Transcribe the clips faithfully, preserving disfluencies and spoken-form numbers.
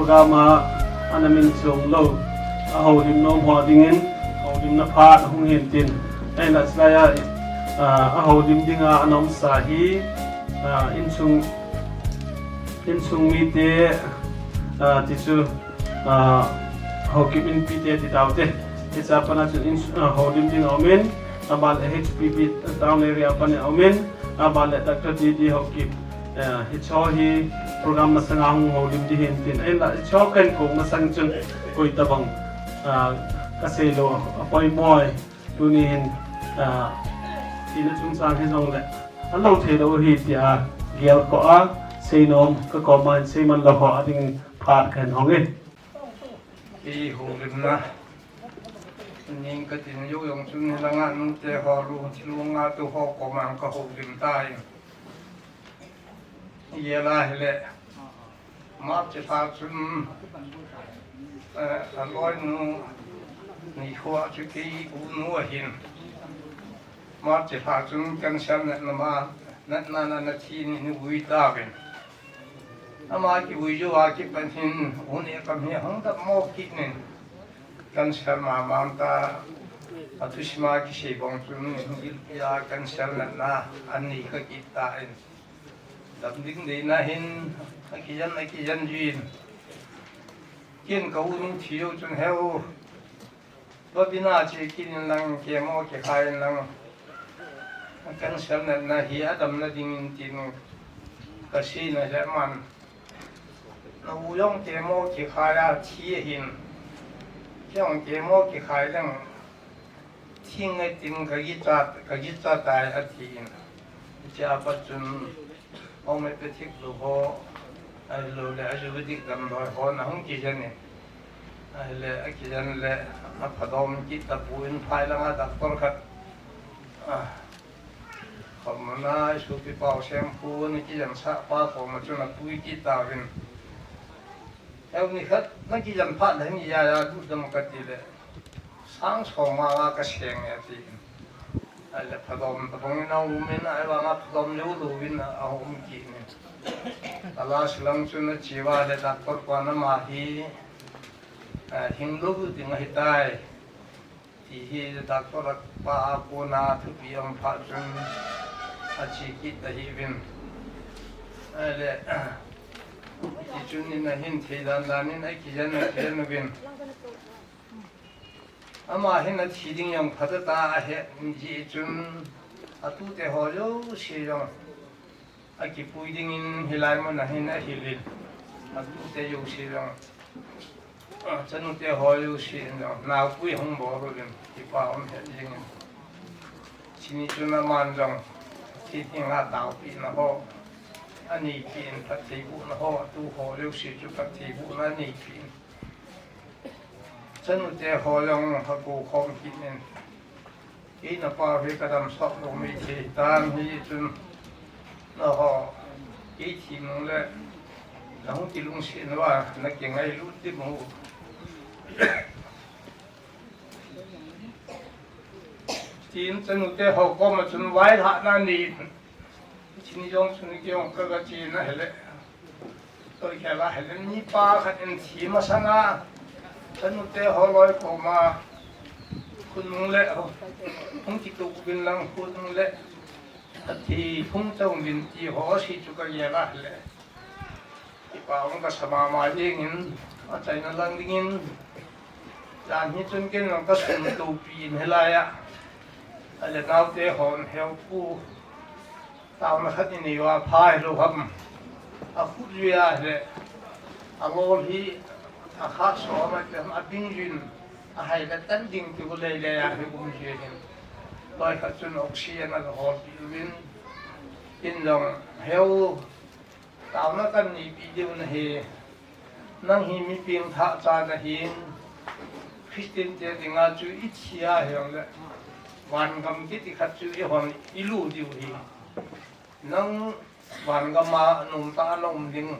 Gama ana min chung lou, a houlim nom ho dingin, houlimna phat hung hin tin. Ahinla chulai a, a, a houlim dinga ana umsa hi, a, insung, insung mite, a, tichu, a, Haokip Inpi te ti taute. Hiche a pat a chun ins-, a, houlim ding aumin, aban le H P P Town Area a pat in aumin, aban le Doctor D D Haokip. Eh, hicho hi program masanga hung houlim ding ahin tin. Ahinla, hicho kahin kou masang chun koi tabang, ah, kasei lou, apoimo e. Tuni hin, ah, ina chungchang hijongle, alou thei lou ahi tia, gel kho a, seinom, kakoma hin seiman lou ho, ading phat kahin hong e. Kei houlimna ning katin jou jong chun hilanga nute ho lu, thilung a tu ho koma kahoulim tai. Gel a hile, March lha chun, eh, aloinu nikho chu kei unu ahin. March lha chun cancer natna ma, natna na, nathi in eivui tauvin. Ama kivui jou a kipat hin, u neh kam hi ahung dammo kit in. Cancer mama ta, athusim a kisei bang chun, gilpi a cancer natna, anei kha kit tan. Dam ding deina hin, akijen, akijen jin. Ken ka u nu thi jou chun heu. Vabina che kit in lang, chemo kikhai in lang. Cancer natna hi adamna dingin tin kaseina le aman. Na u jong chemo kikhai a thi ahin. Kei jong chemo kikhai leng. Thing ngai tin kakicha, kakicha tai atin. Hiche a pat chun homeopathic lou ho, ahilou le Ayurvedic damlou ho na hung kijen in. Ahile akijen le aphadom kit tapon phai langa doctor khat. Ah, khomna isopi pau sempu ni kijensah pa koma chun apui kit tauvin. Eu nikhat na kijen phat le hin ija ja du dam kati le. Sang som a kaseng e ati. Ahile phadom tabang in aum in ahivanga phadom jou louvin ahung um kit in. Ala silang chun ache uva le doctor pan ama hi, eh, hing lou ding ahitai. Ti hi doctor pa a kona thupi aum phat chun ache kit ahiuvin. Ahile, ti chun in ahin thei dan dan in akijen, akijen uvin. Ama hin athi ding jong phatah a ahet jeh chun atute ho jouse jong akipui dingin hilai mun a hin ahil in. Atute jouse jong, ah, chanute ho jouse in jong naopui hung bol uvin kipa um het jeng in. Chuni chun aman jong thi ding a taopina ho aneipi in, phattheibohna ho, atu ho jouse chu phattheibohna aneipi in. Chanute ho jong akou khom kit in. Kei napa hi kadam sah lou maithei tan hi chun. Naho, kei thi nung le, nahung kilungset uva, nakingailut ding u. Tin chanute ho koma chun vailhahna nei. Chuni jong chun kei jong ka, kache na hile. Toi khel a hile mipa khat in thi masanga. Chanute ho loi koma. Khonung le. Hung kituh uvin lang khonung le. Athi hung chau vin ti ho si chu kagel a hile. Kipa um kasa mama jeng in, achaina lang dingin, jan hi chun ken jong kasun topi in hilai a. Ale naote hon heu pu, taona khat inei uva pha hilou ham. Akhut jui a hile, alol hi, akha som a te ham, abing jui in, ahai le tan ding ti u leilei a hi um jui hin. Loi khat chun oxygen aga holpi uvin, ken jong heu, Taona kaneipi diu nahi, nang hi mi pengthah cha nahin, Christian te dinga chu ithi a hijongle, vangam kiti khat chu ihon ilut diu ahi. Nang vangam a nomtah a naum ding,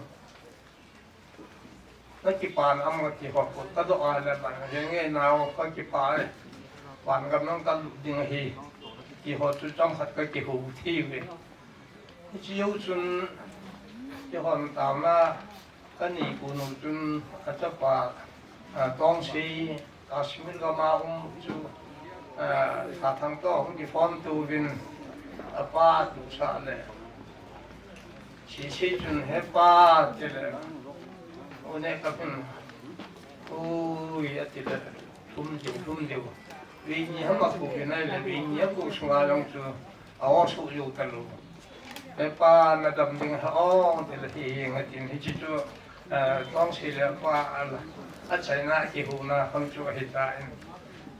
nakipana am kati ho, kadoh a le ban, henge nao kakipah e, vangam nang kalut ding ahi, ti ho chu chomkhat kakihou thei uve. Hiche jou chun, eihon taona, Kani kunu chun achapa, a, Tongsei, Kashmir gama um chu, a, Sathang toh hung kiphone uvin apa tusah le. Sisi chun hepa tile. Une kapin. Ui, atile. Thum diu, thum diu. Vini hama ku vinai le, vini aku sunga jong chu. Aw, suh jou talou. Hepa, nadam ding ham, tile hi, hi, ngatin, hichi chu, eh, Tongsei le apa, a, achaina kihuna ham chu ahitan.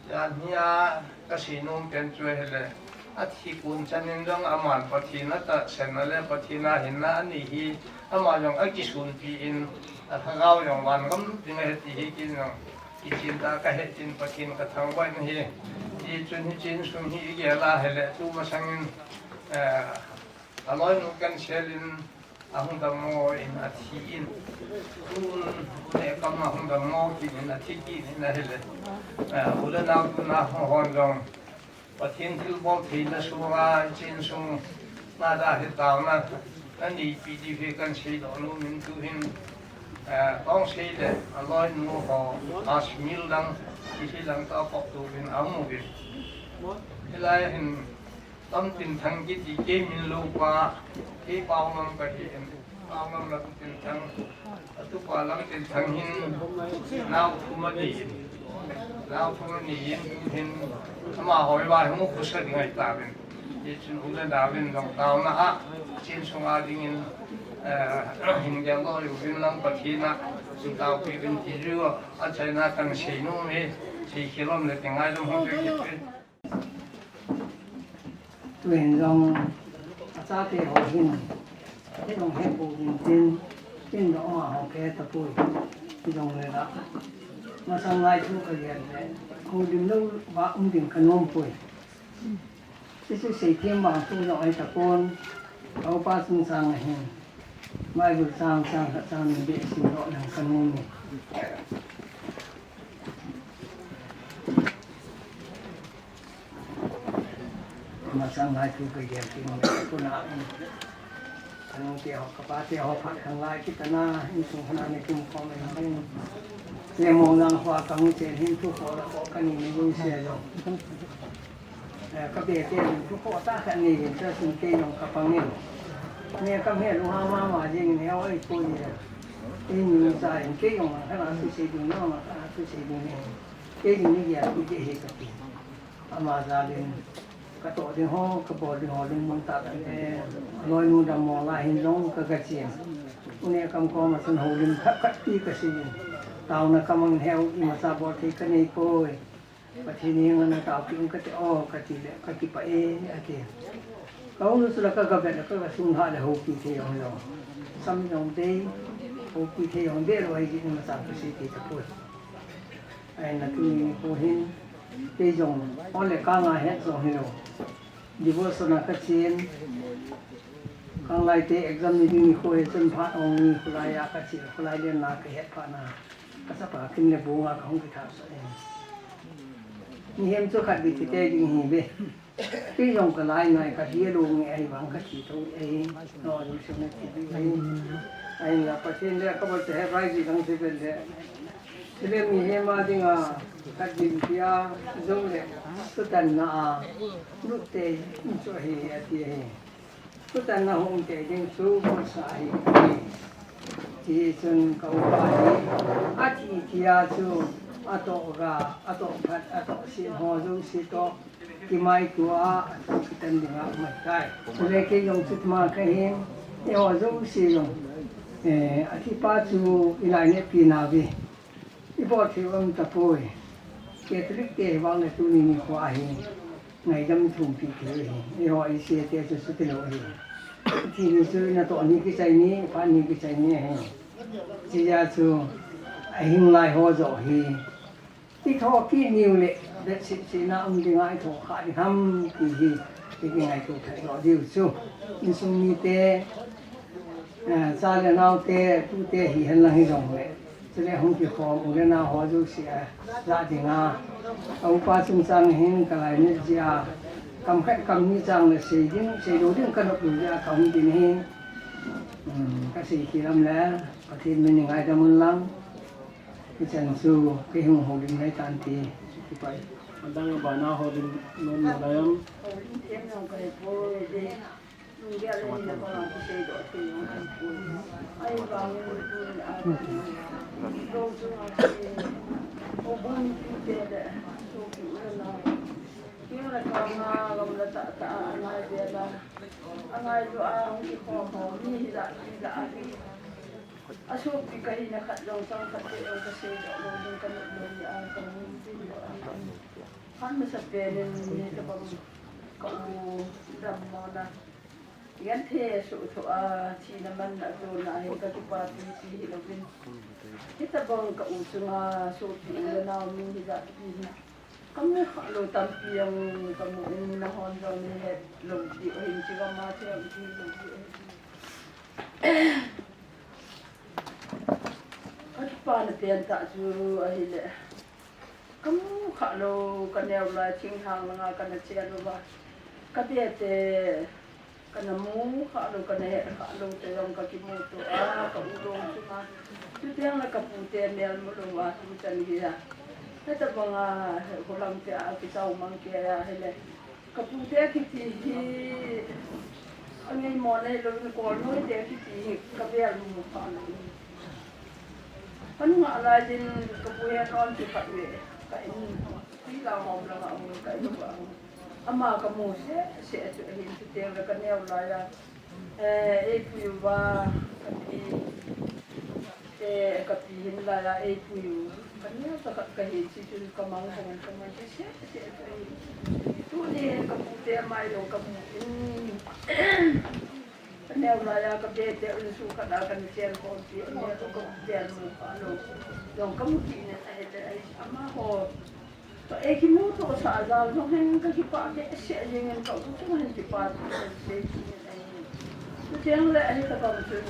Jan hia, kasei nom pen chu ahile. Athi kun chanin jong aman Pathen atahsan a le Pathen a hinna anei hi, ama jong akisunpi in, alhagao jong vangam ding ahi ti hi kin jong. Kichin ta kahe tin Pathen kathangvah in ahi. Hichun hiche insung hi igel a ahile, tu masangin, eh, aloinu cancer in ahung dammo in athi in. Tun, une kam ahung dammo kit in athi kit in ahile. Eh, u le nao tuna hung hon jong. Pathen thilbol theina sunga, hiche insung nada hi taona, nanei pi ti hi kahin seidoh nom in tuhin, eh, Tongsei le aloinu ho, Kashmir lang, Sri Lanka kop tuvin aum uvin. Hilai hin, Lamtinthang kiti kei min lou pa, kei Paongam kahi in, Paongam Lamtinthang. Atupa Lamtinthang hin nao thum anei in. Nao thum anei in, tuhin amaho va hung khosa ding ahi tauvin. Hichun u le naovin jong taona a, hiche insunga dingin, eh, hin geldoh uvin lang Pathen a, hin taopi uvin ti chu achaina kahin sei nom e, sei khel um le ti ngaidam hung kit e. Tuhin jong achate ho hin, hilou hepou vin tin, tin jong amaho kahe tapoi, hijongle la. Masang lai thu kagel le, houlim lou va um ding kanom poi. Hichu seithem vang thu jong ahi tapon, ka upa chungchang a hin. Bible chang, chang khat chang ni beh simdoh lang kanom e. Masang lai thu kagel kit nom e, kona in. Kanu te ho, kapa te ho, phat khanglai kit tana, insung khat a ni kum khom in. Lemo lang ho a kahung chen hin thu kho la kho kani ni lu se jong. Eh, ka bete in thu kho tah khat nei in, ta sin kei jong ka pang in. Nei ka me lu ha mama jing in, heo ei ko ni. Ei ni sa in kei jong ka la thu sei ding, na ma ka la thu sei ding ni. Kei jing ni ya thu kei he ka ti. Ama jal in ka toh ding ho, ka bol ding ho, lungmong tah tah in. Loinu dammo la hin jong ka ga chen. Une kam koma chun houlim khat khat ti ka sei in. Taona ka mang heo, imacha bol thei ka nei poi. Pathen henga na taopi un kate o, kati le, ka kipah e, ati. Ka um chu la ka ga vet le, ka ga sung ha le houpi thei jong lou. Sam jong dei, houpi thei jong dei lou ahi jeh in imacha ka sei thei tapoi. Ahinla tuni nikho hin, kei jong, ol le kang a het jong hilou. Devotion a ka chen, khanglai te exam ni ding nikho hi chun phat ong ni kholai a ka che, kholai lenna ka het phat na. Ka chapa kin le bung a ka hung kithah sah e. Mihem chu khat bit kiti ding hi ve. Kei jong ka lai nai ka hi alung e, ahivang ka thi tho e. No, lu sung na thi e. Ahinla Pathen le ka bol te he bai ji dang se bel le. Chule mihem a dinga khat bit kiti a jong le. Thutanna a. Lut te chu hi ati hi. Thutanna hung te ding chu khosa ahi. Tichun ka upa hi, athi thia chu, atoh ga, atoh phat, atoh sin ho jouse toh, kimaitua, atoh kitan dinga um ahitai. Chule kei jong chu tuma ka hin, eiho jouse jong, eh, athi pa chu ilainatpi nauve. Ibol thei um tapoi. Catholic te hi vang le tuni nikho a hi ngaidam thumpi thei hi. Eiho Asia te chu chuti lou hi. Thi ni chu natoh ni kichai ni, phat ni kichai ni hi. Chijeh chu ahing lai ho joh hi. Itho kit niu le, beh seh seh na um dinga itho kha ding ham ti hi. Ti kingaito thei lou diu chu. Insung mite, eh, cha le nao te, tute hihen lang hijongle. Chule hung kikhom u le nao ho jouse a, la dinga. Ka upa chungchang hin ka lainat jeh a, kam khat kam ni chang le sei ding, sei lou ding ka nop lou jeh a ka hung ding hin. Kasei kilam le Pathen min ngaidam un lang. Hichan chu kei hung houlim ngai tan ti. Kipai. Adang abana houlim nom na dayam. Houlim them nang kai po de. Nung dia le ni na pa kisei doh thei nang kai po. Ahivangin tu ni a. Dong chu ngai. Obun tu te le. So ki u na. Kei le ka nga lam la ta ta ngai de la. Angai lou a hung kikhom ho mi hi la, hi la a hi. Asopi kahina khat jong chang khat te jong kasei doh lou ding kanop lou ni a kahung tin lou a. Khat masa pen in hitabang ka u dammo na. Genthei asuh tho a thina man a tona hin kakipa pipi hilouvin. Hitabang ka u chunga sopi u le nao mi hi la pi hi. Kamu khalou tampi jong kamu in nahon jong nahet lou diu ahin, chigam a thei jong hilou diu ahin. Kakipana pen tah chu ahile. Kamu khalou kaneo lai thinglhang langa kana chen uva. Kabe te Kana mu khalou, kana he khalou te jong kakimuto a, ka u long chunga. Chuteng le kapu te mel mu lou a, tuchan hi a. Hitabanga, he, khulang te a, kitao mang kei a, hile. Kapu te kiti hi, angei mo nei lou, kolnoi te kiti hi, kabel mu khalou. Kanung a lai din, kapu he non ti khat ve, ka in, ti la hom la ma mu, ka in ba. Ama kamu seh seh chu ahin, chuteng le kaneo lai a. Eh, eipui uva, kapi. Eh, kapi hin lai a, eipui u. Kaneo ta ka, kahi chi chun kamang kamang kamang seh seh chu ahin. Tuni kapu te mai jong kamu in. Kaneo lai a, kabe te un su khat a kana chen khom pi, ane ka kapu te mu khalou. Jong kamu kit in ahile, ai, amaho. Ka, eh, kimuto sa jal jong hin kakipah behseh jeng in ka u chunga hin kipah behseh jeng in ahi. Chuteng le ahi tabang chun.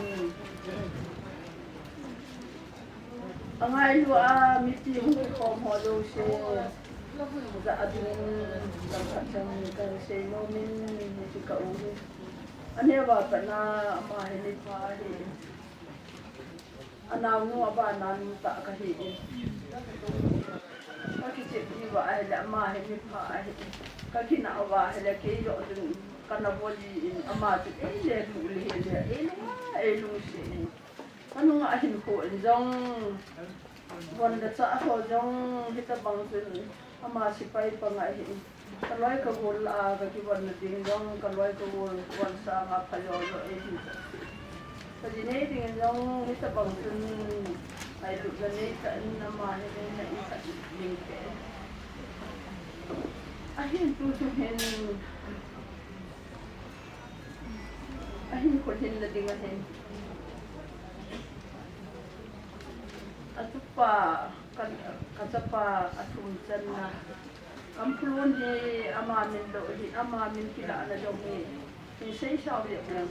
Angailua mipi hung kikhom ho jouse. Jah'a dingin lamkhat chan kasei nom in hiche ka u hi. Aneo a pat na ama hi mipha ahi. Anaonu abana nu tah kahi in. Kakichep diu va ahile ama hi mipha ahi. Kakinah uva ahile kei joh chun kana bol in ama chu eile lulhih le eile eilungset in. Kanunga ahinkho in jong von le chah ho jong hitabang chun ama sepai panga ahi in. Kaloi kagol a kakivon na ding jong, kaloi kagol von sanga phajo jo eihin. Kaji nei ding jong hitabang chun ngailutna neitah in ama hi neina in khat ding te. Ahin tuchung hin, ahin khulhinna ding ahin. Atupa, ka, kachapa athum channa. Kampulun hi ama min lou hi, ama min kilahna jong hi. Hin seisao jep leng.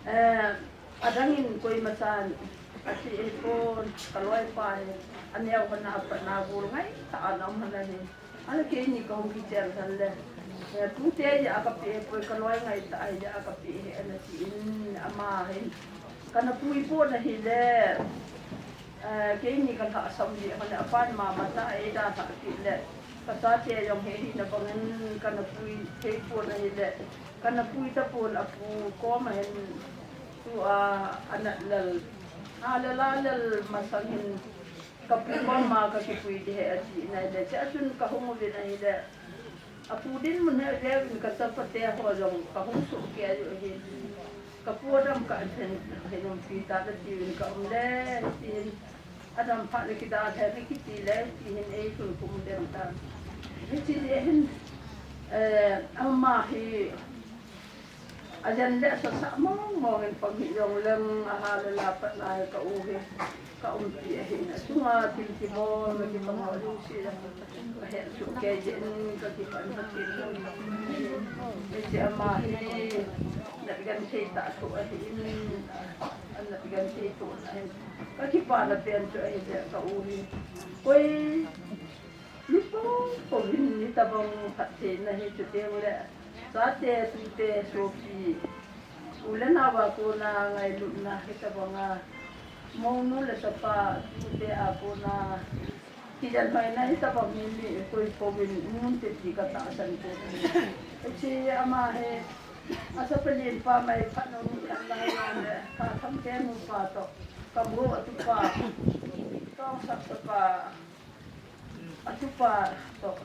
Eh, adangin koimachan ati ahipon, kaloipa hi. Aneo hon a pat na gol ngaitah a ana um hon ahi. Ahile keini kahung kichen lhon le, eh, tute jeh a kapeh ahipoi, kaloi ngaitah jeh a kapeh ahi ana tin ama hin. Kana pui pon ahile, eh, keini kalhahsam jeh hon le apan mama tah eidalhah kit le, kachate jong hi ahina bangin kana pui thei pon ahile, kana pui tapon apu koma hin tua anat lel, alel alel masang hin, Kapu koma kakipui ding ahi ati nai le, chea chun kahung uvin ahile, apu dinmun hi aleuvin kachapate ho jong kahung sohkei u ahi. Kapu adam kah in, hin umpi tante atiuvin kaum le, tin adam phat le kidalha le kiti le, ti hin eilhun khum den tan. Hiche jeh hin, eh, ama hi, Ajen le asasa mong mong in pang hi jong leng, aha le la pat na hi ka u hi, ka umpi ahin, achunga thil kibol, kakipah ho jouse jong, kahet sohkei jeh in, kakipah in Pathen in. Hiche ama hi, natgenthei tah thu ahin, anatgenthei thu ahin. Kakipana pen chu ahile ka u hi. Koi, Ni po po hin ni tabang phattheina hi chuteng le, chate, tute, sopi, U le nao a kona ngailutna hitabanga, mounu le tapa tute a kona kijanhoina hitabang hi mi koi pouvin mun teti katahsan pouvin. Hiche ama hi asapalen pa mai phat nom khat lai le, Thathang te nupa toh, Kambo atupa, Tongsap tapa, atupa toh,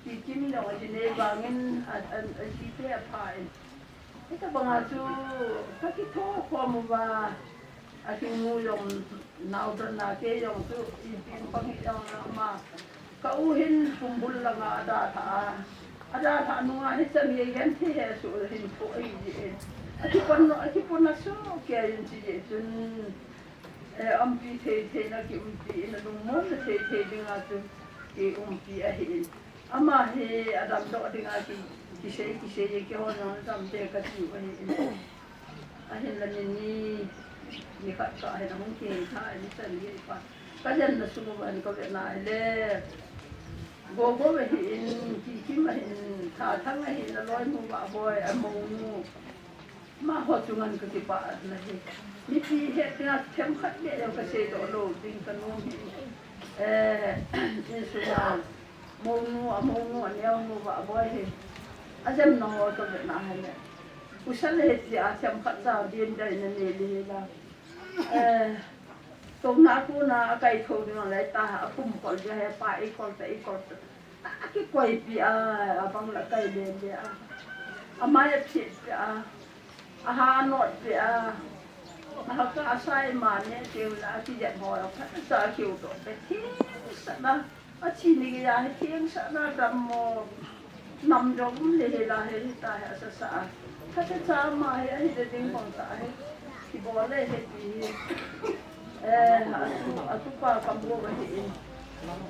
Kikim jong aji nei vangin a, a, ajite apha in. Hitabanga chu kakitho khom uva, akingu jong naodonna kei jong chu ipi pang hi jong lama. Ka u hin kumbul langa adalhah a. Adalhah nunga hichan gei genthei hesoh hin tho ahi jeh in. Akipon, akipon asoh kei in chi jeh chun. Eh, umpi thei thei na kiumpi in, alungmonna thei thei dinga chu kiumpi ahi in. Ama hi adamdoh dinga ki, kisei, kisei, kihon jong damde kati u ahi in. Ahinla ni ni, nikhat kahin ahung kihei tha in chan gei pa. Kajanna sung uva hin kavet na hile. Gogo ahi in, Kikim ahi in, Thathang ahi in, aloinu Vahboi, amounu. Amaho chunga kakipah na hi. Mipi het dinga themkhat beh jong kaseidoh lou ding kanom hi. Eh, insunga mounu, amounu, aneonu Vahboi hi. Ajamna ho kavet na hile. Pasal hi tia themkhat cha din dai na nei le la. Eh, touna kona akaithou ding le ta, apum kol dia hi pa ikol ta, ikol ta. Akikoipi a, abang la kai le le a. Amai aphet pi a. Aha anot pi a. Aha ka asai ma ne teu la akijet ho la phatah cha kiu to pe theng sah na. Athi ni gei a hi theng sah na dammo. Nam dong le hi la hi ta hi asasa a. Phatah cha ama hi ahi le ding bang ta hi. Kibol le hi ti hi. Eh, atu, atupa Kambo ahi in.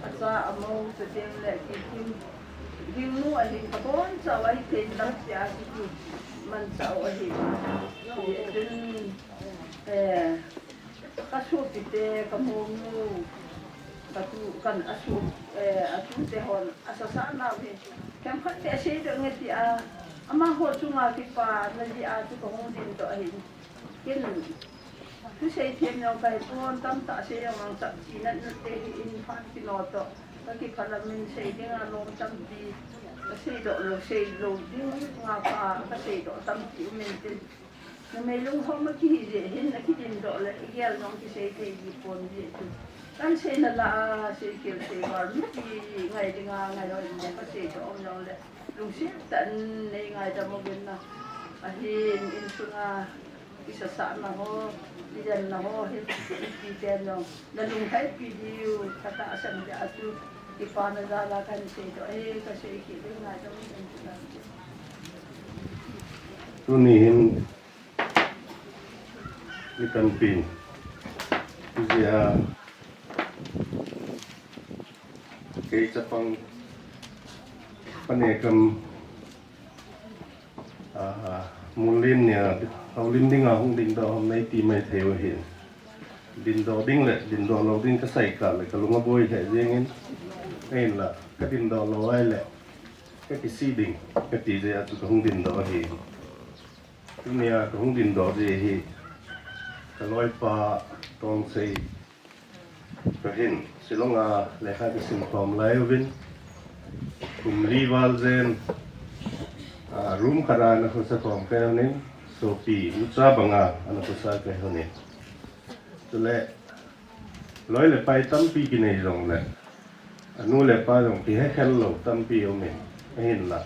Acha amou te teng le Kikim. Dingnu ahin kabonchau ahi thei lam tia kimanchau ahi. Tin, eh, kasopite, kamounu, katu, kan asu, eh, atute hon asasa nau hi. Themkhat beh aseidoh nge tia, amaho chunga kipana jeh a chu kahung dindoh ahi. Ken thusei them jong kahipon, tamtah sei jong ang chapchi natna te hi in phat kino toh. Kakiphalam in sei dinga lom tampi kaseidoh lou, sei lou dinga pa kaseidoh tampi um in tin. Numei lunghom a kihi jeh hin akidindoh le igel jong kisei thei ji pon jeh chu. Kan seina lah a seikhel seival mipi ngai dinga ngai hoi in kaseidoh um jong le. Lungset tah in nei ngaidam uvin na. Ahin insunga kisasahna ho, kijanna ho, hi, hi, hi, ten jong. Nalungheipi diu, katahsan dia chu, kipana jal a kahin seidoh ahi, kasei kit ding ngaidam uvin. Tuni hin, mi tampin, hijeh a, kei chapang, panekam, Ah, Munlin nia, Houlim dinga hung dingdoh ham nei ti mai thei u ahin. Dingdoh ding le, dingdoh lou ding kasei kah le, kalung aboi lheh jengin. Ahinla, kadingdoh lou ahile, kakisih ding, kati jeh a chu kahung dingdoh ahi. Tunia kahung dingdoh jeh hi, kaloipa Tongsei, Kahin, Shillong a lekha kasim khom lai uvin, kum li val jen, ah, room khat a ana khosa khom kei unin, sopi, ucha banga ana khosa kei unin. Chule, loi le pai tampi kinei jongle, anu le apa jong kihe khel lou tampi umin, ahinla.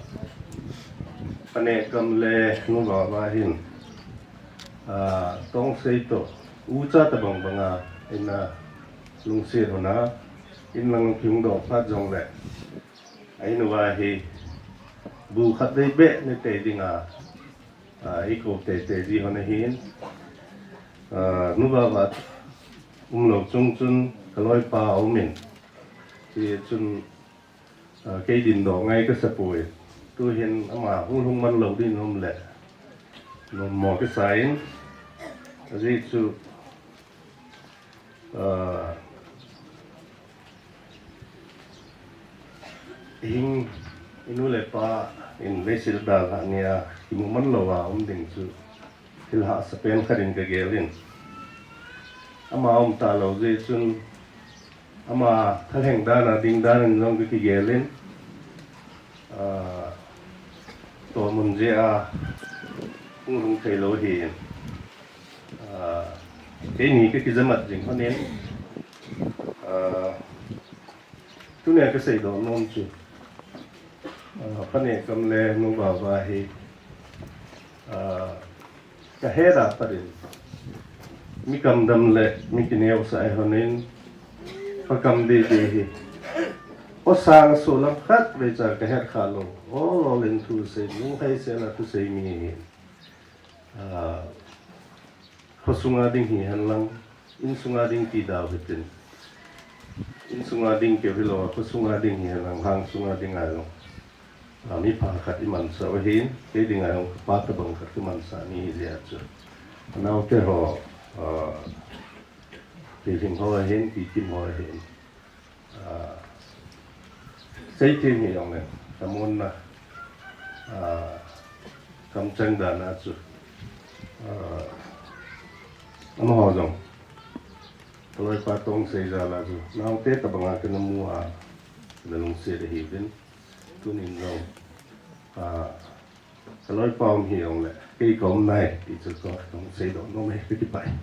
Panekam le Nu Vava hin, ah, Tongsei toh, ucha tabang banga, ina lungset hon a, in lang kihung doh phat jongle, a in uva hi, bu khat vei beh nei tei dinga, ah, eikou teitei ji hon ahin, ah, Nu Vava umlou chung chun kaloipa aumin, hichun, ah, kei dingdoh ngai kasapoi. Tuhin ama hung lhung man lou ding um le, nommo kasa in, ajeh chu, ah, hing, inu le apa in leiset a dalhah nia kimu man lou a um ding chu, Thil hahsa pen khat in ka gel in. Ama um talou jeh chun, ama thalheng dan a ding dan in jong ka kigel in. Ah, tua mun jeh a hung lhung thei lou ahi in. Ah, keini ka kijamat jing hon in. Ah, tunia ka seidoh nom chu, ah, Pa Nehkam le Nu Vava hi, ah, ka het a pat in, mi kamdam le mi kineosah ahi hon in, Pa Kam Dede hi, aw sang a solam khat vei cha ka het kha lou. Aw, lolhin thusei, lunglhaisel a thusei mi hi. Ah, khosunga ding hihen lang, insunga ding ti dau hitin. Insunga ding keu hilou a, khosunga ding hihen lang, lhang sunga ding a jong, ah, mi pha khat i mansah u ahin, kei ding a jong ka pa tabang khat ka mansah mi ahi jeh a chu. Naote ho, ah, Pi Lhing ho ahin, Pi Kim ho ahin. Ah, seithem hi jong le, ka mun na, ah, kamcheng dan a chu, ah, amaho jong, ka loipa Tongsei jal a chu, naote tabang a kana mu a, kana lungset ahi uvin, tunin jong, ah, ka loipa um hi jong le, kei ka um nai, ti chu ka, ka hung seidoh nom e, ka kipah e.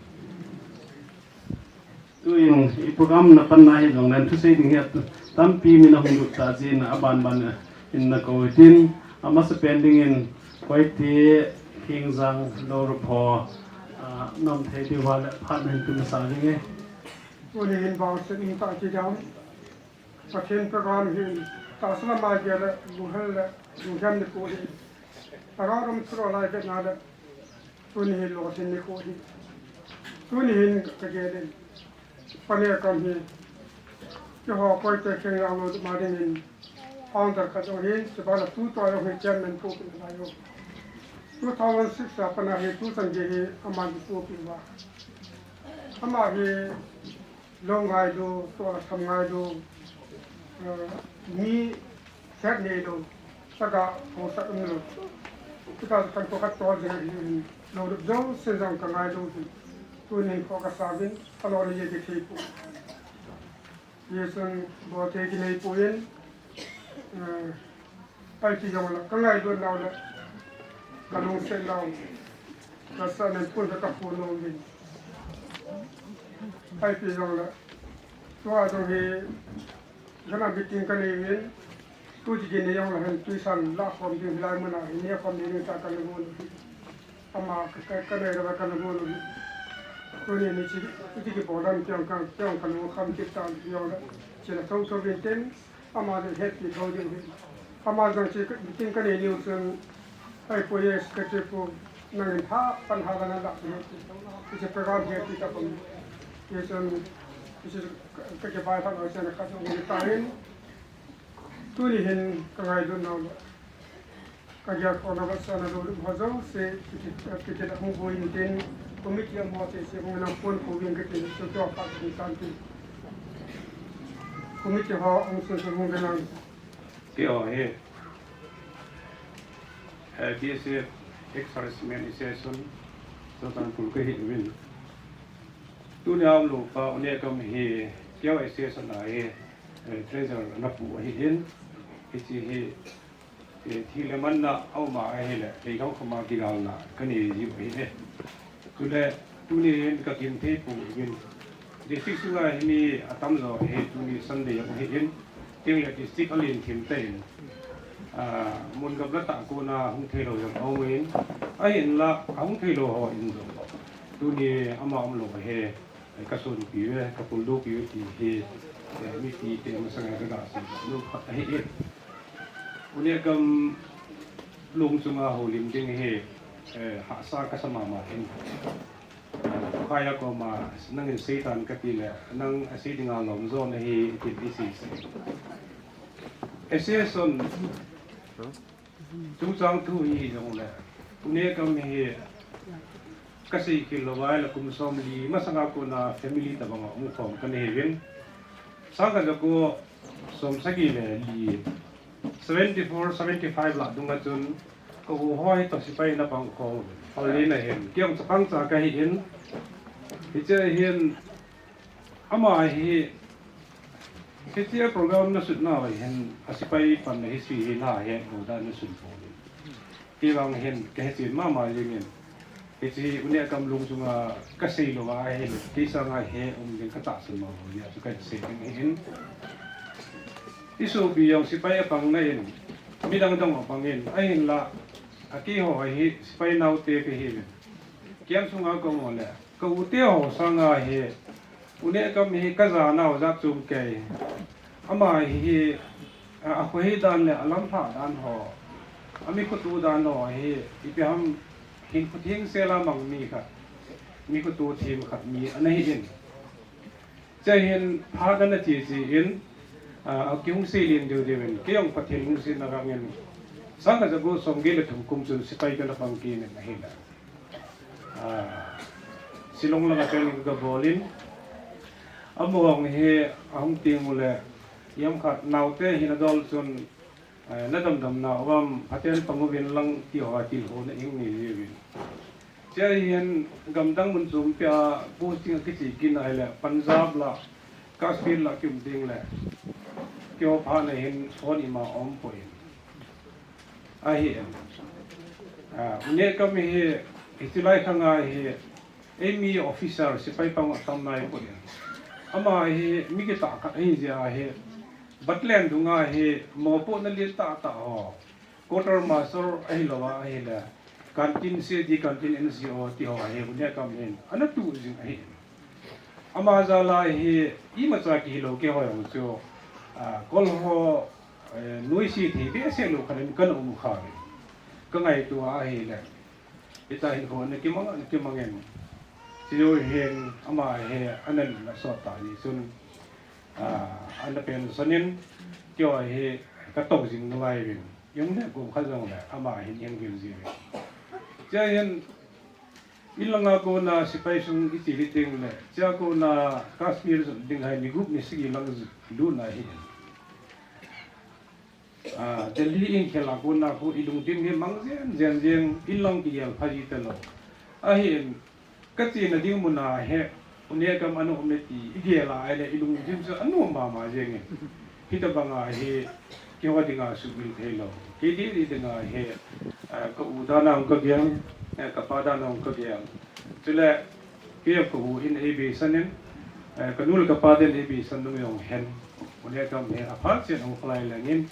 Tuin, i program na pan na hi jong le, thusei ding hi tampi min ahung lut ta jin, aban ban in na kou tin, amasa pen ding in, Koite, Khengjang, Lourup ho, ah, nom thei diu va le, phat na hin tun sa ding e. Tuni hin vang sin in ta ti dam. Pathen program hi tahsa lam a gel le, lunghel le, lunghem nikho hi. Arorom thuro lai vet na le, tuni hi lolhin nikho hi. Tuni hin ka gel in, Pa Nehkam hi, keiho Koite Khengjang Lourup ma ding in, founder khat jong hin, chuban a tutua jong hi chairman pu pi lai u. Two thousand six a pat a hi tuchan gei hi aman kipuipi uva. Ama hi lou ngailu, tol a tham ngailu, eh, mi khet neilou, saga ho sa umlou. Chuta khan ko khat tol jing ahi in, Lourup jousen jong ka ngailu hin. Tunin kho ka sa uvin, alou le ye kithei pu. Hijeh chun bol thei kinei poi in, eh, Ahi jongle, ka ngailut nau le, ka lungset nau, ka sa nen pun ka ka pu nom uvin. Ahi jongle, tua jong hi, gana meeting ka nei uvin, tu jigin nei jongle hin tuisan la khom ding hilai mun a hin nei khom ding ta ka lungset u hi. Ama ka, ka, ka nei ra ka lungset u hi. Tuni ni chi, tu jigin bolam tiang ka, tiang ka lungkham kit ta jongle, chi la thong thong uvin tin, Ama jong happy tho ding hi. Ama jong chi meeting ka nei niu chun, ahi poi e secretary pu, nangin ha pan ha la na la hi. Hiche program hi ti ta pon. Hichun, hiche ka, ka kibai phat lou chen khat jong ni ta hin. Tuni hin ka ngailut nau le. Ka gel khom nau vetsahna Lourup ho jouse, kiti, kiti la hung boi in tin, committee amaho jouse hung na phone ko uvin kati, chu tua pa kati tan tin. Committee ho hung sun sun hung na. Keiho hi, eh, B S F Ex-Servicemen Association, Churachandpur ka hi uvin. Tunia umlou pa U Nehkam hi, keiho association a hi, eh, treasurer ana pu ahi in. Hiche hi, Eh, thil le manna a um a ahile, kei kham kham a kigalna ka nei jiu ahi e. Chule, tuni hin ka kin thei pouvin. District sunga hi mi atam jo hi tuni Sunday jong ahi in. Tin le district alen thim tah in. Ah, mun gam le tah kona hung thei lou jong aum in. Ahinla, ahung thei lou ho in jong. Tuni ama umlou ahi. Ka sunpi uve, ka puldu pi uve ti hi, eh, mipi te masanga ka ga sei nom khat ahi e. U Nehkam lung chunga houlim ding hi, eh, hahsa ka sa mama in. Khaya koma nangin seitan kati le, nang asei dinga lom jo nahi ti isei sei. Association Chungchang thu hi jongle, U Nehkam hi ka sei khel lou vai le kum somli masanga kona family tabanga um khom ka nei uvin. Sangkhat jako somsagi le li, seventy four, seventy five lah dunga chun Hoi to sipai na pang ko. Hoi na hin. Kiang chapang cha ka hi in. Hiche hin ama hi, hiche program na sut na hin, a sipai pan na history hi na he, no da na sun po. Kei vang hin, ka hiche mama jing in. Hiche hi u Nekam lungsunga ka sei lou a hin, kei sanga he um ding ka tahsan lou a, chu ka sei ding hin. I sopi jong sipai a pang na in, midang dang a pang in, ahinla, a keiho hi sipai naote ka hi in. Kiang sunga ka um le, ka u te ho sanga hi, u Nekam hi ka ja nau jat chung kei. Ama hi, a, a khohei dan le a lamlhah dan ho, a mi khoto dan ho hi, ipi ham hin khotheng sela mang mi khat, mi khoto them khat mi ana hi in. Chua hin phat ana che che in, a, a kihung sei len diu diu in, kei jong Pathen lungsetna vang in, sang khat ja ko som get le thum kum chun sipai kana pang kit in ahi la. A, Shillong langa training ka bol in, amahon hi ahung teng ule, iam khat naote hin adol chun, eh, na damdam na uvam, aten pang uvin lang ti ho a tilkhouna hung nei jiuvin. Chua hin gamdang mun chom pia posting a kiche kit na hile, Punjab la, Kashmir la kium ding le, keiho phat na hin phone ima um poi. Ahi em. A, u Nekam hi, hiche lai khanga hi, eimi officer, sipai pang atam nai poi. Ama hi, mi kitah khat ahi jeh a hi, Batlen dunga hi, mopohna lien tah tah ho. Quarter master ahilou a ahile, canteen C D, canteen N C O ti ho hi, u Nekam hin, ana tu jing ahi. Ama jal a hi, imacha kihilou keiho jong chu, a, kol ho, eh, noise thei behseh lou khat in kana um kha ve. Ka ngaito a ahile, hitia hin kho ana kimang, ana kimang in. Chujou hin ama hi ana lut sot ta jeh chun, a, ana pension in, keiho hi ka tou jing nalai uvin. Jong le kum khat jong le ama hin jeng vil ji uvin. Chua hin, in langa kona sipai sung i che le teng le, chua kona Kashmir jot ding hi ni gup ni sagi lang lut na hi. A, Delhi in khel a kona khu i lungdim hi mang jen jen jeng, in lang kigel pha ji talou. Ahin, ka chena ding mun a hi, u Nekam ana um e ti, i gel a ahile i lungdim chu anom mama jeng in. Hitabang a hi, keiho dinga sumil thei lou. Kei ding dinga hi, eh, ka u dan a hung ka gel, eh, ka pa dan a hung ka gel. Chule, kei ka u in ei beisan in, eh, ka nu le ka pa ten ei beisan nung jong hen. U Nekam hi aphat chen hung khalai leng in,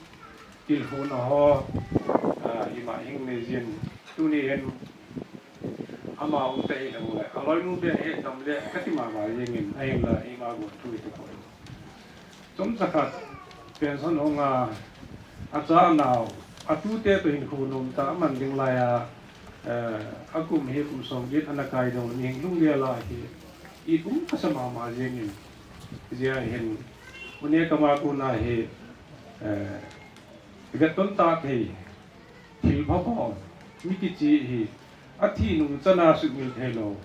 tilkhouna ho, eh, ima hung nei jin. Tuni hin, ama um te hi leng le, aloinu te hi dam le, ka ti mama jeng in, ahinla, ima gon thu hi te poi. Chomcha khat, pension hong a, acha anao, atute toh hin kho nom tah, aman ding lai a, eh, akum hi kum som get ana kai dong, ni hing lung le la hi, i kum kasa mama jeng in, jia hin, u Nekam a kona hi, eh, vetton tah thei, thil phabom, mi kiche hi, athi nung chan a sumil thei lou.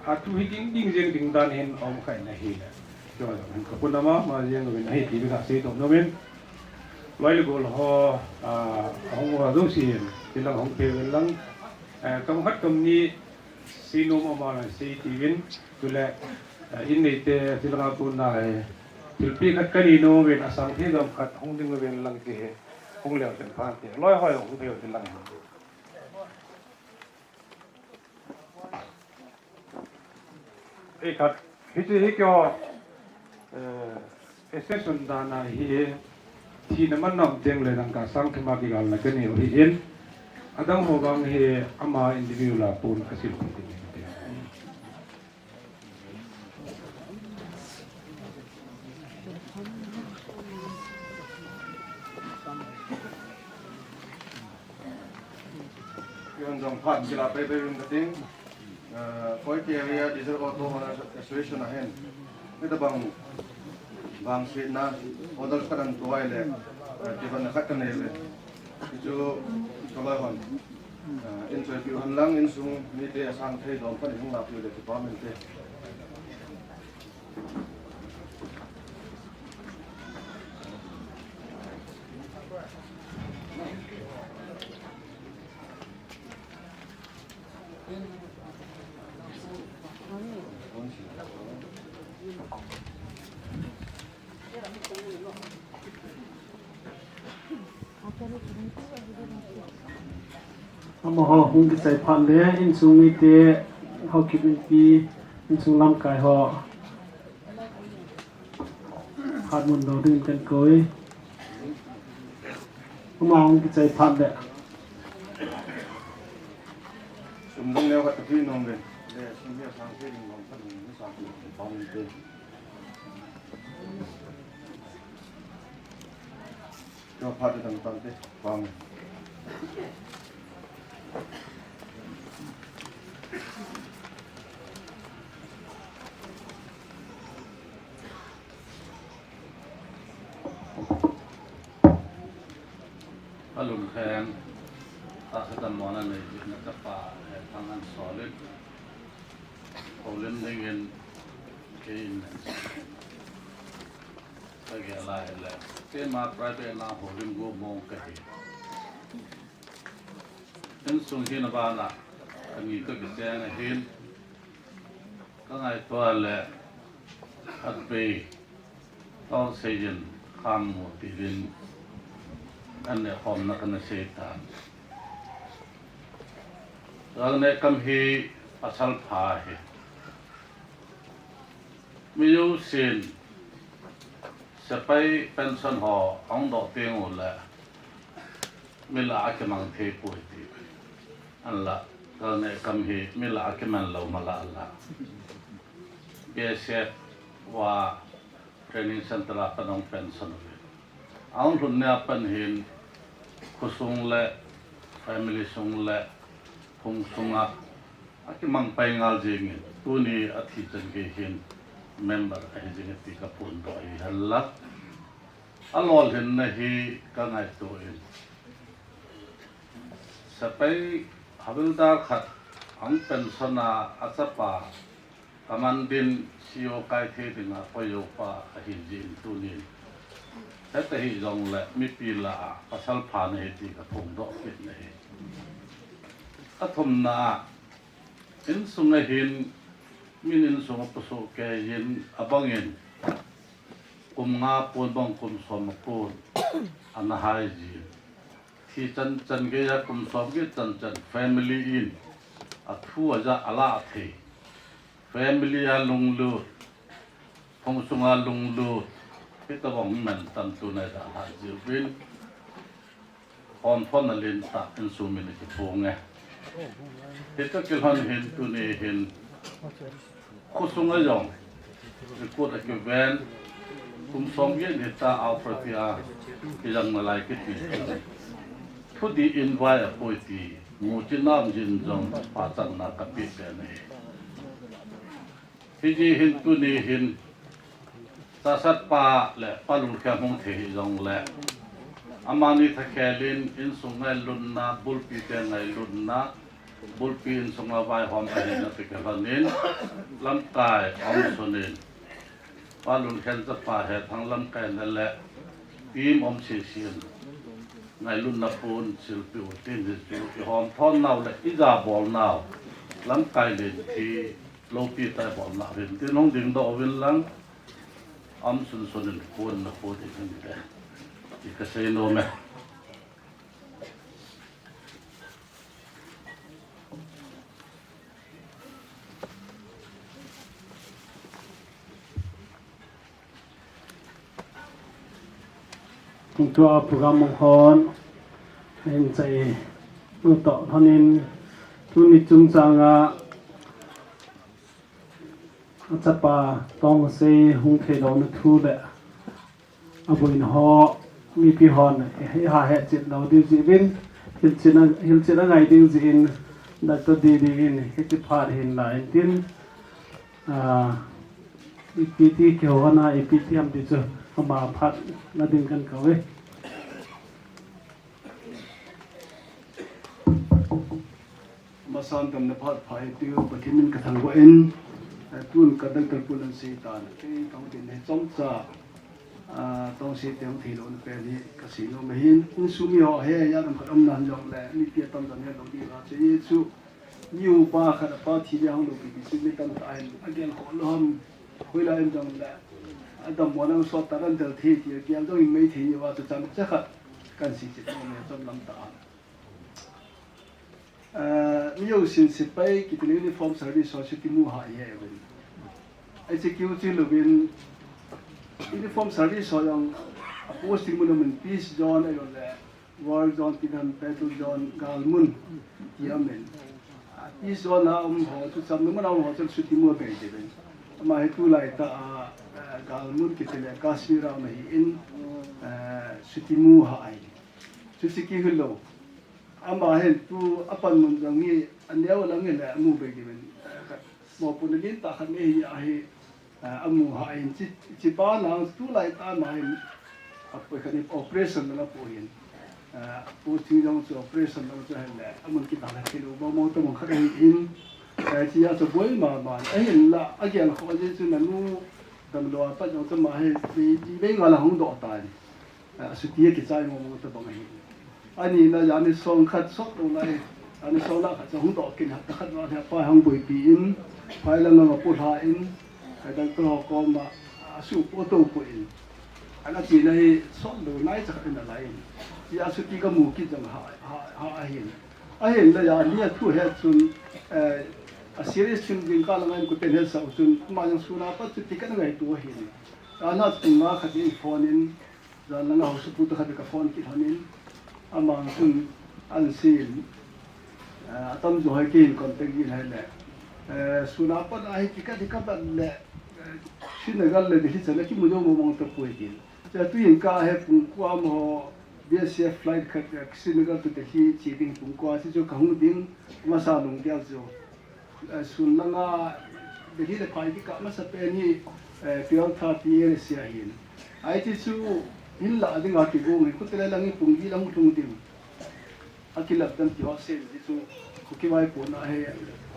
Athu hi ding ding jeng ding dan hin aum kha in ahile. Chua jong hin ka puna mama jeng uvin ahi ti ka sei to nom in. Loi le gol ho, a, ahung uva jouse hin, ti lang hung pe uvin lang. Eh, kam khat kam ni, sei nom ama la sei ti uvin. Chule, eh, in neite, ti langa kona, eh, thilpeh khat ka nei nom uvin, asang thei jom khat hung ding uvin lang ti hi. Hung leu ten phan ti. Loi hoi hung thei uvin lang. Ei khat, hiche hi keiho, eh, association dan a hi, thina manna um teng le dangka sang thum a kigalna ka nei u ahi in, adang ho vang hi ama individual a pon ka sil u ahi. Kian jong phat kila pei pei ring kating, eh, Koite Area Diesel Auto Owners Association ahin. Hitabang vangsetna order khat ana tuai le, eh, kivan khat kanei le. Chu kaloi hon. Eh, in choipiu hen lang insung mite asang thei dom khat in hung lapiu le kipah mente. Amaho hung kichai phat le, insung mite, Haokip Inpi, insung lamkai ho. Phat mun lou ding kan koi. Amaho hung kichai phat le. Sum dang leo ka tapi nong le. Le, sum dia sang ke ding long ka ding ni sang ke ding bang ni te. Cho phat dang tam te. Bang. Alun khen, tahsa damlouna nei jeh in achapa, eh, thang an solid. Houlim dingin, kei in, kagel a hile. Keima private na houlim go mong kahi. Insung hin abana, ani to kicheng ahin. Ka ngaito a le, khatvei, tong seijin, kham mu ti din, an neh khomna kana sei tan. Gal neh kam hi pasal pha hi. Mi jousen, sepai pension ho, ahung doh teng u le, mi lah a kimang thei poi ti. An lah, gal neh kam hi mi lah a kiman lou mala lah. B S F a training center a pan ahung pension uve. Ahung lhun nia pan hin khosung le family sung le phung sunga akimang pai ngal jingin tuni athi chan gei hin member ahi jing e ti kaphondoh ahi henlang. Alolhinna hi ka ngaito in. Sepai havildar khat ahung pension a, achapa commanding C O kai thei dinga koi jou pa ahi jin tunin. Heta hijongle mipi lah a pasal pha nahi ti kaphondoh kit nahi. Athumna a, insunga hin, min insunga pusuh keiyin abangin, kum nga pon bang kum som a pon, ana hai jin. Thi chan chan geiya kum som gei chan chan family in athu aja ala athei. Family a lunglut, phung sunga lunglut, hitobang min tamtah nei dalha jiuvin. Hom thon na lentah insung min akiphong e. Hita kilhon hin tuni hin khosunga jong record akiven, kum som gei hita April a kijang nalai kiti. Thudih in vai apoi ti, muchi nam jin jong pachatna kape pen ahi. Hijeh hin tuni hin, Chasatpa le Pa Lungkhel hung thei hijongle, amani thakhel in insung ngailutna, bulpi te ngailutna, bulpi insunga vaihom ahina ti kilhon in, lamkai um sun in, Pa Lungkhel chapa Hethang lamkaina le team um sisi in, ngailutna pon silpi u tin hi chu ihom thon nau le ija bol nau, lamkai len thi, loupi tai bol nau hin tin hung dingdoh uvin lang, um sunsun in pon na pon ding hin te, ti kasei nom e. Tungtua program hon, hin chai, nu toh, honin, tuni chungchanga, achapa Tongsei hung thei louna thu le, aboina ho, mipi hon, hi ha hetchet lou diu jeh uvin, hilchetna, hilchetna ngai diu jeh in, Doctor D D in, hiti phat hin la in tin, ah, ipi ti kihou na, ipi ti ham ti chu, ama phat na ding kan kou e. Masan tamna phat pha e tiu, Pathen min kathangvah in, eh, tun ka Doctor Pu Lansei tan, kei kahung tin hi chomcha, ah, Tongsei te hung thei louna pen hi kasei nom ahin, insung mi ho hi, ya dam khat um nan jongle, mipi atam dan hi lou ding ahi chu, Ni upa khat apa thi le hung lou pi pi chu mi tamtah in agel khoh lou ham. Hoilai in jong le, adammo nang sot ta kan del thei ti, agel jong in mei thei ni uva chu chang cha khat kan sei chet ni chom lam ta. Eh, mi jousen sepai kiti le uniform service ho chuti mu hah ahi uvin. Hiche keu chu louvin, uniform service ho jong a posting mun amun peace zone ahilou le, war zone, ti dan, battle zone, galmun, ti amin. Ah, peace zone a um ho chu, chamna mun a um ho chu chuti mu abei ding ahi. Ama hi tulai tah a, ah, galmun kiti le Kashmir a um ahin, ah, chuti mu hah ahi. Chuche keu hilou. Ama hin tu apan mun jong hi aneo lang hile amu bei ding ahi. Ah, mopohna lentah khat nei hi ahi. Ah, amu hah in chi, chi pa nang tulai tah a ama hin apoi khat in operation lang apo hin. Ah, posting jong chu operation lang chu ahile, amun kidang khat kilou mong mong tobang khat ahin. Ah, hiche a chu boi mama. Ahinla, agel khoh jeh chun anu damlou a pat jong chu ama hi, mi, mi vei nga la hung doh tan. Ah, chuti a kichai mong mong tobang ahi. Ani na jani song khat sot lou lai. Ani song la khat song hung doh kin ha, khat va ha pa hung boipi in, phai lang nga pu lha in, ka dang to ho ko ma, a su po to po in. Ana ti na hi sot lou nai cha khat na lai in. Ti a chuti ka mu kit jong ha, ha, ha ahin. Ahinla jani a thu he chun, eh, a serious chun jing ka lang in ku ten he sa chun, ma jong sun a pa chuti ka na ngaito ahin. Ana tu nga khat in phone in, Jan langa housepu toh khat ka phone kit lhonin, amang chun an sin, eh, atam jo hai keihin contact in ahile, eh, sun a pat a hi kikat hi kabat le, eh, Srinagar le Delhi chan a kimu jou mong mong tapoi tin. Chuin tuin ka he pung kua mo B S F flight khat, eh, Srinagar to Delhi che ding pung kua, chuchu kahung ding, masa lunggel chu. Eh, sun langa Delhi le phai kikah masa pen hi, eh, twelve thirty area sia ahin. Ahi ti chu hinlah dinga kigong hi, khutile lang hi pung li lang lhung ding. Akilap dan ti ho sen ti chu, Kuki vaipona hi,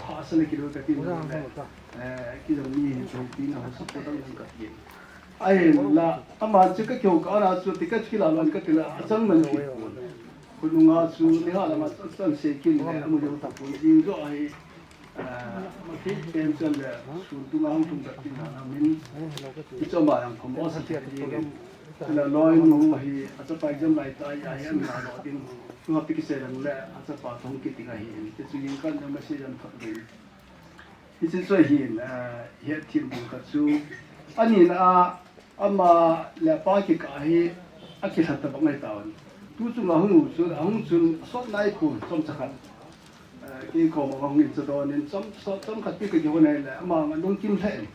hahsa le kilou kati le, eh, kijong mi hi, chong pi na ho support dang dang kati. Ahinla, ama chu ka kihou kah a chu ticket kila lon kati le, achang man kit pon. Khonunga chu, ni ha lama chan chan sei kin le, amu jou tapon, jing jo ahi. Ah, ma khi pen chan le, sun tunga hung tung dak tin na min. Ichoma yang khom o sa thei ding. Chule loinu hi, achapa exam lai tai ahi, amin alo ding. Tunga pi kisei lang le, achapa thong kit ding ahi. Tichu jing kan jong message an thot ding. Hiche chu ahin, ah, hethem ding khat chu. Ani na a, Ama le apa kikah hi akilhat tabang ahi tauvin. Tu chunga hung u chun, ahung chun asot nai pon, chomcha khat. Eh, kei koma ahung in cha donin, chom, chom, chomkhat pi ka kihou nai le, ama nga lungkim lheh in.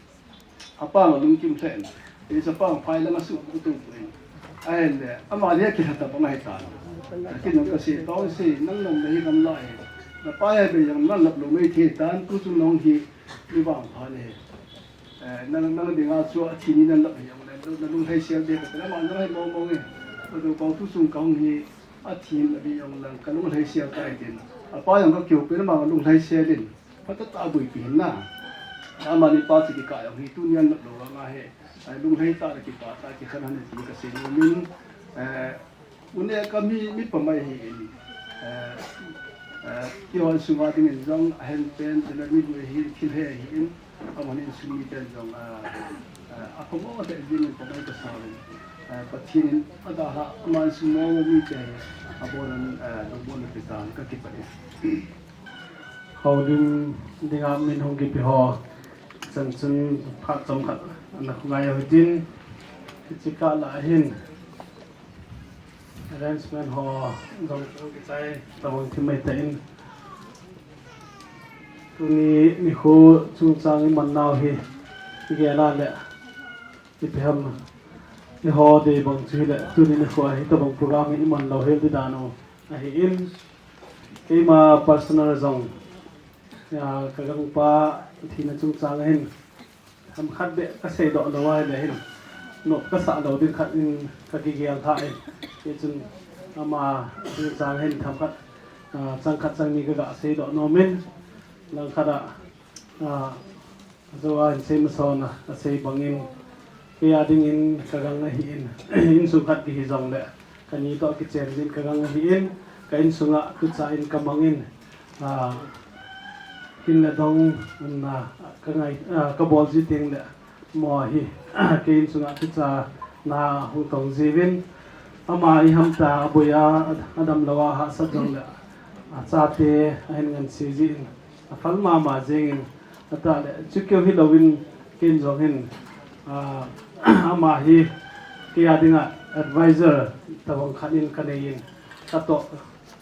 Apa nga lungkim lheh in. Ei chapa nga phai langa suh u tu pon. Ahile, ama le akilhat tabang ahi tan. Kin nang ka sei, tong sei, nang nang na hi gam lai. Na pa ya be yang nang lap lou mei thei tan, tu chun nang hi, mi vangpha le. Eh, nang, nang dinga chu athi ni nan lap hi jong le, na lunglhaisel ding kati le, ama nang hi mong mong e. Ka dou pau tu chung kahung hi, athi ni lap hi jong le, ka lunglhaisel tai tin. Apa jong ka kihou pen ama lunglhaisel in. Phatah tah a boipi hin na. Amani pa chu kikah jong hi, tuni an lap lou vang ahi. Ai lunglhai tah le kipah tah kikhen hen tin ka sei nom in. Eh, Une ka mi, mi pamai ahin, eh, eh, kihou sunga dingin jong, ahen pen, chule mi lui ahin, thil he ahin, aman insung miten jong, ah, ah, apha mo te dingin pamai ka sa uvin, eh, Pathen in adalha, ama insung mo mite, abonan, eh, lungmon na pe tan ka kipah e. Houlim dinga min hung kipe ho, chan chun phat chomkhat ana khongai u hitin, hiche kah lah a hin, arrangement ho jong chu kichai tabang thim mai tah in. Tuni nikho chungchang iman nau hi, igel a le, ipi ham, eiho dei bang chu hile, tuni nikho a hitabang program hi iman lou hel di dan u ahin. Keima personal jong, ya, ka gangpa thina chungchang a hin, Themkhat beh ka seidoh lou ahile hin, nop ka sah lou ding khat in ka kigel tha e. Hichun ama chungchang hin themkhat, ah, chang khat chang ni ka ga seidoh nom in, langkhat a, ah, ajo a hin sei masa na ka sei bangin, kei a dingin ka gang ahin, insung khat kihi jongle, ka ni toh kichen din ka gang ahin, ka insunga tucha in ka mang in, ah, Kin le dong, na, ka ngai, ah, ka bol ji teng le, mo hi, kei in chunga kicha na hung tong jiuvin, ama i ham ta, aboi a, adam lou a, hahsat jong le, achate, ahin ngan si jin, afal mama jingin, ata le, chu keu hi louvin, kin jong hin, ah, ama hi, kei a dinga advisor, tabang khat in ka nei in, ka toh,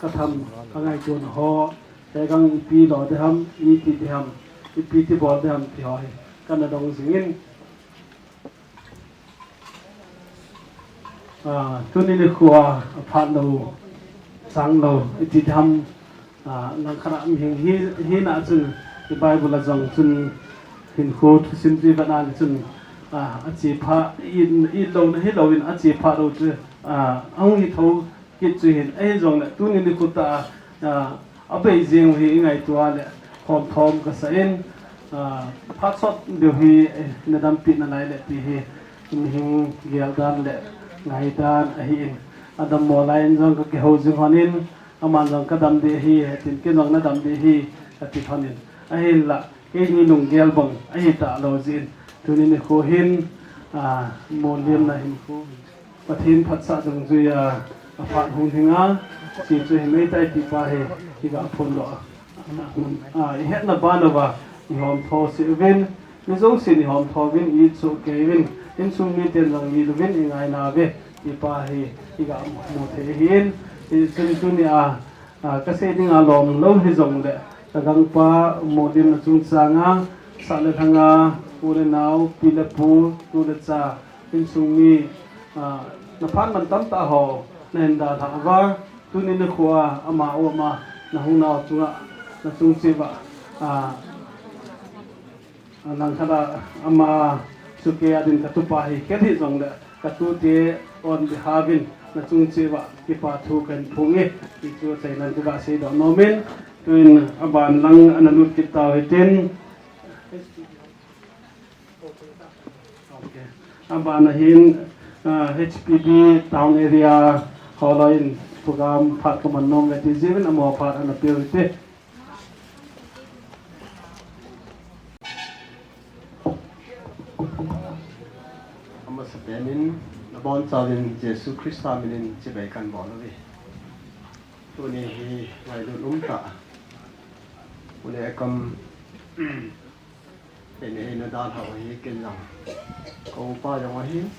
ka tham, ka ngaito na ho, te gang ipi lo de ham, iti de ham, ipi ti bol de ham, ti ho hi, kana dong jingin. Ah, tuni nikho a, aphat lou, chang lou, iti de ham, ah, langkhat a mihing hi, hina chun, i Bible a jong chun, hinkho thusim ti vet na le chun, ah, ache pha, i, i lou na hi louvin, ache pha lou chu, ah, ahung hi tho, kit chu hin, ahi jong le, tuni nikho ta, ah, abei jing u hi i ngaito a le, khom thom ka sa in, ah, phat sot deu hi, eh, na dampi na lai le ti hi, mihing gel dan le, ngai dan ahi in, adam mo lai in jong ka kihou jing hon in, aman jong ka dam di hi, tin kin jong na dam di hi, ka ti hon in, ahin la, Keini lunggel bang ahi ta lou jin, tuni nikho hin, ah, Molim na hinkho, Pathen phatsah dungjui a, aphat hung hinga, chi chu hi mei tai ti pa hi, hi ga phon lo a. Ah, i hetna ban uva, i hom tho si uvin, mi jousen i hom tho uvin, i chu kei uvin, insung miten jong mi luvin, i ngai na uve, ti pa hi, hi ga mu thei hin, hi chun tuni a, Ah, ka sei dinga lom lou hi jong le, ka gangpa Molim na chungchang a, sah le lhang a, u le nao, pi le pu, tu le cha, insung mi, ah, na phat man tam tah ho, na hin dalha uva, tuni nikho a, ama u ama, na hung nau chunga, na chung cheh uva, ah, Langkhat a ama chu kei a din ka tupa hi, kei hi jong le ka tute on behalf in na chung cheh uva kipa thu kahin phong e, ti chu chainan chu ka sei doh nom in, tuin aban lang ana lut kit tau hitin. Ok. Aban a hin, ah, H P B town area ho loi in program phat ka man nom ve ti jeh in amaho phat ana pe u hite. Amasapen in, nabonchauvin Jesu Christa min in chibai kahin bol uve. Tuni hi ngailut um tah. Ule kam Eini eina dalhau hi ken jong. Ka upa jong ahin,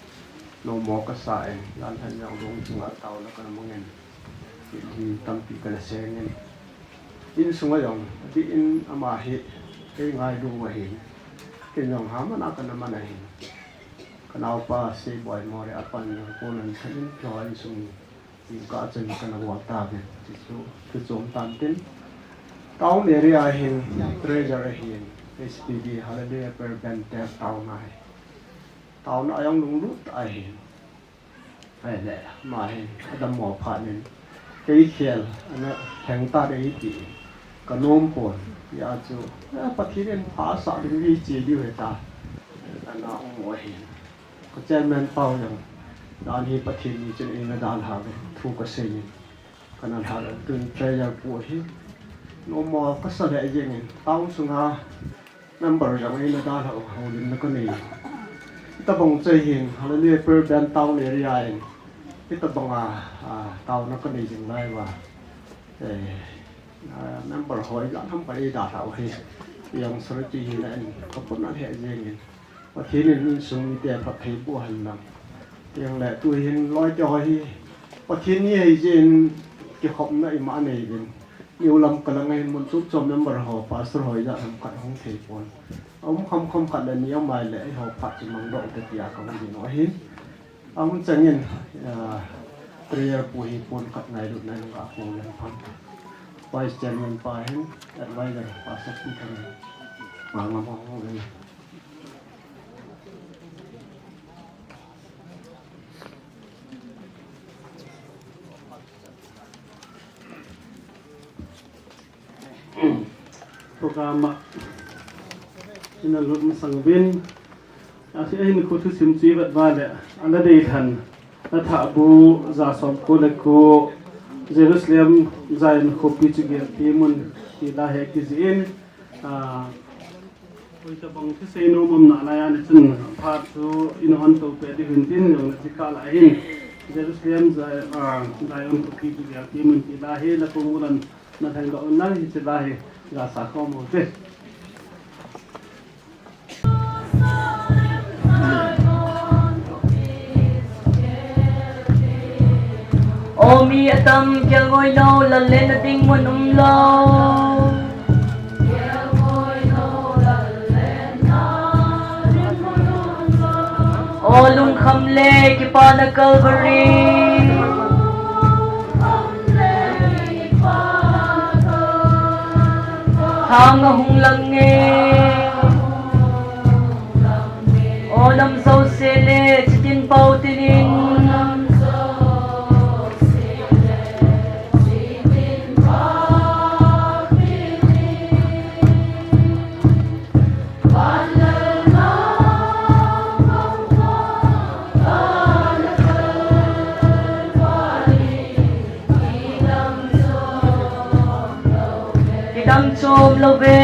nommo kasa in, dan han jong lung chunga taona kana mangin. Hi tampi kana sengin. Insunga jong, adih in ama hi, kei ngailu ahin. Ken jong haman a kana man ahin. Ka naopa Seiboi More apan jong konan thanin keiho insung Tingkah chun kana bol tauve, ti chu, thu chom tan tin. Town area hin, treasurer ahin, S P D, Hallelujah Prayer Band te town a hi. Town a jong lunglut ahin. Ahile, ama hin, adammo phat in. Kei khel, ana theng ta dei ti. Ka nom pon, hijeh chun, eh, Pathen in pha asah ding hi che diu ahi ta. Ana um u ahin. Ka chairman pa jong, dan hi Pathen ni chun eina dalhau ve, thu ka seiyin. Kana lhau ve, tun treasurer pu hi. Nommo kasa lheh jengin, town sunga member jong eina dalhau, houlimna ka nei. Hitabang chu ahin, Hallelujah Prayer Band town area in. Hitabanga, ah, taona ka nei jing lai uva. Eh, ah, member ho ijat ham ka eidalhau hi. Jong sorry ti hina in, ka puna lheh jengin. Pathen in insung mite phatthei boh hen lang. Tiang le tu hin loi te ho hi Pathen ni ahi jeh in kikhopna ima nei uvin. Niu lam ka lang ahin mun chom chom member ho, pastor ho ijat ham khat hung thei pon. Um kham kham khat le ni amai le eiho phat chu mangdoh te tia ka hung ding u ahin. Ahung changin, ah, prayer pu hi pon khat ngailutna in ka hung len phan. Vice chairman pa hin advisor pastor pu thang. Ma ma ma hung len. Program a ina lut masang uvin, ahi, ahinkho thusim chu i vet uva le, ana dei lhan, ana thah bu, ja som ko le ko, Jerusalem, Zion khopi chu gel ti mun, ti la hi kijih in, Ah, hoitabang thusei nom um nalai a, nachun phat chu ina hon to peh ding hin tin, jong nachi kah lai hin. Jerusalem Zion, ah, Zion khopi chu gel temun ti lai hi, la kong ulan na thang ga un lai hi chi lai hi, ga sa khom u te. O mi atam, kelngoi lou, lal le na ding mun umlou. O lungkham le kipana Calvary. Thang ahung lang e. O nam jouse le chitin pao tin in. Kidang chom lou ve.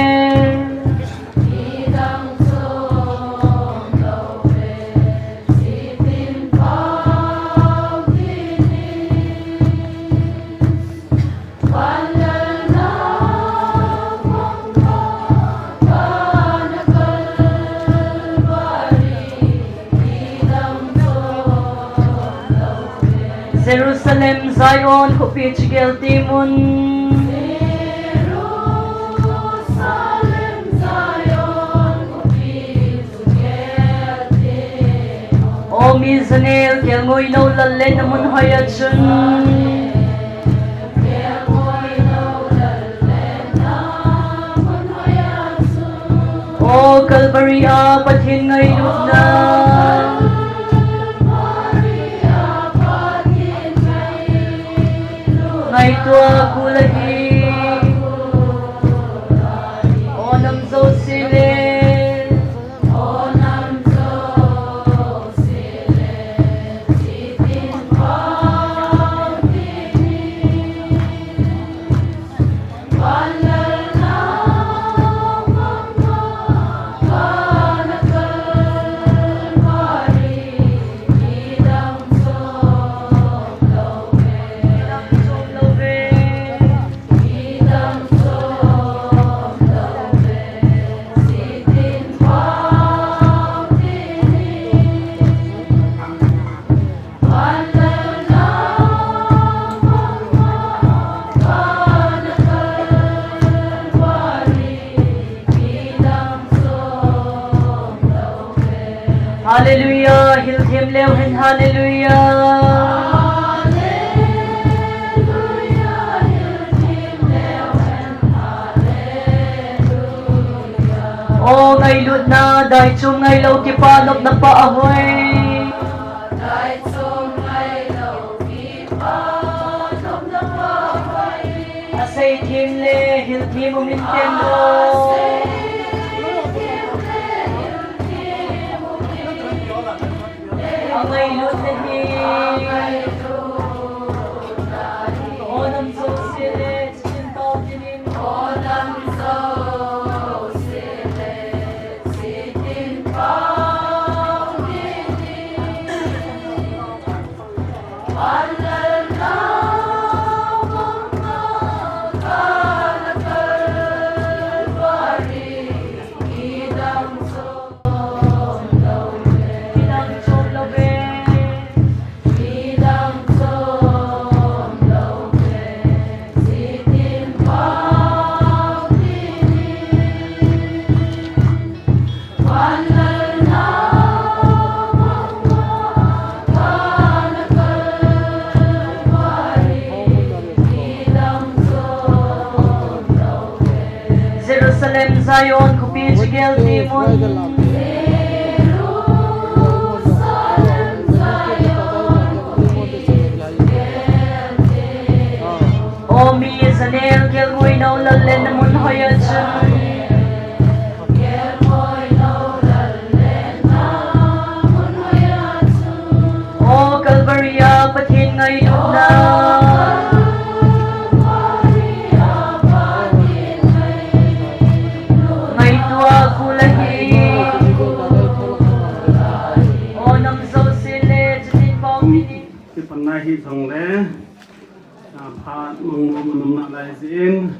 Jerusalem, Zion khopi chu gel temun. O mi janel, kelngoi lou, lal le na mun hoi a chun. O Calvary a Pathen ngailutna. Ngaito a kul ahi. O nam jouse le. Hallelujah, hil them leu hen, hallelujah. O ngailutna, daichom ngailou, kipa nopna pa ahoi. Asei them le hil them um in tem lou. Angailut nahi. O nam jouse le, chitin pao tin in. Jerusalem, Zion khopi chu gel temun. O mi janel, kelngoi lou, lal le na mun hoi a chun. O Calvary a Pathen ngailutna. Jongle, ah, phat mong nom nom nalai jin,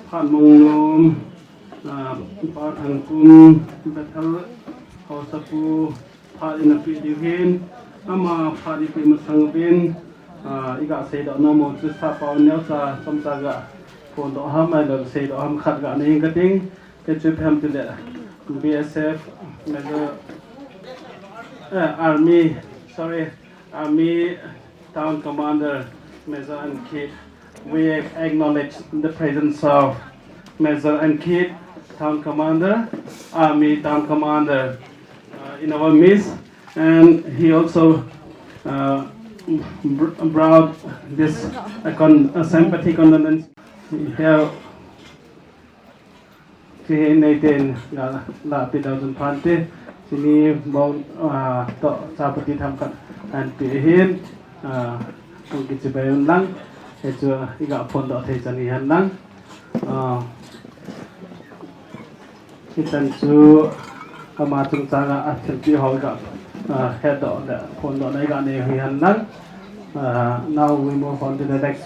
phat mong nom, ah, Pa Thangkum, Bethel Haosapu, phat ina pe diu hin, ama phat ina pe masang uvin, ah, iga seidoh nom u chu sap pau neocha chomcha ga phondoh ham, ahilou le seidoh ham khat ga nei inge kating. Hichu ipi ham tile, B S F, Major, eh, Army, sorry, Army Town Commander, Major Ankit. We acknowledge the presence of Major Ankit, Town Commander, Army Town Commander, uh, in our midst, and he also, uh, br-, brought this, uh, con-, uh, sympathy condolence. Here, Hiche hi neiten la, la pe dau chun phan te. Chini mong, ah, toh chapati themkhat ahin pe ahin, ah, hung kichibai un lang. Hichu iga phondoh thei chan hihen lang. Ah, hichan chu ama chungchang a, a thilpi ho iga, ah, hetdoh le phondohna iga nei u hihen lang. Ah, now we move on to the next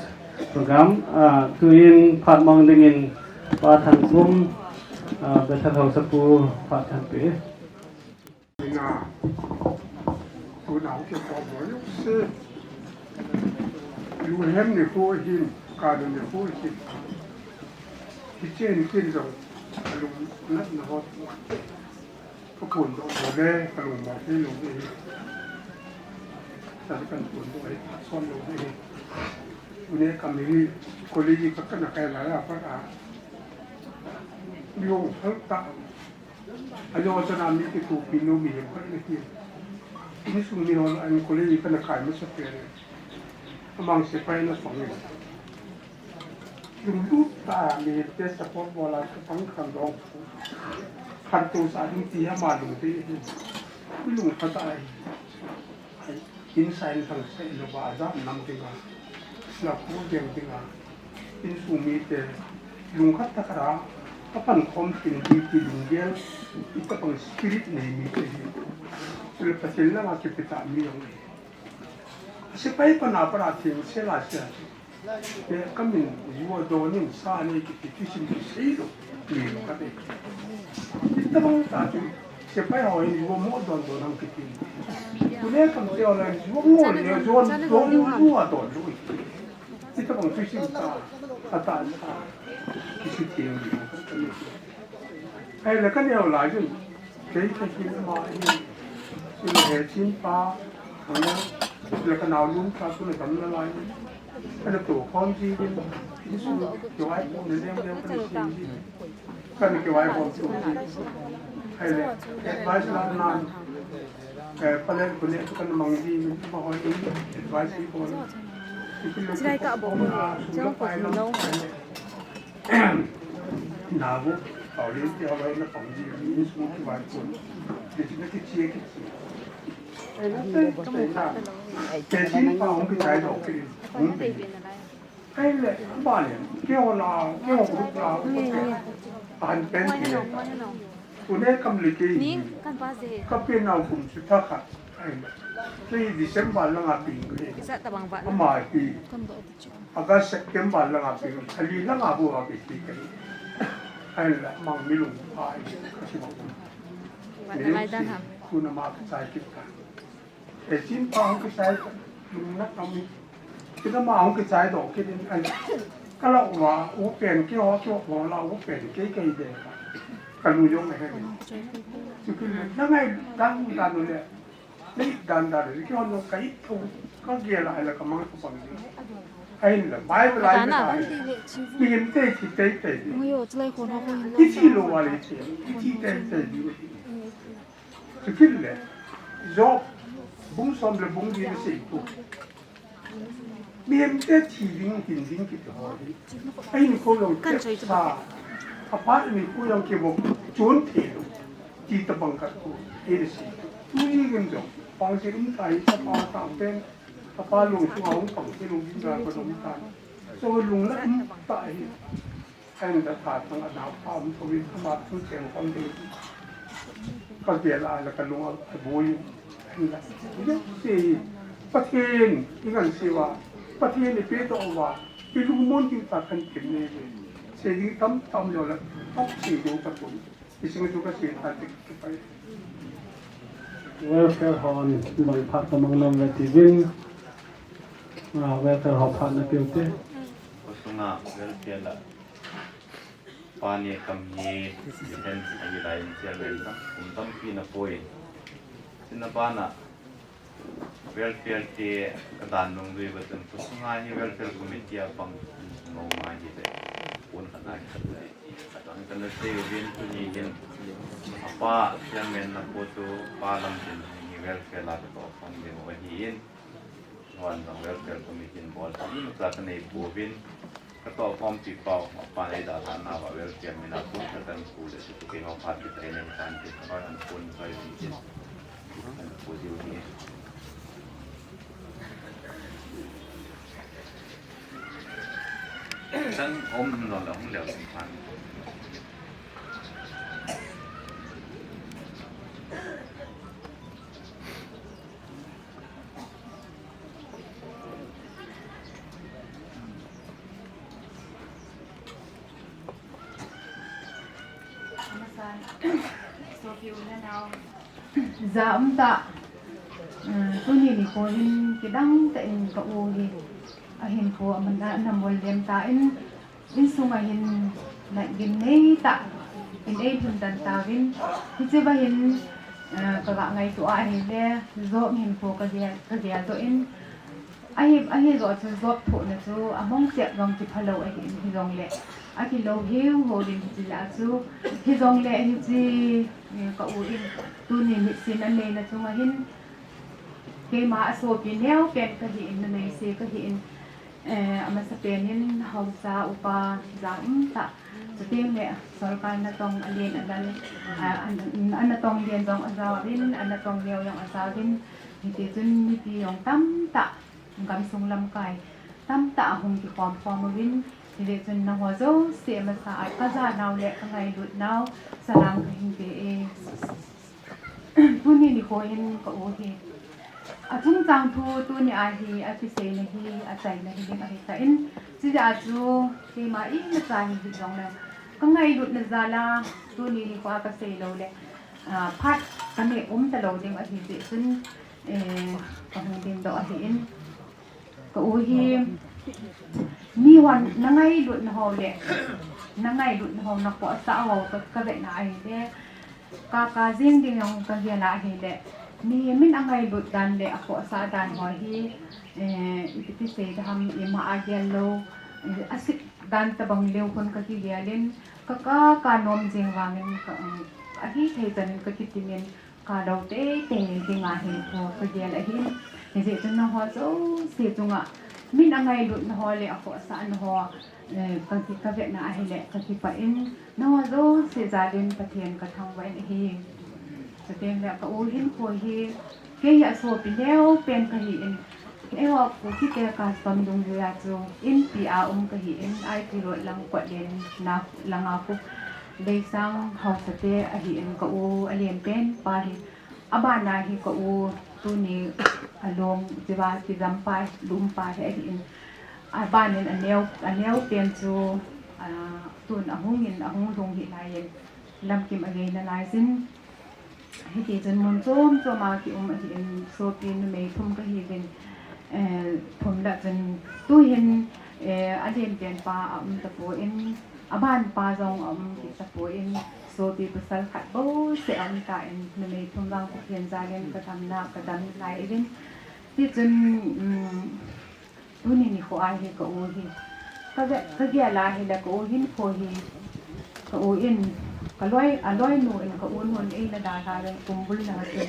program. Ah, tuin phat mang dingin Pa Thangkum, ah, Bethel Haosapu phat thanpi. Ina, tuna hung kipo mo se. Lunghem nikho hin, kanu nikho hin. Hiche hin kin jong, alungnatna ho. Ka phondoh bou le, ka lungmong thei lou ding ahi. Chule ka phondoh ahi, ka son lou ding ahi. Tuni ka mi hi college ka kana kai lai a pat a. Mi hung hal ta. Ajo chana mi kithopi nom mihem khat ahi. Insung mi hon an college kana kai masa pen. Amang sepai na song e. Lunglut tah a mihemte support bol a chapang khandoh. Khantou sah ding ti ama lungdei ahi. Mi lungkhat ahi. Insung in lhangsah lou va ajat nam dinga. Lakhu ding dinga. Insung mite lungkhat tah a. Kapan khom tin ding ti lunggel. Itobang spirit nei mite hi. Chule Pathen langa kipe tah mi jong ahi. Sepai pana para theng sela sia. Te kamin ju adon in sa nei kiti thusim kisei lou. Mi lou kate. Itobang tah chu sepai ho in ju mo don don ham kiti. Tule kam te ho in ju mo le ju don ju adon lou. Itobang thusim ta. Ata ta. Kisi theng lou. Ahile ka neo lai jin, kei ka kin ma hi, chule he chin pa, kana, chule ka nao lum pa, chule dam na lai jin, kana to khom ji jin, insung, kivaipo na lem lem kana si jin, kana kivaipo tu jin. Ahile, advice la nan, eh, palen kune tu kana mang ji jin, ma ho jin, advice hi bol. Silai ka bol, jong ko lo. Nabu, Paulin ti hawai na pang ji, insung kivaipo. Kiti na kichie kichie. Ai na te, te na. Te chin pa hung kichai doh kit in. Hung pi. Ahile, ba le, keiho la, keiho group la. Ahin pen ti. Tuni kam le kei. Ning, kan pa je. Ka pen nau kum chu tha khat. Ahile. Kei December langa pen kei. Isa tabang ba. Ama hi. August, September langa pe, thali langa bou a pe ti kai. Ahinla mang mi lung a i ka si ma. Vat na lai dan ham. Tuna ma ka chai kit ka. E chin pa hung kichai ka, lung na ka mi. Kita ma hung kichai doh kit in ai. Ka la wa, u pen keiho, keiho la u pen kei kei de. Ka lu jong he. Chu kei na ngai dan dan le. Nei dan dan ri kihon nung kai thu ka gel a la ka mang ka pang ni. Ahinla Bible a ka ta. Mihemte thi tei tei. Ngoi o chalai khon ho ko hin. Kithi lou a le thi. Kithi tei tei ni. Chu kit le. Job bung som le bung li na sei tu. Mihemte thi ding, hin ding kiti ho hi. Ahin kho jong kan choi chu sa. Apa ni kho jong ke bo chun thi. Ti tabang khat ko. Ahin si. Tu ni gin jong. Pang si um tai sa pa ta pen. Apa lung chu hung pang si lung gin ra ko dong ta. So lung la um ta hi. Ahin da tha tang a nau pa um ko wi ma tu cheng kon de. Ka gel a la ka lung a boi. Ahin da. Ye si. Pathen i ngansiu a, Pathen i pedoh uva, i lungmon ding tah khat kin nei ve. Sei ding tamtah um lou le, hung sei ding ka tun. I sing chu ka sei ta tik ki pai. Welfare hon bang phat ka mang nom ve ti ding. Ah, welfare ho phat na piu te. Khosung a welfare la. Pa ni kam hi defense a hi lai in chairman tam, kum tampi na poi. Tin a pa na welfare te ka dan nung dui ba tun khosung a hi welfare committee a pang nung ma hi le. Pun ka na ki khat le. Ka tang ka na sei uvin tuni hin. A pa chairman na po tu pa lam tin hi welfare la ka to pang ding u ahi in. Hon jong welfare committee in bol tam in ka ka nei pouvin, ka toh khompi pau, a pa nei dalhah nauva welfare min a pun ka kan pu le chu kei ho phat kitai nei tan ti ka hon pun kai vin tin. Kan pu diu hi. Kan om lo la hung leo sin pan. Amasan, sopi u le nao. Ja um tah, um, tuni nikho hin kidang tah in ka u hi, ahinkho aman a, ana mol lem tan, Insung a hin natna gimnei tah in ei lhun dan tauvin, hiche va hin, eh, ka ga ngaito a ahile, job hinkho ka gel, ka gel doh in, ahi, ahi joh chu job thohna chu among chep jong kipha lou ahin, hijongle, akilou hiu hou ding hiche jeh a chu, hijongle hiche, eh, ka u in, tuni nisim a neina chunga hin, keima a sopi neo pen ka hi in, numei se ka hi in, Eh, amasa pen in haosa upa ja um tah. Chuteng le sorkar natong alen adan, ah, an, an natong len jong ajaovin, an natong neo jong ajaovin. Hiti chun mipi jong tamtah, gamsung lamkai tamtah ahung kikhom khom uvin. Hijeh chun nangho jouse amasa a ka ja nau le ka ngailut nau, salam ka hin pe e. Tuni nikho hin ka u hi. Achungchang thu tuni a hi akiseina hi, achaina hi ding ahi tan. Chujeh a chu keima imacha hi hijongle, ka ngailutna jal a tuni nikho a ka sei lou le, ah, phat ka neh um talou ding ahi jeh chun, eh, ka hung dingdoh ahi in. Ka u hi, mihon na ngailutna ho le, na ngailutna ho na khohsah ho ka, ka vetna ahile, ka, ka jing ding jong ka gel a ahile, mihem in angailut dan le akhohsah dan ho hi, eh, ipi ti sei ding ham, ima a gel lou, eh, asit dan tabang leu khun ka kigel in, ka, ka, ka nom jing vangin ka, um, ahithei chan in ka kitim in, Ka lou teitei ding ahi, ka gel ahi. Hijeh chun nangho jouse chunga, min angailutna ho le akhohsahna ho, eh, ka ki, ka vetna ahile, ka kipah in, nangho jouse jal in Pathen ka thangvah in ahi. Chuteng le ka u hinkho hi, kei hi asopi neo pen ka hi in, Eiho Kuki te custom dungjui a chu inpi a um ka hi in, I T road lang Kotlen na langa khu Beisang haosa te ahi in ka u alen pen pa hi. Abana hi ka u tuni along chiva kijam pa, lum pa hi ahi in. Aban in aneo, aneo pen chu, ah, tun ahung in, ahung lhung hi lai in. Lamkim agei nalai jin. Hiti chun mun chom chom a ki um ahi in, sopi numei thum ka hi vin, eh, thum la chun tu hin, eh, alen pen pa a um tapon, aban pa jong a um tapon, sopi pasal khat bou se a um tan, numei thum vang Pathen jal in ka damna, ka dam lai vin. Ti chun, um, Tuni nikho a hi ka u hi. Ka ve, ka gel a hile ka u hinkho hi. Ka u in, ka loi, a loinu in ka u nun eina dalha le kumbul na ha chu.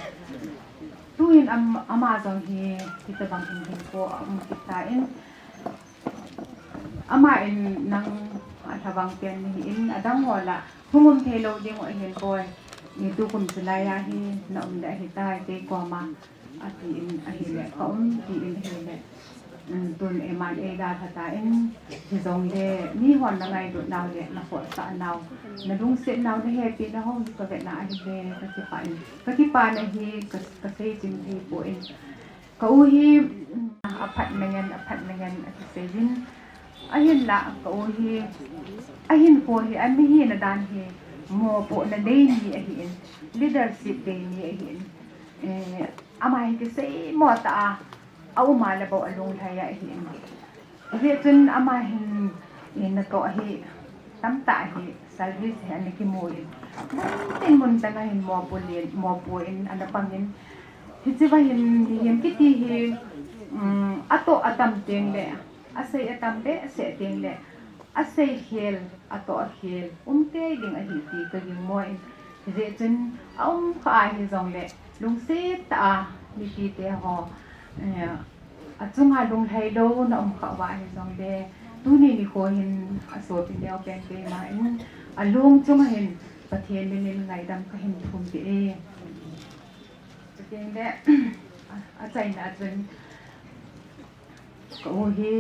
Tu in am, ama jong hi, hitabang hin hinkho a um kit tan. Ama in nang a lhavang pen ni in adang ho la. Hung um thei lou ding u ahin poi. Ni tukum chulai a hi na um le ahi tai kei koma. Ati in ahile, ka um ti in ahile. Um, tun eima ei dalha tan, hijongle, mihon na ngailut nau le, na khohsah nau, na lungset nau, na hepi nau hi ka vetna ahile, ka kipah in. Ka kipah na hi, ka, ka sei chim thei pon. Ka u hi, mm, aphat na ngen, aphat na ngen, akisei jin. Ahinla, ka u hi, ahinkho hi, amihina dan hi, mopohna nei mi ahin, leadership nei mi ahin. Eh, ama hi kisei mo tah a, a um a le bou alunglhai ahin. Hijeh chun ama hin, eh, natoh hi, tamtah hi, service hi ana kimu in. Mun tin mun dang a hin mopo in, mopo in ana pang in. Hiche va hin, mihem kiti hi, um, atoh atam teng le, asei atam behseh teng le, asei khel, atoh akhel, um tei ding ahi ti ka gingmo in. Hijeh chun, aum kha ahi jongle, lungset tah a, mipite ho, eh, achunga lunglhai louna um kha uva ahi jongle, tuni nikho hin asopi neo pen keima in, alung chunga hin Pathen minin ngaidam kahin thum e. Chuteng le, a, achaina chun, ka u hi,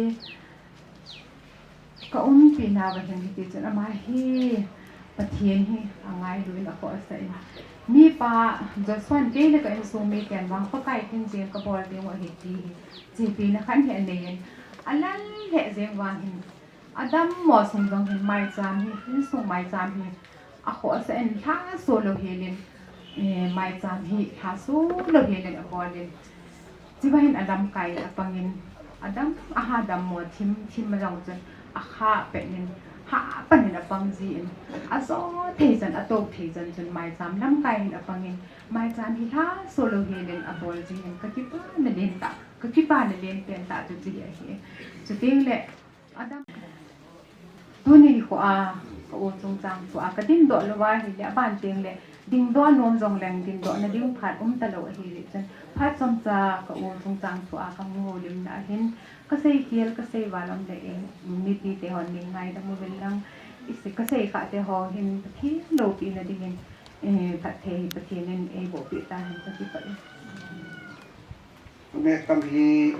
ka umpi nauva hin hiti chun ama hi Pathen hi angailu in akhohsah in. Mipa Joshua in kei le ka insung miten vang Pakai theng jeng kabol ding u ahi ti hi. Chepina khat hi anei in. Alal lheh jeng vang hin. Adammo sung jong hin maicham hi, insung maicham hi. Akhohsah in lhaso lou helin, eh, maicham hi lhaso lou helin abol in. Chiva hin alamkai apang in, adam, aha dammo thim, thim ma jong chun, akha pet in, ha pan in apang ji in, ajo thei chan, ato thei chan chun maicham lamkai hin apang in, maicham hi lhaso lou helin abol ji in, kakipana len tah, kakipana len pen tah chu chi ahi. Chuteng le, Adam. Tuni nikho a, ka u chungchang thu a, ka dingdoh lou ahile, aban teng le, dingdoh nom jong leng, dingdoh na ding phat um talou ahile chun, phat chomcha ka u chungchang thu a, ka hung houlimna ahin, ka sei khel, ka sei val um le, eh, mipite hon nei ngaidam uvin lang, ise, ka sei khah te ho hin, Pathen loupina dingin, eh, phatthei, Pathen in eiboh peh tahen, ka kipah e. Neh tam hi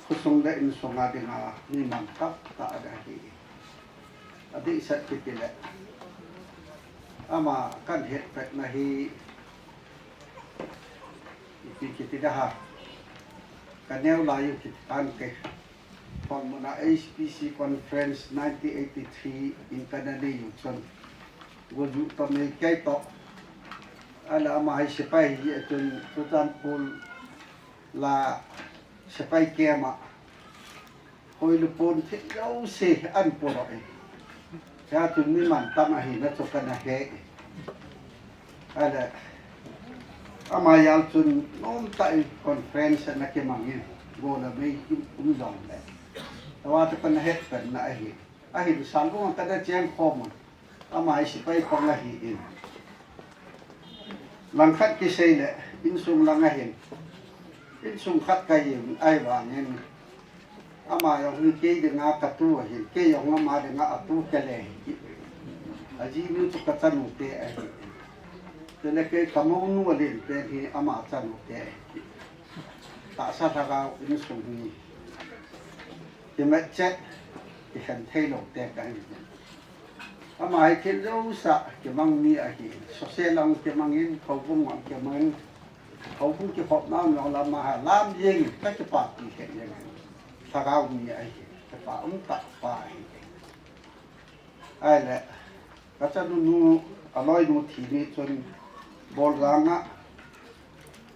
khosung le insung a dinga mi mantam tah a ahi. Adih sat kiti le. Ama kahin hetpetna hi ipi kiti da ham. Ka neo lai u kiti tante. Pang muna H P C Conference nineteen eighty-three in kana nei u chun. Goju to mei kei to. Ahile ama hi sepai hi a chun Churachandpur la sepai camp a. Hoi le pon thil jouse ahin podoh e. Hia chun mi mantam ahina chu kana he e. Ahile, ama jal chun nomtah in conference ana kimang in, go le mei um jong le. Tua chu kana hetpetna ahi. Ahin salung kana cheng khom un. Ama hi sepai pang ahin. Langkhat kisei le, insung lang ahin. Insung khat kahin, ahivangin. Ama jong hi kei dinga katu ahin, kei jong ama dinga atu kele ahi. Ajinu chu kachanu te ahi. Chule kei kamounu alen pen hi ama chanu te ahi. Tahsa lhagao insung hi. Kimatchet, kikhen thei lou te kahi. Ama hi thil jousea kimang mi ahi. Sose lang kimangin, houbung lang kimangin. Houbung kikhopna um jong le ama hi lam jengin, kakipah ti khen jengin. Lhagao mi ahi, kipa umtah pa ahi. Ahile, kachanu nu, aloinu thi ni chun, Boljang a,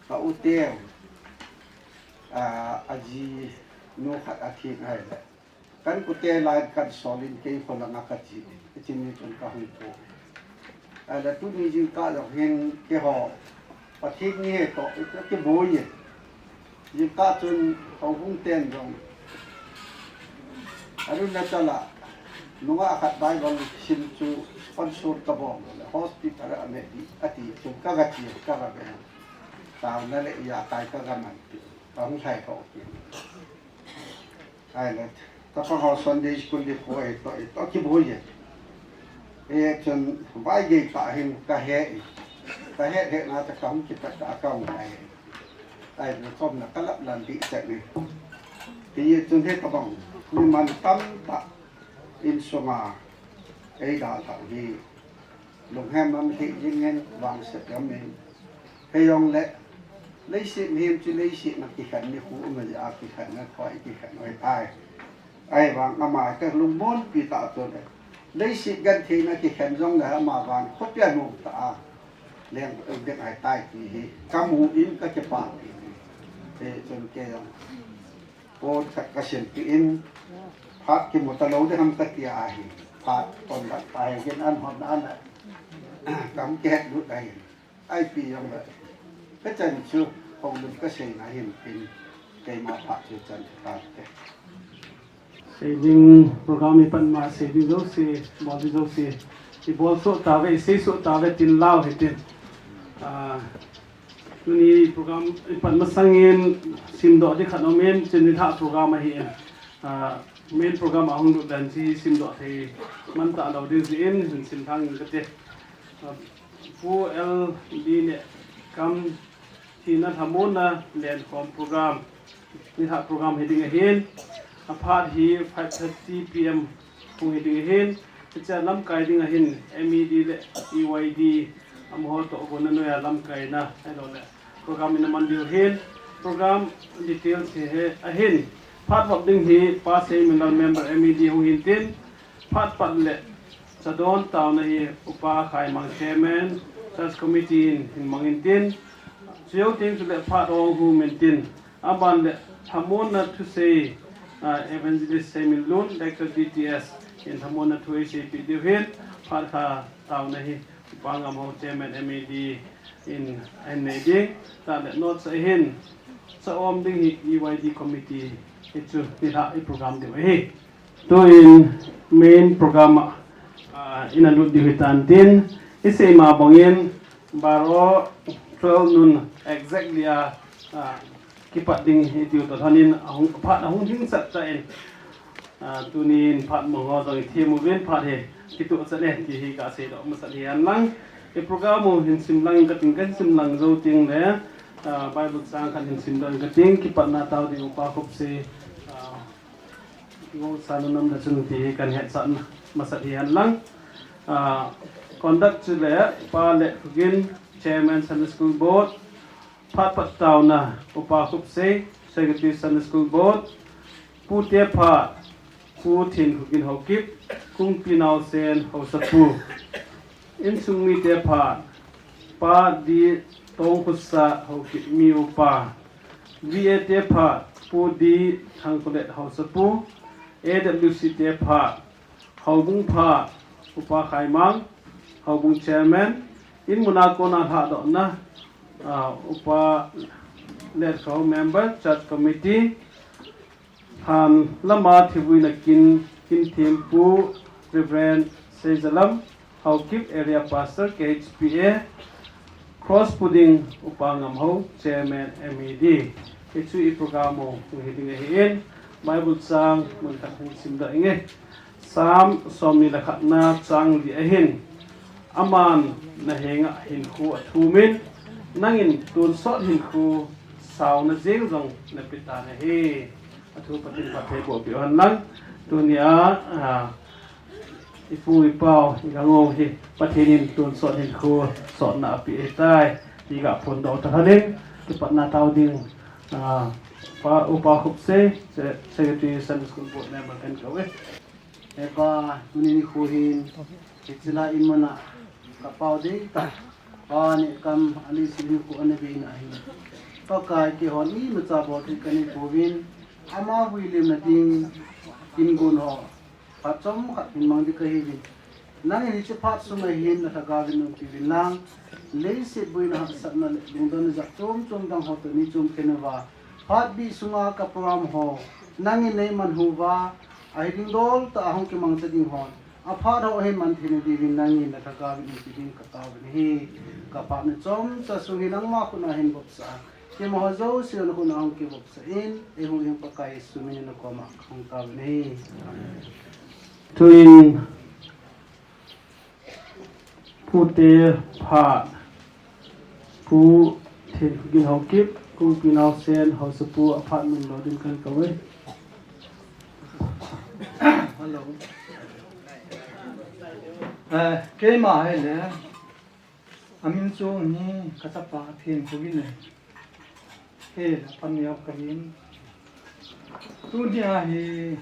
ka u teu, a, ajinu khat athi ahile. Ka inkote lai kahin sol in kei kho langa kache, kache ni chun kahung po. Ahile tuni jingkah jong hin keiho, Pathen ni he toh, kiboi e. Jingkah chun houbung ten jong. Arunachal a, nungah khat Bible sim chu sponsor kabol le, hospital a le di, ati chun kagache, kagaven. Taona le ijakai kagaman, kahung lhai kho. Ahile, chapang ho Sunday school dikho e toh, e toh kiboi e. E chun, vaigei tah hin kahe e. Kahe he na cha kahung kipat tah kahung kahe. Ahile, chomna kalap lan dih chet ni. Ti e chun hitobang, mi mantam tah insunga, eidalhah hi. Lunghem lam hi jingin, vangset lam in. Hijongle, Leiset mihem chu leiset na kikhen nikho um jeh a kikhen na khoi kikhen u ahitai. Ahivang ama kalungmonpi tah chu le, leiset genthei na kikhen jongle ama van khopi a nom tah a leng u ding ahitai ti hi kamu in kakipah in. Hichun kei jong pon khat kasim peh in, phat kimu talou ding ham kati ahi. Phat pon lat pa hi hin an hon an a kam kihet lut ahi. Ipi jongle kachan chu houlim kaseina hin tin, keima phat chu chan chu tante. Sei ding program hi pan ma sei ding jouse, bol ding jouse, ibol soh tauve, isei soh tauve tin lau hitin. Ah, tuni program hi pan masangin simdoh ding khat aumin, chun nilhah program ahin. Ah, main program a hung lut dan chu simdoh thei man talou ding jeh in hin sim thang in kati. Ah, Pu L D Nekam thina lhamonna lenkhom program, nilhah program hi ding ahin. Aphat hi five thirty P M hung hi ding ahin. Hichea lamkai ding ahin M E D le E Y D amaho toh gonna noiya lamkaina ahiloule program ina man diu ahin. Program details hi ahin. Phat vop ding hi Pa Seiminlal member M E D hung hin tin, phat pat le chadon taona hi Upa Khaimang Chairman Church Committee in hin mang in tin, chujou teng chule phat hung hum in tin, aban le lhamonna thusei, ah, Evangelist Seiminlun, Director D T S, in lhamonna thu eiseipeh diu ahin, phat kha taona hi Upa Ngamhou Chairman M E D in ahin nei ding, tah le notes ahin, cha-om ding hi E Y D committee hi chu nilhah i program diu ahi. Tuin main program a, ah, ina lut diu hitan tin, isei ma bangin baro twelve nun exactly a, ah, kipat ding hi tiu toh lhonin ahung, phat ahung ding chat chat in, ah, tunin phat mong ho jong ithem uvin phat hi kitoh chat e ti hi kasei doh masat hihen lang. I program u hin sim lang kating, kahin sim lang jou teng le, ah, Bible chang khat hin simdoh in kating, kipatna tao ding Upa Khupsei, ah, Gongsa Nunam le chun ti hi kahin hetsah masat hihen lang. Ah, conduct chule Pa Letkhokin, Chairman Sunday School Board, phat pat taona Upa Khupsei, Secretary Sunday School Board, pute phat, Pu Thenkhokin Haokip, Kungpi Naosen Haosapu, insung mite phat, Pa D Tongkhusa Haokip mi upa, V A te phat, Pu D Thangkholet Haosapu, A W C te phat, Houbung phat, Upa Khaimang, Houbung Chairman, in muna kona lhahdohna, ah, Upa Letkhou member, Church Committee, han lama thivuina kin, kin thempu Reverend Seizalam Haokip, Area Pastor, K H P A, Cross puding Upa Ngamhou, Chairman, M E D. Hichu i program u hiding ahin, Bible chang mun khat hin simdoh inge. Psalm somni le khatna chang li ahin, aman nahenga hinkho athumin, nangin tonsot hinkho sauna jeng jong napetan ahi. Athu Pathen phattheiboh peh hen lang. Tunia, ah, ipu ipau, igangho hi Pathen in tonsot hinkho sotna apeh ahitai. Ti gaphondoh talhanin, kipatna tao ding, ah, Pa, Upa Khupsei, Se-, Secretary Sunday School Board Member kahin kou e. He Pa, tuni nikho hin, hiche lai in muna, kapao deitah, Pa Nekam, aleiset hinkho ana beina ahin. Pakai, keihon imacha bol thei kanei pouvin, ama vuilemna ding, kin gon ho, phat chomkhat hin mang ding kahiuvin. Nangin hiche phat sunga hin nalhagaovin umpi uvin lang, leiset boina hahsatna le lungdonna jat chom chom dang ho toh neichom khen uva, phat bih sunga ka program ho, nangin neiman uva, ahiding dol tah a hung kimangcha ding hon, aphat ho ahin man theina diuvin nangin nalhagaovin umpi ding kataovin ahi. Kaphatna chomcha sung hi nangma khutna hin vopsah a, keimaho jouse nakhutna hung kivopsah in, eihung Pakai Jesu minin nakoma kahung taovin ahi. Tuin pute phat, Pu Thenkhokin Haokip, Kungpi Naosen Haosapu aphat mun lo din kahin kou e. Hello. Eh, keima hile, amin chu ni kachapa Thenkhokin e. He, la pan neo kahin. Tunia hi,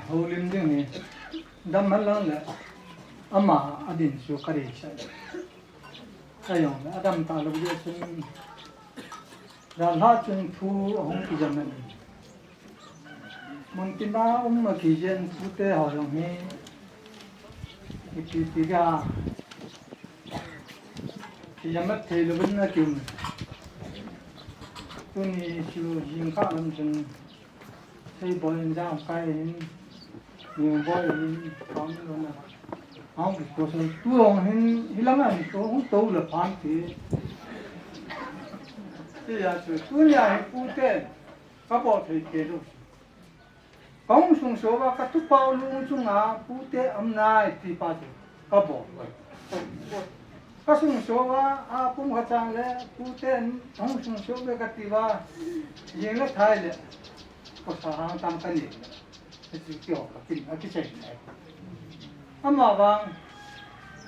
houlim ding hi. Dam man lang le. Ama adin chu kari sa. Kayong le, adam ta lo dia chun. Jan ha chun thu ahung kijam na ni. Mun tina um ma kijen pute ho jong hi. Ipi ti ga. Kijamat thei louvin na kium. Tuni chu jingkah lam chun Seiboi in jam kai in, Ningboi in, pam lo na. Hung ko so tu hung hin, hilang a hin to, hung to le phan ti. Ti ya chu, tunia hi pute, ka bol thei kei lou. Ka hung sung so va ka tupa u lung chunga pute um nai ti pa chu ka bol. Ka sung so va a pum kha chang le pute hung sung so ve ka ti va jing le thai le ko sa hang tam ka ni. Ka ti ti ho ka kin a ki chai nai. Ama vang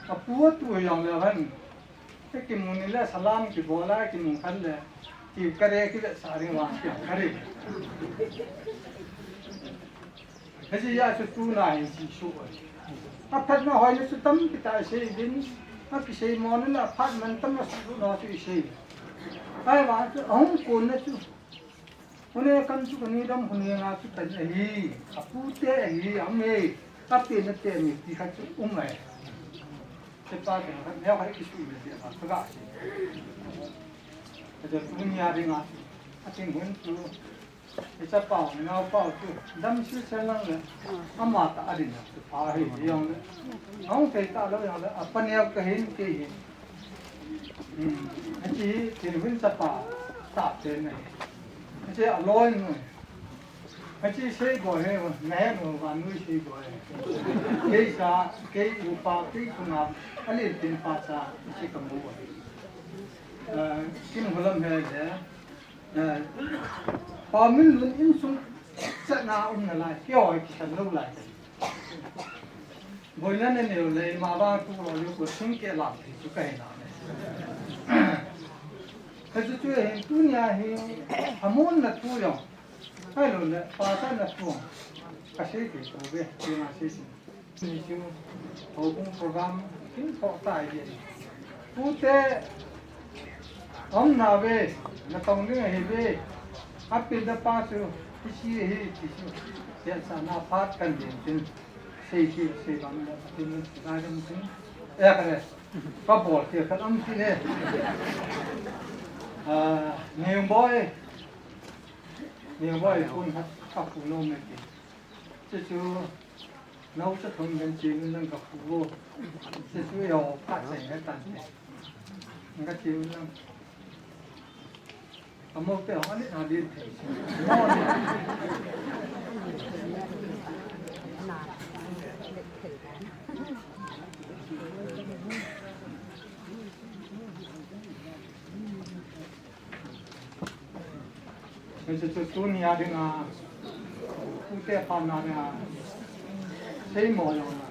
a pu a tu jong le van. Te kimu ni le salam kibol a kimu khan le, ki kare ki le sa ring vang ki kare. Hiji ya chu tuna hin chi su. A phat na hoi na chu tam kita sei din, a ki sei mo na phat man tam na su na chu sei. Ai va chu hung kun na chu. Hune kam chu kani dam hune nga chu kan ahi, a pute ahi, a me, a te na te mi ti kha chu um ai. Te pa te kha, ne kha ki su me te kha, ka ga si. Ka ja tu ni a ri nga chu, a ting hun chu, e cha pa, na pa chu, dam si se lang le, a ma ta a ri na chu pa hi, yong le. Hung te ta lo yong le, a pa ne ka hin ke hin. Hmm, a chi, te hun cha pa, ta te ne. A chi a loi nu. Achi sei boi he, na he mo van nui sei boi he. Kei sa, kei upa, kei kunga, a lin tin pa sa, achi ka mu boi. Eh, kim hulam he le, eh, pa min lun in sung, sa na um na lai, kei oi ki san lo lai. Boina ne neo le, ma ba tu lo yo ko sing ke la, ti chu ka he na ne. Ka chu chu he, tunia he, a mun na tu yo. Hello le, pa ta na tuang. Ka sei thei tauve, ti na sei thei. Ni chu, houbung program, kin tho tai ve. Pute, um na ve, na tong ding ahi ve. A pin da pa chu, i si hi, ti chu. Tia sa na phat kan din tin. Sei sei, sei bang le, a pin da dam tin. E ka le, ka bol ke ka lam tin e. Ah, Ningboi. Ningboi kun hat ka pu nom me ti. Chu chu, nau cha thum den chi nun lang ka pu vo. Chu chu yo ka chai he tan te. Nga chi nun lang. Ka mo te ho ni na din te. Hiche chu tunia dinga, pute phatna dinga, sei mo jong na.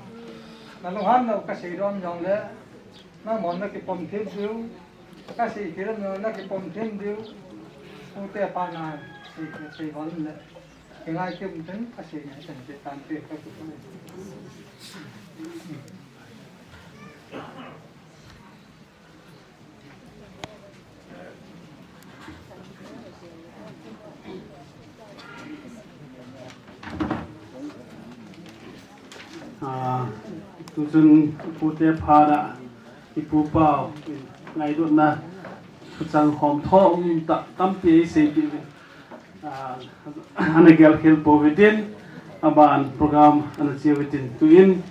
Na lunghan lou kasei dom jongle, nangman nakipom thim diu, kasei thim diu, nakipom thim diu, pute phatna sei, sei hon le, kingai thim thim kasei ngai thim thim tante ka tu. Ah, tuchun pute phat a, ipu pau, ngailutna, thuchang khom tho um ta, tampi eisei peh uvin. Ah, ana gel khel pouve tin, aban program ana che uve tin. Tuin,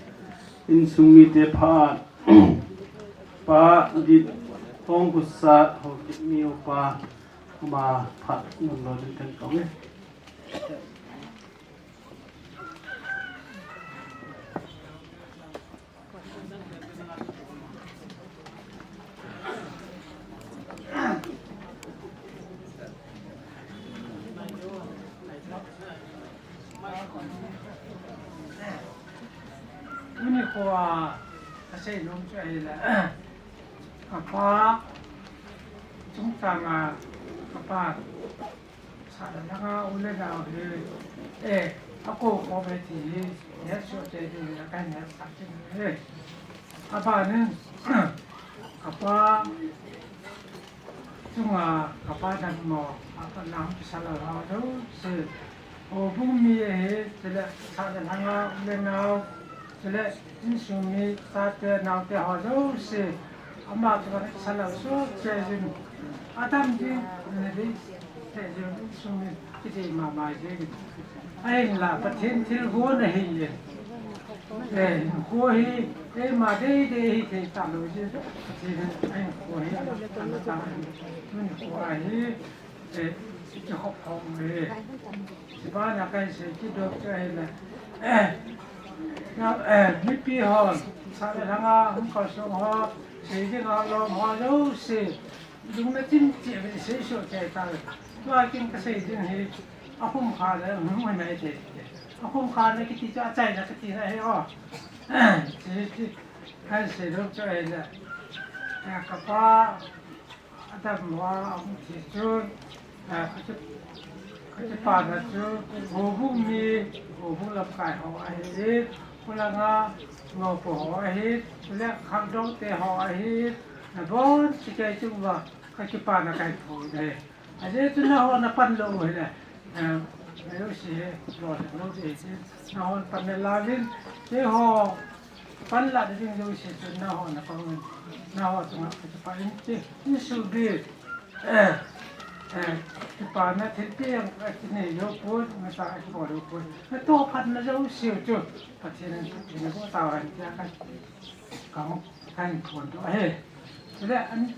insung mite phat, Pa Dit Tongkhutsat, Haokip mi upa, ama phat nung lo ding kan kau e. Tuni khoa kasei nom chu ahile, apa, Chungchang a kapa, sa le lhang a u le nao hi, eh, akou khom e ti hi, neh soh cheh ding a kahin neh sah kit e. Abanin, kapa chunga kapa dammo, apa lang pasal ho jouse, houbung mi ahi, chule sa le lhang a u le nao, chule insung mi chate naote ho jouse, ama chunga neh sah lou soh cheh jin, adam ding, neh ding, cheh jin, insung mi kiti mama jin. Ahinla Pathen thilgon ahi e. Eh, hinkho hi, eima deidei hi thei talou jin. Pathen in hinkho hi, ana ta, hinkho ahi, eh, kikhop khom e. Chubana kahin sei kit ding chu ahile, eh, na, eh, mipi ho, sa le lhang a hung kalsong ho, sei ding a lom ho jouse, lungna chim cheh a sei soh cheh tauve. Tua kin kasei ding hi, akhum kha le hung mai mai thei. Akhum kha le kiti chu achaina kati na hi o. Chi, chi, kahin sei ding chu ahile, eh, kapa, adam mo a hung thi chun, eh, ka ki-, ka kipana chu, houbung mi, houbung lamkai ho ahi, khulanga mopo ho ahi, chule khangdong te ho ahi, nabonchauva kei chunga ka kipana kahin phong e. Ajeh chu nangho napan lou u hile, eh, ajouse hi, lolhing lou ding ahi. Nangho pan nalauvin, keiho panlah ding jouse chu nangho napang uvin, nangho chunga ka kipah in ti, insung mi, eh, eh, kipana thilpeh jong akinei jou pon, nasa akibol jou pon. Natoh phatna jouse chu Pathen in, Pathen in boh tauhen tia ka, ka, kahin phongdoh ahi. Chule an,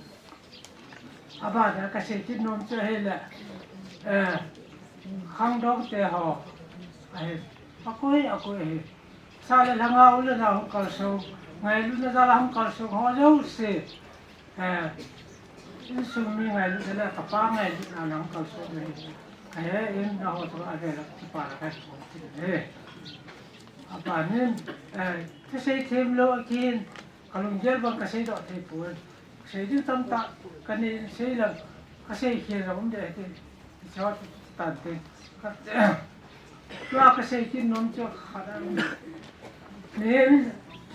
abana kasei kit nom chu ahile, eh, khangdong te ho ahi, akoi, akoi ahi. Sa le lhang a u le nao hung kalsong, ngailutna jal a hung kalsong ho jouse, eh, insung mi ngailutna le kapa ngailutna a hung kalsong ahi. Ahin nangho chunga avel a kipana kahin phong kit e. Abanin, eh, thusei them lou a kin, kalunggel bang kasei doh thei pon. Sei ding tamtah kanei sei lang, kasei khel jong um ding ahi ti, ti chu tan te. Ka, tua kasei kit nom chu khat a, nei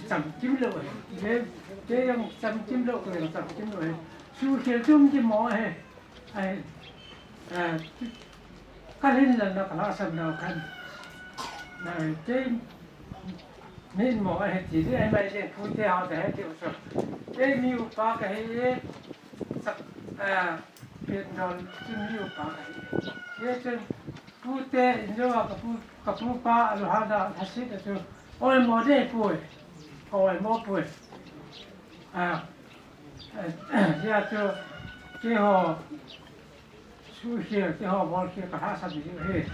cham kim lou ahi. Nei, kei jong cham kim lou, kei jong cham kim lou ahi. Suhkhel chu um ding mo ahi. Ahi, eh, kalhin lang na kalhahsam nau khan. Na, kei Min mo ahi ti, ahi mai le, pute ho te ahi ti u chu. Kei mi upa kahi e, sak, ah, Petdol chu mi upa kahi e. Kei chun pute in jo a ka pu, ka pu pa a lu ha da, ha si da chu. Oi mo de pu e. Oi mo pu e. Ah, eh, ya chu, keiho, Suhkhel, keiho bolkhel kalhahsam jiu ahi.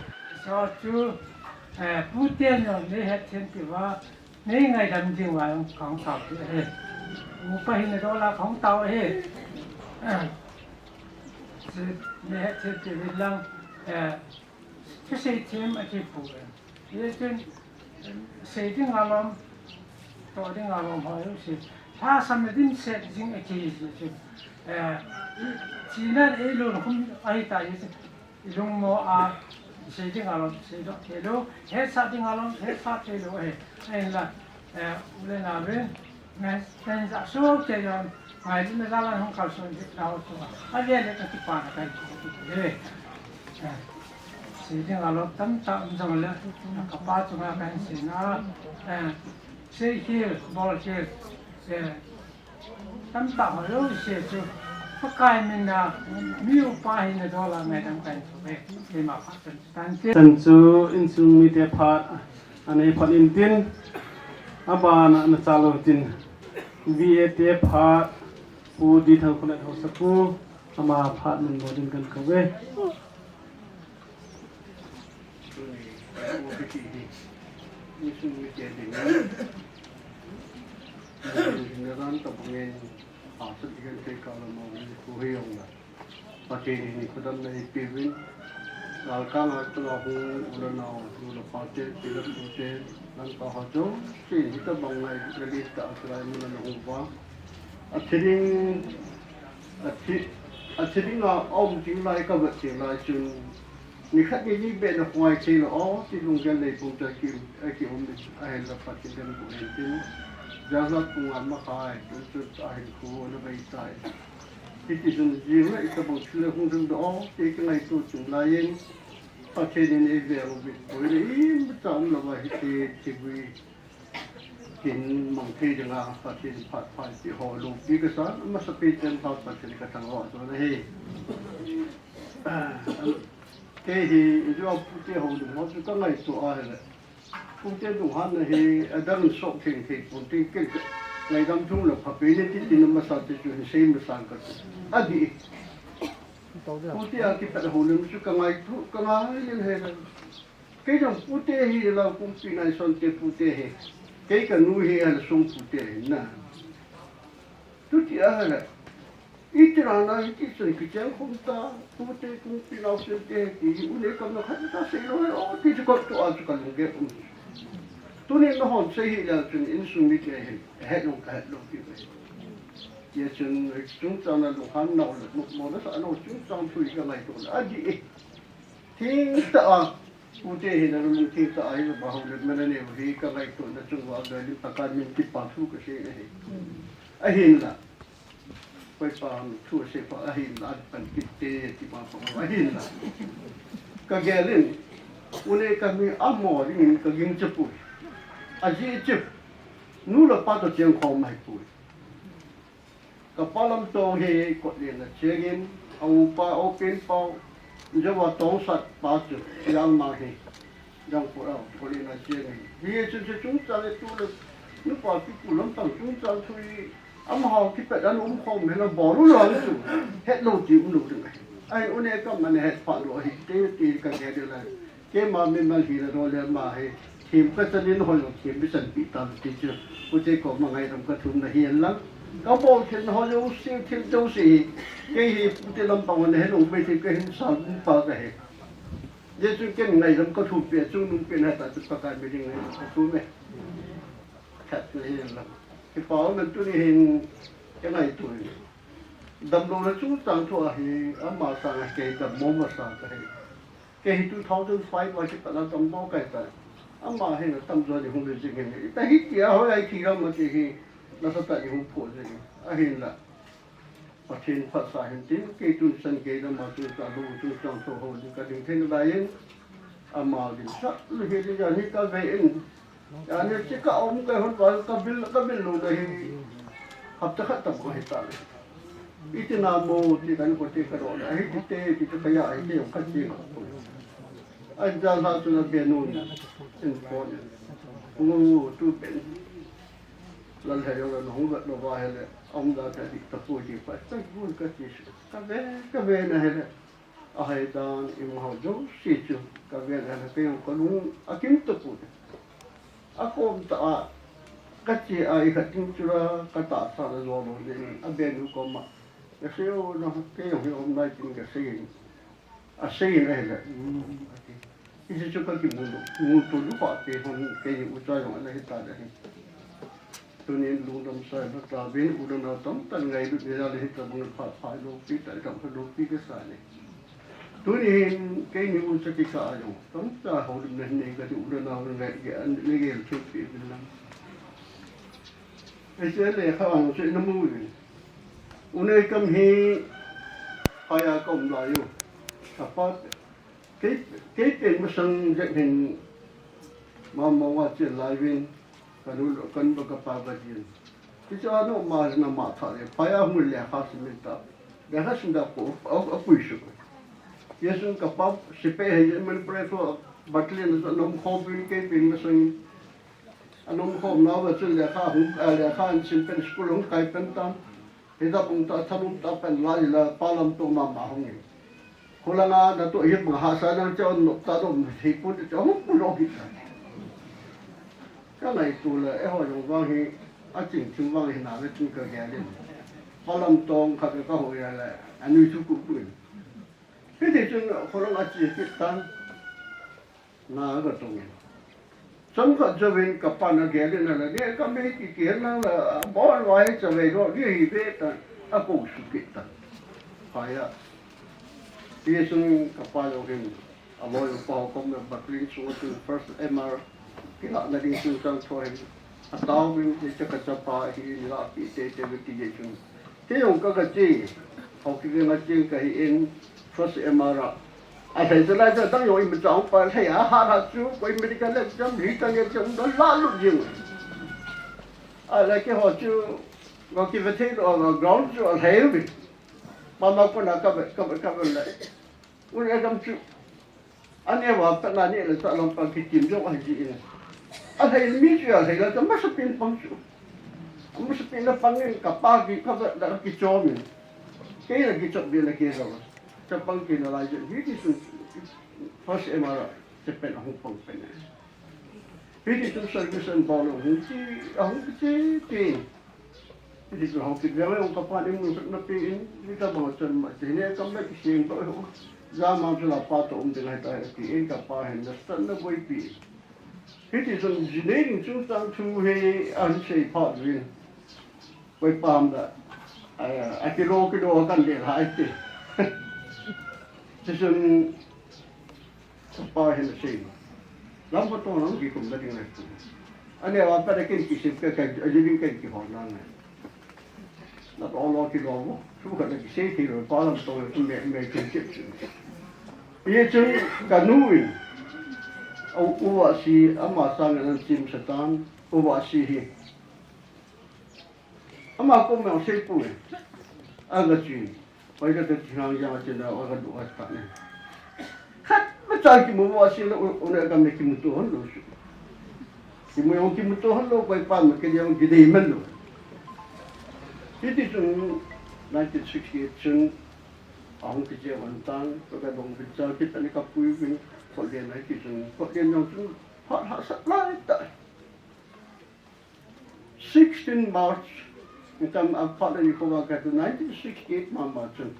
Hichu, eh, pute jong nei hetthem peh uva, nei ngaidam diu va jong kahung tao peh ahi. Upa hina dola kahung tao ahi. Eh, chu nei hetthem peh uvin lang, eh, thusei them a kipu e. Hichun, sei ding alom, toh ding alom ho jouse. Lhahsamna dimset jing a kihi chu. Eh, thina eilon khum ahi ta hichun. Ilungmo a, sei ding alom, seidoh thei lou. Hetsah ding alom, hetsah thei lou ahi. Ahinla, eh, u le nao uvin. Ngai, ngai ja so ke jong, ngailutna jal a hung kalson ding nau chu. Avel le ka kipana kahin phong e. Eh, sei ding alom tamtah um jongle, ka pa chunga kahin seina, eh, seikhel, bolkhel, eh, tamtah ho jouse chu, Pakai mina, mi upa hina dola ngaidam kahin thum e. Keima phat chan chu tan te. Chan chu insung mite phat, anei phat intin, abana nachalou tin, V A te phat, Pu D Thangkholet Haosapu, ama phat mun mo din kan kou e. Pathen in khudamna eipeuvin, galkang a chunga hung u le nao, nu le pate, pi le pute, lamkai ho jouse, hitabang ngailutna lentah a chulai mun a nahung uva, athi ding, athi, A thi dinga a um ding lai ka vet ding lai chun, ni khat ni ni beh na huai thei lou, aw, ti lunggel nei pum ta ki, a ki um ni, ahinla Pathen dang bu hen tin. Janlhah pung nga makhai, tun chu ahin khu na bai tai. Hiti chun jing le i ka bang thil le hung ding do, aw, ti ka ngaito chung lai in. Pathen in ei ve u bit, boi le i ma cha um lou va hiti, ti bui. Kin mang thei dinga Pathen phat phai ti ho loupi ka sa, masapen in Pathen ka thangvah chu ahi. Kei hi, i jo pute ho ding ho chu ka ngaito a hile. Pute dung han na hi, adang sok theng thei pon tin kei ka ngaidam thum lou pha pe ni tin tin masa te chu hin sei masa ka chu. Adih. Pute a kipat ho lim chu ka ngaito, ka ngai len he. Kei jong pute hi la kumpi nai son te pute hi. Kei ka nu hi la sung pute hi na. Tu ti a la. Iti la na iti son ki chang khum ta. Pute kumpi nau son te hi. U ne kam na khat ta sei lou o ti chu ko tu a chu ka lu ge um. Tu ne na hon sei hi la chun in sung ni te hi. Het lou ka het lou ki. Ya chun chung chang na lu han nau la mo na sa nau chung chang thui ka lai to la. Adih. Thing ta a, pute hi na run thing ta a hi ba ho le mana ne hi ka ngaito na chung va ga li pa ka min ti pa thu ka se ne hi. Ahin la. Koi pa mi thu se pa ahin la pan ki te ti pa pa ahin la. Ka gelin. U ne ka mi a mo ring ka ging che pu. A ji che. Nu la pa to chiang khom mai pu. Ka pa Lamtong hi Kotlen a chengin, a upa, a upen pau, Java Tongsat pa chu, Sialma hi, Jangpur a, Kotlen a chengin. Hi chu chu chungchang e tu le, nupa kipu lampang chungchang thu hi, amaho kipat an um khom hen a bol u lang chu, het lou ti um lou ding. Ai, u ne kam an het pha lou hi, te te ka ge de la. Keima mimal hina lou le ama hi, thim ka chanin hoi lou, thim mi chanpi ta ti chu. Pute koma ngaidam ka thum na hi en lang. Ka bol thil na ho jouse, thil jouse hi. Kei hi pute lampang na helou, mei thil ka hin sa pa ka hi. Jesu ken ngaidam ka thum pi, chungnung pen ha ta chu Pakai mi ding ngaidam ka thum e. Khat na hi en lang. Kipah um e tuni hin ka ngaito e. Damlou na chungchang thu a hi, ama sang a kei dammo masa ka hi. Kei hi two thousand five a kipat a dammo kai ta. Ama hin atamjo ni hung le jing hin. Ita hi tia hoi ai thi ram ma ti hi, nasa tah ni hung pho jing. Ahin la. Pathen phatsa hin tin, kei tun san kei dam a chungchang lou, chungchang thu ho ding ka ding thei nalai in. Ama ding sa, lu hi ding jan hi ka ve in. Jan hi chi ka um ka hon va ka bil, ka bil lou na hi. Hapta khat tam ko hi ta le. Iti na mo ti kan ko ti ka do na hi ti te ti ka ya hi ti ka ti. An jan ha tu na be nu ni. In ko ni. Ngu tu pen. Lal he yo la no hu ga no va he le. Am da ta di ta ko ti pa. Ta gun ka ti. Ka ve, ka ve na he le. Ahai dan, imaho jouse chu, ka vel a la kei jong ka lung a kim tapoi. A kom tah a, ka che a i khat ding chu la, ka tahsan a jo lou le, a benu koma, ka sei o na, kei jong hi um nai tin ka sei in. A sei in ahi le, um, a ti. Hiche chu ka kimu lou, mu to lou pa te hon, kei u cha jong ana hi ta le hi. Tunin lungdam sa, na ta bin u na na tam tan ngailut ni la le hi ta bang pha pha lou pi ta, tam pha lou pi ka sa le. Tuni hin keini u cha kikah a jong, tamcha houlimna nei kati u le nao ngai ge an, nei gel thei pi uvin lang. Hiche lekha ang chu ina mu uvin. U Neikam hi phai a ka um lai u. Ka pa, kei, kei pen masang jep hin mama uva che lai uvin. Ka nu, ka nu ka pa ka din. Hiche a nu ma na ma tha le, phai a hung lekha sim ta. Lekha sim da ko, a, a pui su. Jesun ka pa, sepai hi, Manipur a ko, battalion a nom khom uvin kei pen masang. A nom khom na uva chun lekha hung, a, lekha an sim pen school hung kai pen tan. Hita pung ta thanum ta pen la ila pa Lamtong mama hung in. Khulanga na to hi bang hahsa nang che on nop ta dom thei pon te hung pu lo hi ta. Ka ngaito le, eiho jong vang hi, a ching ching vang hi na le ching ka gel in. Pa Lamtong khat ka hoi le, anui chu ku ku in. Hiti chun khulanga che kit tan. Na ka tong in. Chomkhat jouvin ka pan agel in ala, "Neikam hi kiti hen lang la, bol uva hi chavei lou, ni hi ve ta," akou su kit ta. Pai a. Hichun kapa jong hin, aloi upa ho kom na battalion sunga chun first M R kilahna ding chungchang thu hin, ataovin, hiche kachapa hi nilahpeh teitei uve ti jeh chun, kei jong ka, kache, Haokip Veng a cheng kahin, first M R a, alhai chalai cha dang jong imacha hung pai, lhai a hat hat chu, koi medical exam hi tang e chun da lalut jing. Aleh keiho chu, kakive theilou a ground chu alhai uve. Mama kona kave, kave, kave le. Une gam chu, aneo a pat na neh le chah lampang kitim jong ahi jin, alhai mi chu alhai la, amasapen pang chu, amasapen na pang in kapa ki, kapa la kichom in, kei la kichop be la kei jong, chapang kei nalai jin, hitichun first M R a chepen ahung pang pen e. Hitichun service abol u hung chi, ahung chi chi. Hitichun Haokip Veng a jong kapan eimusah na pen, hitobang chan ma, chule kam le kiseng toh ho. Jamang chu lapa toh um ding ahitai atin, kapa hin nasatah in aboipi. Hitichun jinei ding chungchang thu hi ahin sei phat uvin, koi pam da, a, akilo kilo kan le hai ti. Tichun Kapa hin asei. Lam phatah a hung kikum na ding ahi. Aneo a pat a ken kisem ka, ka, ajeh ding ken kihol na ngai. Na to lo kilo mo. Thu khat na kisei thei lou, pa lam to me, me ken chep chep. Hichun kanu in, u, u Vahsi, ama sanga ana chim satan, u Vahsi hi. Ama kom a sei poi. Aga chi. Pai ka te chinang yang chena aga du a ta ne. Khat ma cha kimu Vahsi le u, une kam ne kimuto hon lou su. Kimu jong kimuto hon lou, koi pa ma ke jong kidei man lou. Hitichun nineteen sixty-eight chun ahung kiche van tan, ka dong bin cha kit ani ka pui bin, Kotlen a hitichun, Kotlen jong chun, phat hahsat lai ta. Sixteen March, in tam a phat le nikho va kati nineteen sixty-eight mama chun,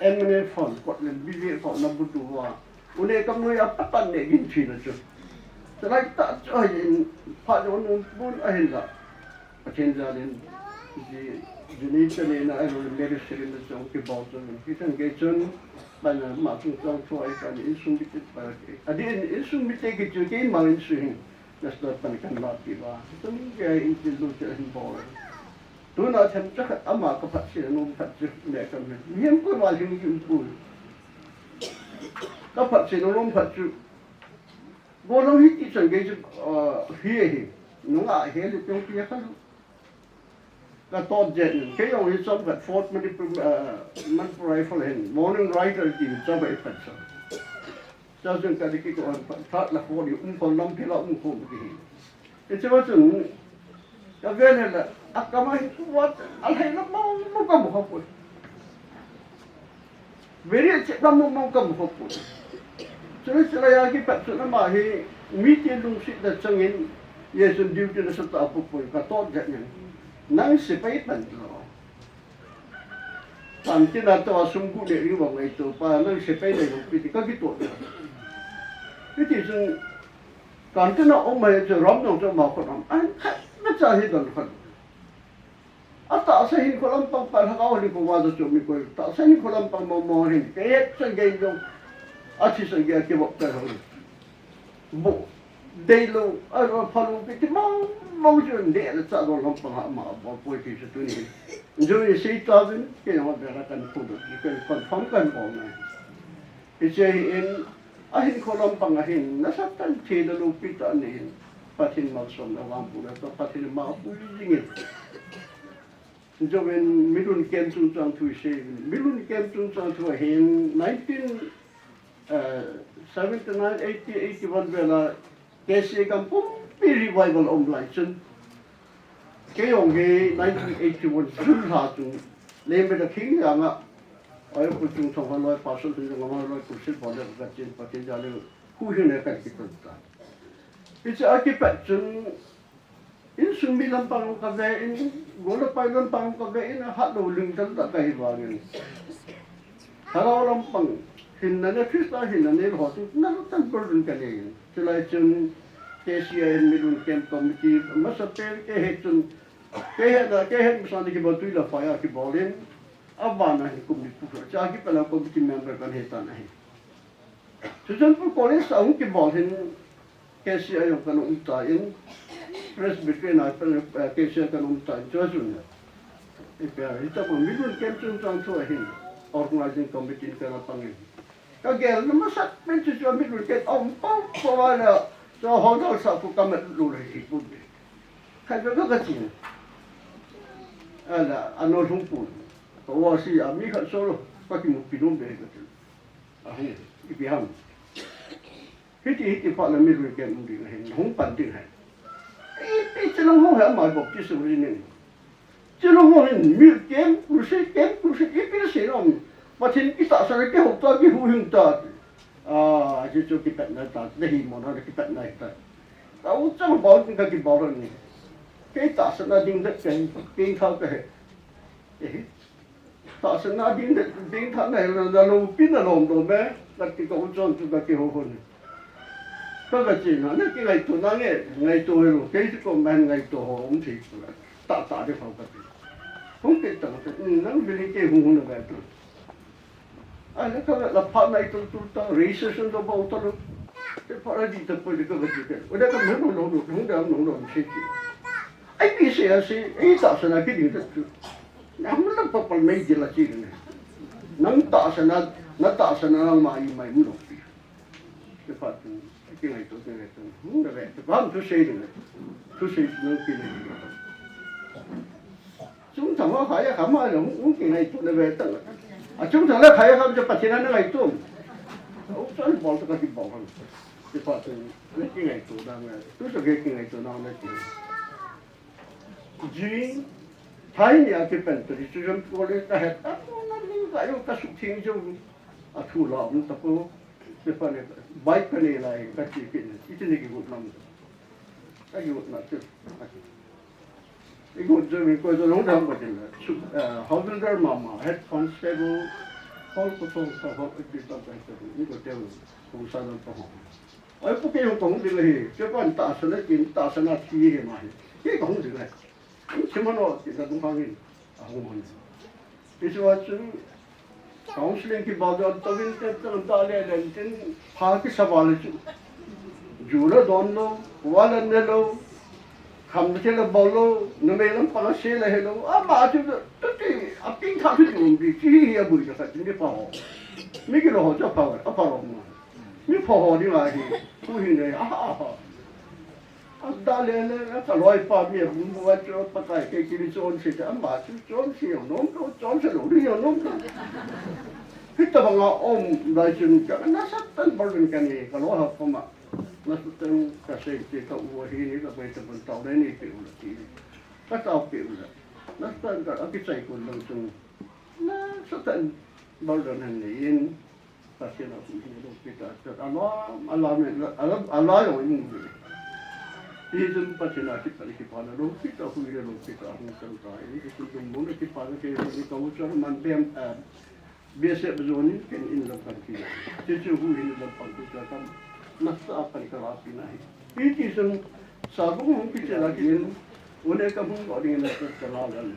M N F hon, Kotlen B V F hon ana butu uva, une kam noi a patan ne gin thina chu. Chalai tah chu ahin, phat jong nung pon ahin la. Pathen jal in, ji, jini chani na ahin le Mary Seri na jong kibol chun. Hichan gei chun, bana ma chung chang thu ahi kani insung mite pa. Adeh in insung mite kichu keima insung hin. National pan kan lahpeh uva. Tun gei in tin lu che hin bol. Tuna themcha khat ama ka phatchen a nom phat chu me kam he. Mihem koi val hing jing poi. Ka phatchen a nom phat chu. Golhang hiti chan gei chu, ah, hi hi. Nunga hi le tong pi kha lu. Ka tot jet in, kei jong hi chomkhat Fourth Manipur, ah, Manipur Rifle hin, Morning Rider ti chomkhat i phat sa. Chachun ka diki ko an phat, phat la ko ni um ko lam phi la um ko ki hi. Hiche va chun, ka ven la, a ka ma hi ku va, a lhai la mo, mo ka mo ko. Very che ka mo mo ka mo ko. Chule chule a kipat chun ama hi, mite lungsetna changin, Jesun duty nasatah a pupui ka tot jet in. Nang sepai pan lo. Pan tina to a sum gu le ri vang ei to pa nang sepai le lo pi ti ka kito. Hiti chun kan tina um mai chu ram nong chu ma ko ram. An khat na cha hi don khat. Atahsa hinkho lampang pa lhagao hinkho va chu mi koi. Tahsa hinkho lampang mo mo hin. Ke et sa gei jong. Athi sa gei a kivop ta ho. Bo, deilou, a, a, phalou, kiti mong, mong chu, neh le chah dol lampang a ama, abol poi ti chu tuni. Jui sei ta vin, kei jong a bera kan phu do, kei confirm kan bol nai. Hiche hi in, ahinkho lampang a hin, nasatah in thina loupi tah in, Pathen malsomna vangbohna toh, Pathen ma apui jing in. Jouvin Milun camp chungchang thu isei uvin. Milun camp chungchang thu ahin nineteen, eh, seventy-nine, eighty, eighty-one vel a K C A gam pumpi revival aum lai chun. Kei jong hi nineteen eighty-one June lha chun Leimatlai Thingjang a, Oi Pu Chungthang holoi, Pastor Chungthang holoi, Pu Silbol le ka chen Pathen jal in huhhing le ka kiton ta. Hiche a kipat chun Insung mi lampang ka ve in, gol le pai lampang ka ve in, ahat lou ling tan ta ka hi vang in. Lhagao lampang, hinna le Christa hinna nei ho chu, na tan burden ka nei in. Chulai chun, K C A in Milun Camp Committee, masa pen kei he chun, kei he na, kei he masa ni kibol tui le fire kibol in. Abana hi kum ni pu chu, chu kipat a committee member kahi tan ahi. Churachandpur College a hung kibol hin, K C A jong kana um tan, Presbyterian a, eh, K C A kana um tan, chu chu. Ipi a, hitobang milun camp chungchang thu ahin, organizing committee in kana pangin. Ka gelna masat pen chu chu milun camp a um pau pau a le, chu hall dal sa khu ka mat lou le hi pun. Khat ve ka ka chin. Ala, ano lhung pun. Ka va si a mi khat so lo, ka kimupi nom be ka chin. Ahi, ipi ham. Hiti, hiti phat le milun camp um ding ahi, hung pan ding ahi. Ipi chelong ho hi ama baptism ri ning. Chelong ho hin milun camp, crusade camp, crusade ipi sei nom. Pathen kitahsan a kihou ta, kihuhhing ta. Ah, chu chu kipatna ta, le hi mo na kipatna ta. Ka u chang bol ka kibol ni. Kei tahsan a ding det ka hi, kei thau ka hi. Eh. Tahsan a ding, ding tha na hel na lou pi na lom lom e, ka ti ka u chon chu ka kihou hon. Ka ka chi na, na kingaito nange, ngaito hel lou, kei chu ko man ngaito ho, um thi. Ta ta de phau ka ti. Hung ke ta, nang bili ke hung hung na ba tu. A na ka la pha na i tu tu ta, recession do ba u ta lo. Te pha la di ta ko de ka ka ti ke. O de ka no no no no, hung da no no, um thi. Ai pi se a se, ei tahsan a kiding ta chu. Nang la pa pa mai di la chi ne. Nang tahsan a, na tahsan a nang mai mai mu lo pi. Te pha tu, kingaito te le tu. Hung da le, te pha tu sei de. Tu sei nang pi ne. Chungchang a khai a kham a le, hung kingaito na ve ta. A chungchang le khai a kham chu Pathen a na ngaito. U chon bol ta ka kibol kham. Te pha tu, le kingaito da me. Tu sa ke kingaito na na ki. Jing, thai ni a kipan to, Churachandpur College ka het, a ko na ni ka yo ka suhtheng jo, a thu la um ta ko, te pha ne, bike ka nei lai, ka chi kit ne, iti ni kigot nam, ka kigot na te, i got jo mi ko jo long dam ko tin la, su, eh, Havildar mama, Head Constable, hol ko thong sa hol ko ti ta ka ta, ni ko te, ko sa dam pa ho. Ai, pu kei hung kahung ding ahi, kei pan tahsan a kin, tahsan a thi hi ma hi. Kei kahung ding ahi. Hung chim hon o, kin ka dung hangin, ahung hon. Hichu a chun, counseling kibol doh, tovin te, te, ta le le, tin, pha kisa val chu. Ju la don lou, va la ne lou, kham la che la bol lou, numei lam pang a se la he lou, ama chu, tu ti, a ping tha chu ti um bi, chi hi a bui la kha, tin di pha ho. Mi kilo ho chu a pha, a pha ro ma. Mi pha ho ding ahi, tu hi nei, a ha, a ha. A da le le, a ka loi pa mi, a bung bung a chu, Pakai kei kili chon si, a ma chu chon si, a nom chu chon si lo, ri a nom chu. Hitabang a um, lai chun ka, na Satan bol vin ka ni, ka lo ha pa ma. Na Satan ka sei te ka u hi ni, ka bai ta ban tau le ni pe u la ti. Ka tau pe u la. Na Satan ka, a ki chai kun lang chung. Na Satan bol vin han ni in. Pathen a huhhing lou pi ta, ta, a la, a la me, a la, a la jong i mu ve. Hichun Pathen a kipa, kipa na lou pi ta, hui le lou pi ta, hung chang ta, i, i, i, i, mu le kipa na ke, i, ka u chon man bem, eh, B S F jong in, ken in lam kan ki. Che che hui in lam kan ki ta kam, na sa pan ka la pi na hi. Hiti chun, sa bung hung kichai la kin, u le ka hung doh ding na ka la la le.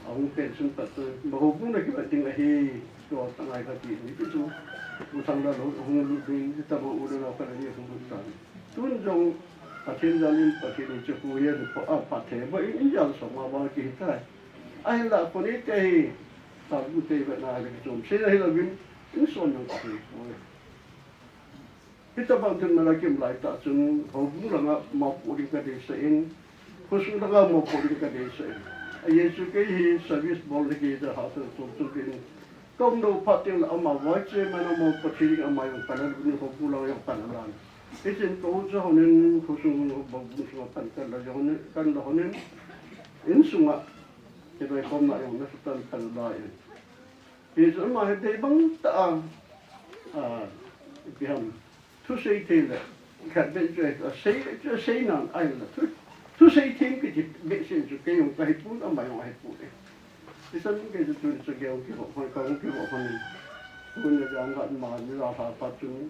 A hung pension pat chu, ma houbung na kipat ding ahi, chu tangai ka ti ni chu. U sang la lo, hung lut ding, ta bo u le lo ka ni hung lut tan. Tun jong, Pathen jal in, Pathen in chu pu ye, pa, a, pa the, ba in, in jal so ma ba ki ta. Ahin la, ko ni te hi, sa bu te ba na le chom, se la hi la vin, in so na ka hi, ko. Hitabang thil na la kim lai ta chun, houbung langa mopoh ding ka deisah in, khosung langa mopoh ding ka deisah in. A Jesu kei hi service bol na kei ta ha ta chom chom in. Ka um lou phat teng le ama vice chairman a mopoh thei ding ama jong ka la ni houbung langa jong ka la ni. Hichun ka u cha hon in khosung houbung sunga pan ka la jong ni, kan la hon in. In sunga, kei bai kom na jong na sa tan kan la in. Hichun ama hi dei bang ta a, a, ipi ham, thusei thei le, khat beh chu, a sei, chu sei nan ahi la, thu, thusei thei kiti behseh chu kei jong ka hi pon, ama jong ahi pon e. Hichun kei chu tuni chu kei jong kiho hon, ka jong kiho hon. Tuni jong ka ma ni la ha pa chu.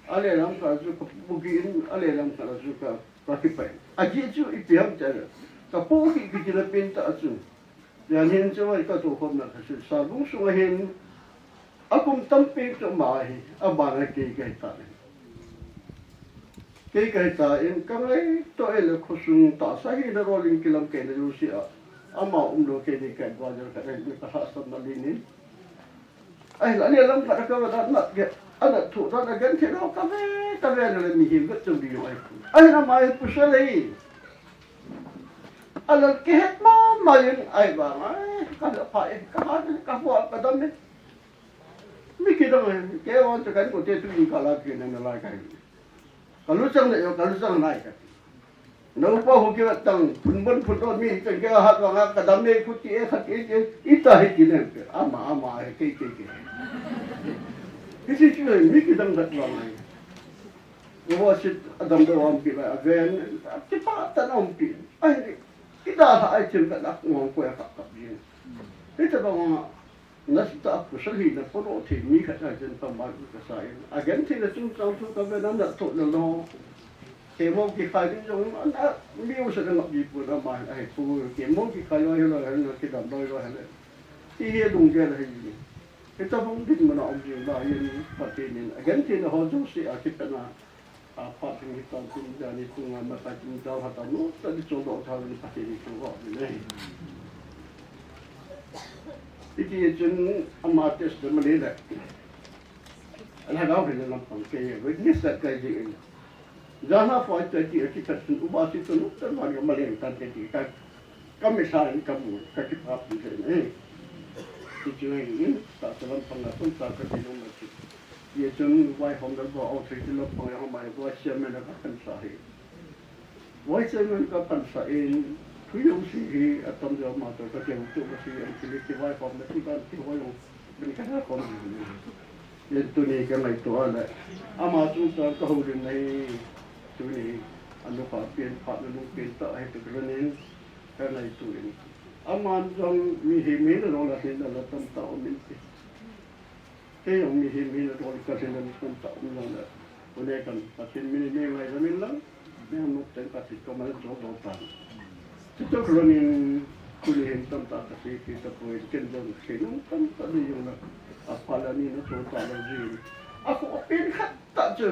A le lam ka chu ka pu ki in, a le lam ka chu ka, ka kipai. A ji chu ipi ham cha le. Ka pu ki kiti la pen ta chu. Jan hin chu ai ka tu khom na ka si sa bung sung hin a kum tampi chu ma hi a ba na kei kei ta. Kei kei ta in ka ngai to e le khosung ta sa hi na rolling kilam kei na ju si a. Ama um lo kei ni ka ba jar ka ni ka ha sa ma li ni. Ai, la ni lam khat ka va dan nat ke, a nat thu dan a gen thei lo ka ve, ka ve le mi hi vet chung di ai. Ai, na mai pu sa le. A la ke het ma ma yin ai ba ngai, ka la pha e, ka ha, ka pha, ka dam e. Mi ki dam e, ke wan ta kan ko te tu in ka la ke na na la ka. Ka lu chang le yo, ka lu chang lai ka. Na upa hu ki tang, phun bon phun ro mi chang ke hat wa nga ka dam e khu ti e khat e ke, i ta he ki nem pe. Ama, ama he ke, ke, ke. Hi si chu mi ki dam dat wa ngai. Wo sit a dam do am pi ba a ven, a ti pa ta na um pi. Ai, i da ha ai chin ka nak ngong ko ya ka ka bi. Hi ta ba nga, na si ta ku sa hi na po ro the mi khat a chen pa ma ka sa in. A gen the na chung chang thu ka ve na na tho na lo. Ke mo ki khai ding jong an a mi u sa na bi pu na ma ai pu ke mo ki khai lo lo na ki dam lo lo ha le. Ti he dung ke la hi. He ta phong din ma na om jing la yin pa te nin. A gen the na ho jong si a ki ta na. A phat ding hi tang tin jani kung a masa tin jal ha ta nu, ta di chol do tha ni pha ni kung ho ni nei. Iti chun ama testimony le. Ala ga ri lam pang ke ye witness that kai ji in. Jana fa ta ti a ti ta chun uba si tu nu ta ma ga ma le ta te ti ta. Ka mi sa in ka mu, ka ki pa pu se ne. Ti chu hin, ta sa lam pang na tun ta ka ti nung ma ti. Ye chun vai hom dal ba au thei ti lam pang ya hom mai ba sia me na ka kan sa hi. Vai sia me ka kan sa in, tu yong si hi, a tam ja ma to ka te tu ba si an ki le ki vai hom na ti kan ti vai hom. Bin ka na kon ni. Yen tuni ka ngaito a le. Ama chung chang ka houlim nei. Tuni a nu pa pian pa na nu pian ta he tu granin ka ngaito in. Aman jong mihem hina rol a hina la tam ta um in ti. Kei jong mihem hina rol ka hina la tam ta um jong le. Une kan Pathen min in ngai jong in lang. Nang nok teng ka thit ko ma jo jo ta. Chuti lhon in tuni hin tamtah ka sei thei tapoi, ken jong sei nom tamtah nei jong la. A pha la ni na cho ta lou jin. A kho pen khat tah chu.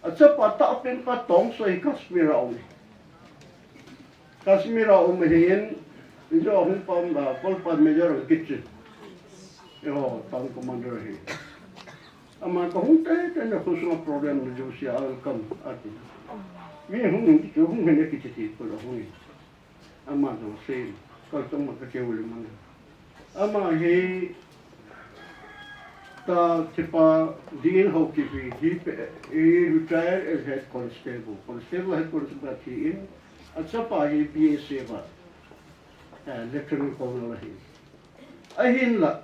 A chapa tah pen khat Tongsoi Kashmir a um. Kashmir a um ahin, in jo hung pam, a, Kolpa Major ang kichi. Yo, town commander ahi. Ama ka hung te te na kho sunga problem na jo sia al kam ati. Mi hung hung kichi hung hene kichi ti ko la hung. Ama jong sei, kal tong ma ka keu le mang. Ama hi ta thipa ding ho ki hi, hi pe, he retired as head constable. Constable, head constable thi in, a chapa hi B S F a, eh, Lieutenant Colonel hi. Ahin la,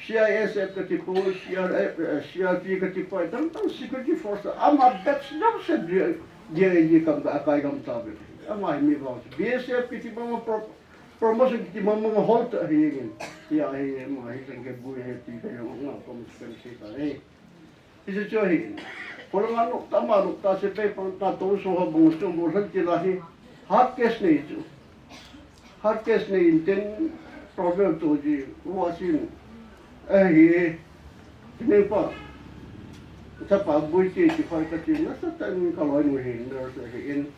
C I S F kati poi, C R F, eh, C R P kati poi, tang tang security force, ama batch jong se dia, dia, dia kam ta, akai kam ta be. Ama hi mi vang. B S F kiti mama pro-, promotion kiti mama hol ta hi ngin. Ya hi, ma hi kan ke bu hi ti ka jong nga promotion se ta hi. Hichu chu ahi. Kolanga nokta ma nokta sepai pang ta to so ha bung chung bol han ti la hi. Hard case nei chu. Hard case nei in ten problem to ji. Wa sin. Ahi. Nei pa. Chapa bui ti ti phai ka ti na sa ta ni ka loi nu hin nurse ahi in.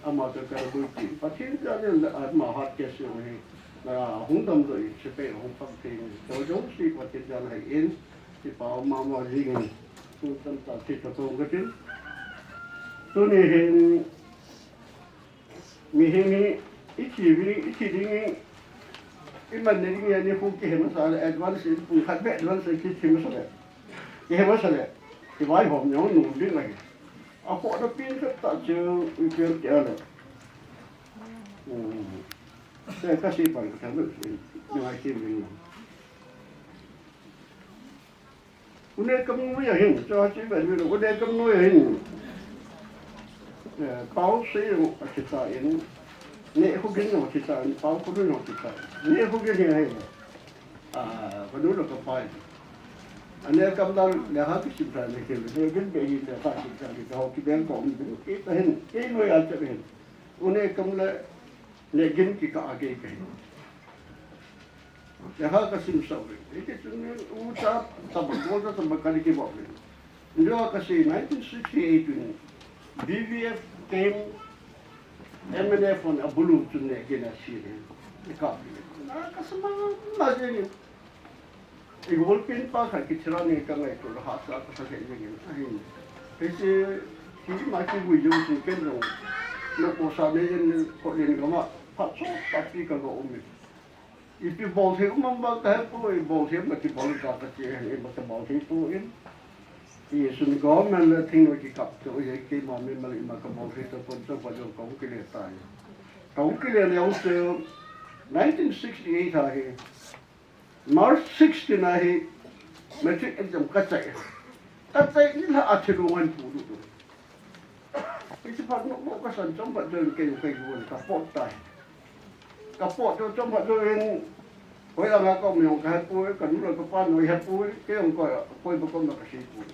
Ama to ka bui ti. Pathen jana le ama hard case jong hi. Na hung dam doh in sepai hung phak thei in. To jong si Pathen jana ahi in. Ti pa mama jing in. Tu tam ta ti to kong ka tin. Tuni hin mihem hi i thi ding, i thi ding, i man ding ya ni hu ki he masa le advance in pung khat be advance ki thi masa le. Ki he masa le. Ki vai hom nyong nu ding la ki. A ko da pin ka ta chu i pin ki ala. Hmm. Te ka si pan ka ta ni ngai ki ding. Une kam noi a hin, cho chi ben mi lo, une kam noi a hin. Eh, pau se lo a chi ta in, ne hu gin lo chi ta in, pau hu gin lo chi ta in, ne hu gin hi hin. Ah, ka nu lo ka pai. Ane kam dan le ha ki sim ta ne ke, ne gin be hin le ha ki ta ne ka ho ki ben ko mi lo. Ki ta hin, ki noi a cha hin. Une kam le, ne gin ki ka a ke ke hin. Lekha kasim sah uve. Hiti chun ucha taba, golcha taba kana kibol uve. India kasi nineteen sixty-eight in B V F camp M N F hon abulu chun ne kena si ne. Ka. Na kasama na jeni. Igol pin pa khat kithi ra ni ka ngaito le hahsa kasa he jeng in. Ahin. Hiche hi ma kivui jong chu ken jong. Nopsa nei jeng in kho len gam a phat chomkhat pi kaga um e. Ipi bolthei um am ba kahe poi, bolthei ma kibol ka kache, ima kabol thei poi. Isun government le thing le kikap to, ye keima mimal ima kabol thei tapon, chapa jong kahung kile tai. Kahung kile le jong chu nineteen sixty-eight a hi. March sixteen a hi matric exam kachai. Kachai ni lha a thilung ahin pulu tu. Hiche phat nopmo kasan chomkhat jouvin kei, kei jong kapot tai. Kapot chu chomkhat jouvin hoilanga kaum jong kahe poi, kanu le kapa noi he poi, kei jong koi, koi ba kaum na kasei poi.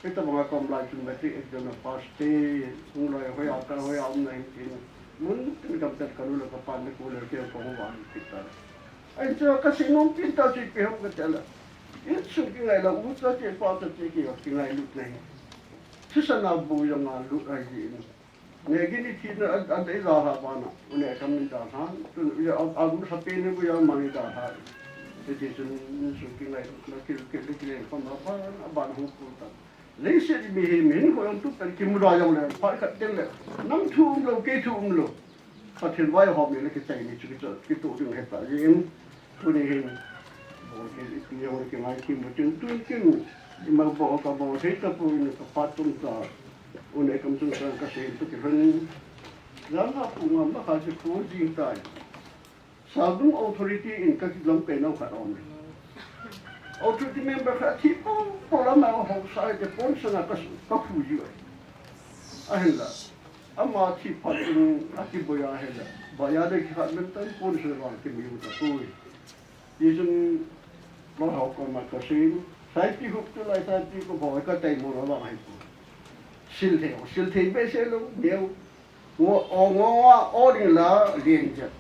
Hitabanga kaum lai chun matric exam a pass te, hung loi hoiya ka, hoiya um na hin tin. Mun tin gam tat kanu le kapa na ku le kei kahung vah kit ta. Ahin chu kasei nom pen tah chu ipi ham katile, insung kingai la, ucha che, pacha che ki kingailut na hi. Thisan a bu jong alut ahi in. Negi ni thina a, adei dalha bana, u Nekam in dalha. Tun a, a, a, sapen ni bu jong amani dalha. Hiti chun insung kingailut na kil, kil, kil, kil, kil, kil, kil, kil, kil, kil, kil, kil, kil, kil, kil, Leiset mihem hin hoi jong tupen kimu da jong le, phat khat teng le, nang thu umlou, kei thu umlou. Pathen vaihom le kichai ni chu kitu, kitu ding ahi ta jin. Tuni hin, bol kei ipi jong le kingai kimu tin tun kin, ima bol kabol thei tapoi, ka phat tum ta, u Nekam chungchang kasei tu kilhon. Jam ha pu ngam na kha chu khu jing tai. Salbung authority in kakilom kei nau khat aum e. Authority member khat athi pon, pon lama hung sa te pon sanga ka su, ka khu jiu ahi. Ahinla, ama thi phat in akiboi a ahile, boi a de khat men tan pon sanga vang kimu tapoi. Hijeh chun, loi ho koma kasei, saipi hup tu lai saipi koma katai mo lo vang ahi poi. Sil thei, sil thei behseh lou, neo. Ngo, o, ngo, ngo, o ding la, lien jep.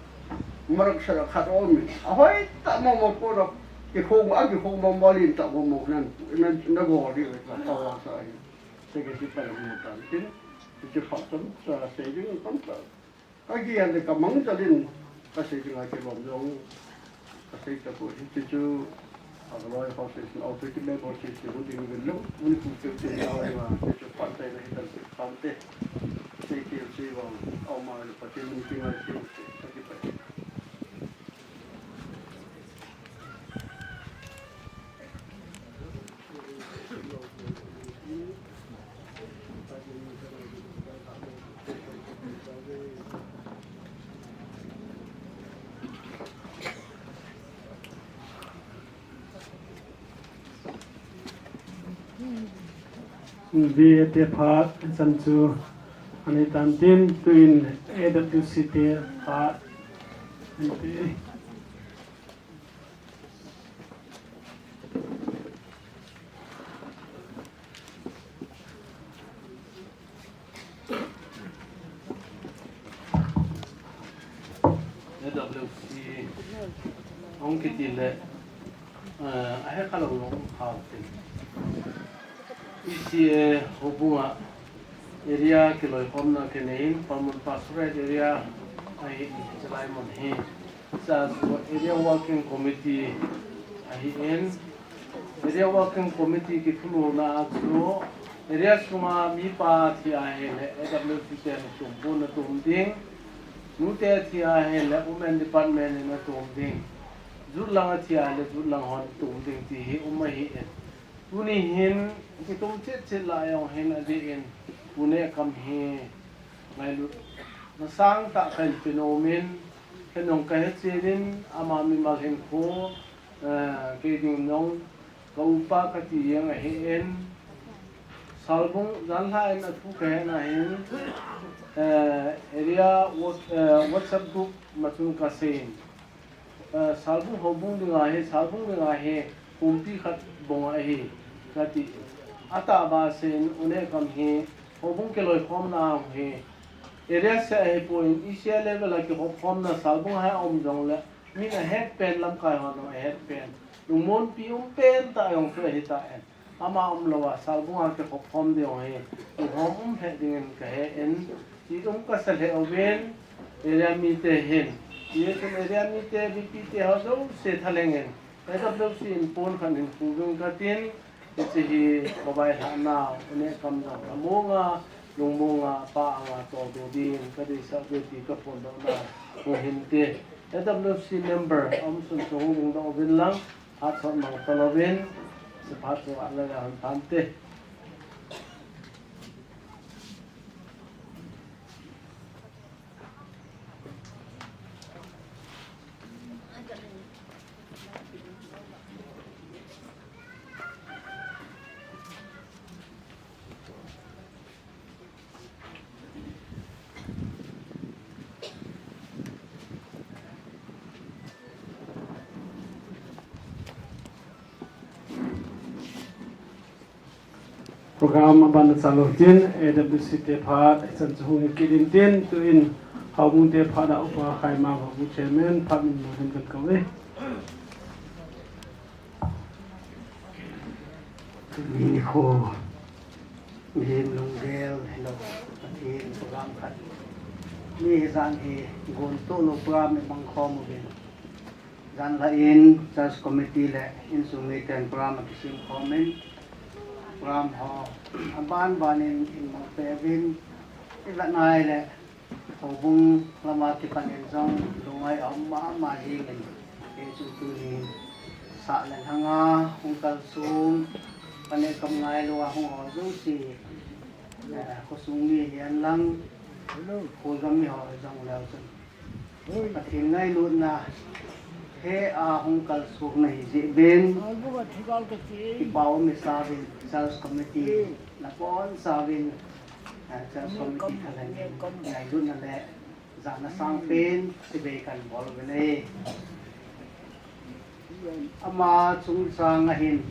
Marak sarak khat aum in. Ahoi tah mo mo pon a, kikhong, akikhong mo mo lien tah mo mo nan, nan, na go ding la, ka wa sa hi. Secretary pa mo tan tin. Hiche phat chomcha sei ding chomcha. Ka gel le ka mangcha ding, kasei ding a kilom jong. Kasei tapoi, hiche chu, a loi ho seisin, authority member seisin, hung ding uvin lang, hung pu keu te na oi ma, hiche chu pantai na hitan se, pante, sei keu sei vang, au ma le Pathen min kingai keu te, ka kipah e. Ve te phat, chan chu ani tan tin, tuin A W C te phat. A W C hung kiti le, eh, ahe khalou lou hao tin. E C A houbung a area kiloikhomna kinei in, Palmun Pastorate area ahi in, chulai mun hi. Sa chu Area Working Committee ahi in, Area Working Committee kithulhuhna a chu area sunga mipa thi ahile A W C te na tum pon na tum ding, nu te thi ahile Women Department in na tum ding, jut lang a thi ahile jut lang hon tum ding ti hi um ahi in. Tuni hin kitum chet chet lah jong hin adeh in, Pu Nekam hi ngailut na sangtah kahin pe nom in, ken jong kahe chen in, ama mimal hinkho, eh, kei ding jong ka upa kati jeng ahi in, Salbung janhi in athu kahe na hin, eh, area what-, eh, WhatsApp group ma chun kasei in, eh, Salbung houbung dinga hi, Salbung dinga hi, pumpi khat bong ahi, kati. Atah ba seiyin, U Nekam hi, houbung kiloikhomna hi, area seh ahipoi, E C A level a kikhopkhomna Salbung a hi aum jongle, Min ahet pen lamkai ho jong ahet pen. Lungmonpi um pen tah jong chu ahi tan. Ama umlou a, Salbung a kikhop khom ding hi, lungkham um lheh dingin kahen, ti um kasa lheh uvin, area mite hin, ti chun area mite, V P te ho jouse thalheng in, A W C in pon khat hin puving katin, hiche hi kavai lhahna, une kam jong, amonga, lungmonga, pa anga, toh do ding, kadeisah uve ti kaphondohna, hung hinte, A W C member, aum sun chu hung lungdoh uvin lang, Phat sot mang talouvin, hiche phat chu alah le hon tante. Program aban a chalu tin, A W C te phat, hichan chu hung kit in tin, tuin, Houbung te phat a upa Khaimang Houbung chairman, phat min mo din kan kou e. Tuni nikho, mihem lunggel hilou, Pathen program khat. Mi hi jan hi gon toh lou program i mang khom uvin. Jan lah in church committee le insung miten program akisem khom in, program ho aban ban in in mang pe uvin, i vet nai le Houbung lama kipan in jong lungngai aum mama jing in, hichu tuni sah le lhanga hung kalsong, pane kam ngailou a hung ho jouse, eh, khosung mi hihen lang, kholgam mi ho jong leu chun, Pathen ngailutna he a hung kalsong na hi jeh uvin, kipa um i sa uvin, church committee na pon sa uvin, ah, church committee thalheng in ngailutna le jana sangpen chibai kan bol uvin ahi. Ama chungchang a hin,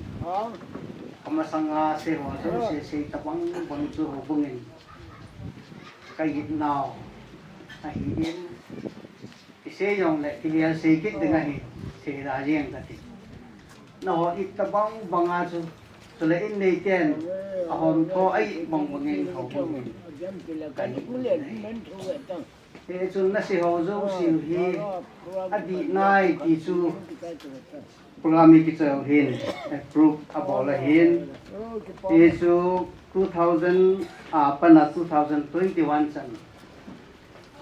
amasanga sei ho jouse sei tabang bang chu Houbung in ka it nau ahin, i sei jong le kihel sei kit ding ahi, sei da jeng kati. Nangho it tabang bang a chu, chule in neiten ahom tho a it bang bang in Houbung in ka it ahi. Hichun na sei ho jouse hi adih nai ti chu program i kichoi u hin, eh, proof abol ahin. Hichu two thousand, ah, apat a two thousand twenty-one chan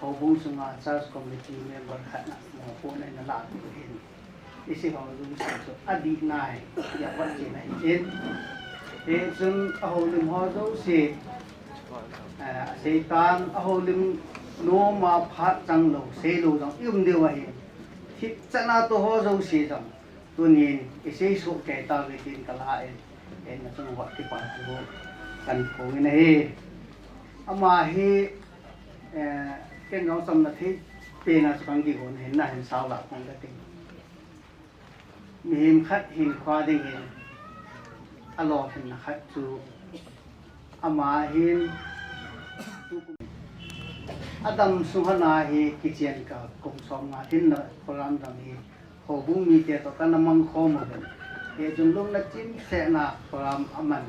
Houbung sunga church committee member khat na mopohna in alah u hin. I sei ho jouse chu adih nai, tia vat chena ahin. Hichun a houlim ho jouse, eh, Satan a houlim nom a phat chang lou, sei lou jong i um diu ahin. Thipchan a tou ho jouse jong tunin i sei soh kei tauve tin ka lah in, in na chung uva kipa thu kan phong in ahi. Ama hi, eh, ken jong chamna thei pen a chu kan kigon ahin, na hin sao lah pon ka ting. Mihem khat hinkho dingin alolhinna khat chu ama hin tukum, adam sung hana hi kichen ka kum som nga hin na program dang hi Houbung mite toh kana mang khom uvin. Hichun lungna chimsetna program aman.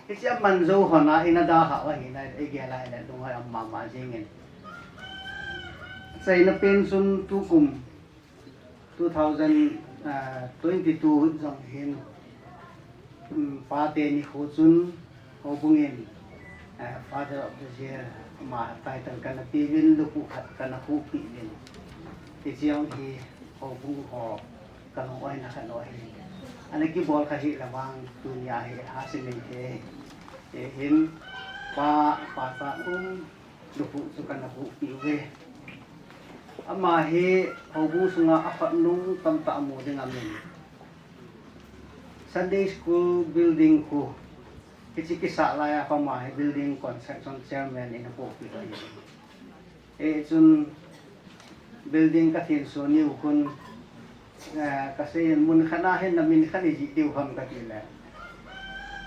Hiche aman jou hon a in ada hah u ahi nai, i gel a le lunghoi um mama jing in. Achaina pen chun tukum two thousand twenty-two jong hin, um, pate nikho chun Houbung in, eh, Father of the Year, ama title kana pe uvin, lukhuh khat kana khuhpeh uvin. Hiche jong hi Houbung ho ka lung-oina khat ahi. Ana kibol kha hih le vang tunia hi hahsa nei thei. Hiche hin pa, pa cha um, lukhuh chu kana khuhpeh uve. Ama hi Houbung sunga akhut nung tamtah amu ding amin. Sunday School building khu, hiche kisah laiya ama hi building construction chairman in apohpeh ahi. Hichun building kathin soniu khun, eh, kasei in mun khat a hin na min khat ijih diu ham kati le,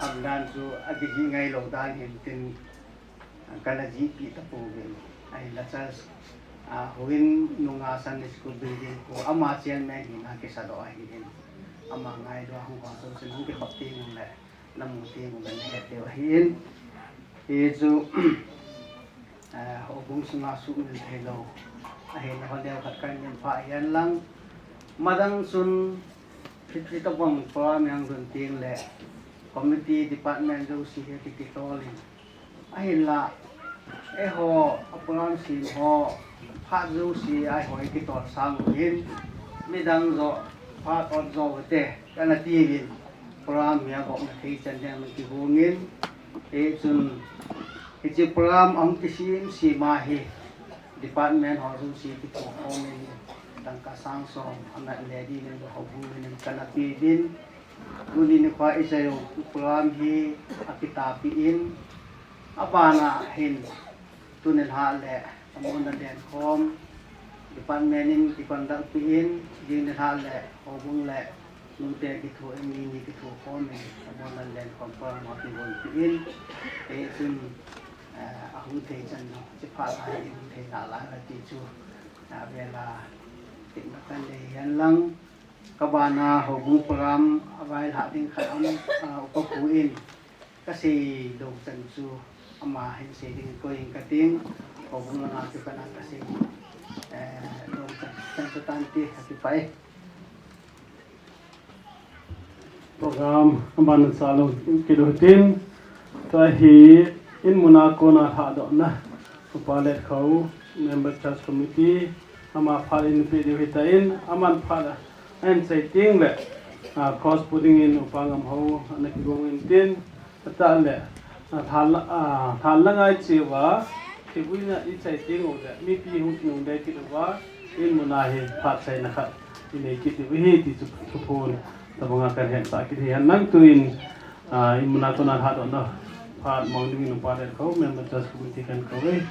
aumdan chu akijih ngailou dan hin tin, kana jihpeh tapouvin. Ahinla church Ah, Huin nunga Sunday School building khu ama chairman hina kisadoh ahin. Ama ngaidoh a hung ho jouse nung kihop teng le, namu teng le nahet diu ahin. Hichu, eh, houbung sunga sumil theilou ahina ho deu khat kahin phah hen lang. Madang chun Hiche tobang program hung ding teng le committee department jouse hi kikitol in. Ahinla, eiho a program sem ho, phat jouse a eiho kitol sang uvin, midang joh, phat ot joh ute, kana tiuvin, program hi abopna thei chan ding in kihong in, hichun, hiche program ahung kisem sem a hi, Department ho jouse kithokhom in, dangka sang som, anat le ding in, houbung min in kana pe uvin. Tuni nikho a ichai u program hi akitapi in, abana hin, tuni lha le, amuna lenkhom, department in kiconduct pi in, ding ni lha le, houbung le, nute kitho in, mi ni kithokhom in, amuna lenkhom program ho kihon pi in, hichun, eh, ahung thei chan u, hiche phat a hi hung thei nalai ati chu, ah, vela, tin kan dei hen lang, kabana houbung program availhah ding khat um, ah, upa pu in, kasei lou chan chu, ama hin sei ding koi in kating, houbung langa chu kana kasei, eh, lou chan, chan chu tante, kakipah e. Program abana chalou kit u hitin, tua hi in muna kona lhadohna, Upa Letkhou, Member Church Committee, ama phat in pe diu hitan, aman phat a, ahin chai teng le, ah, cross pu ding in Upa Ngamhou, ana kigong in tin, Atah le, ah, thal, ah, thal la ngai cheh uva, thilboi na ichai teng u le, mipi hung kinung dei kit uva, in muna hi phat chaina khat, inei kit diu ahi ti chu, thuphon, tabanga kan hetsah kit hi hen lang tuin, ah, in muna kona lhadohna, phat mang ding in Upa Letkhou, Member Church Committee kan kou e.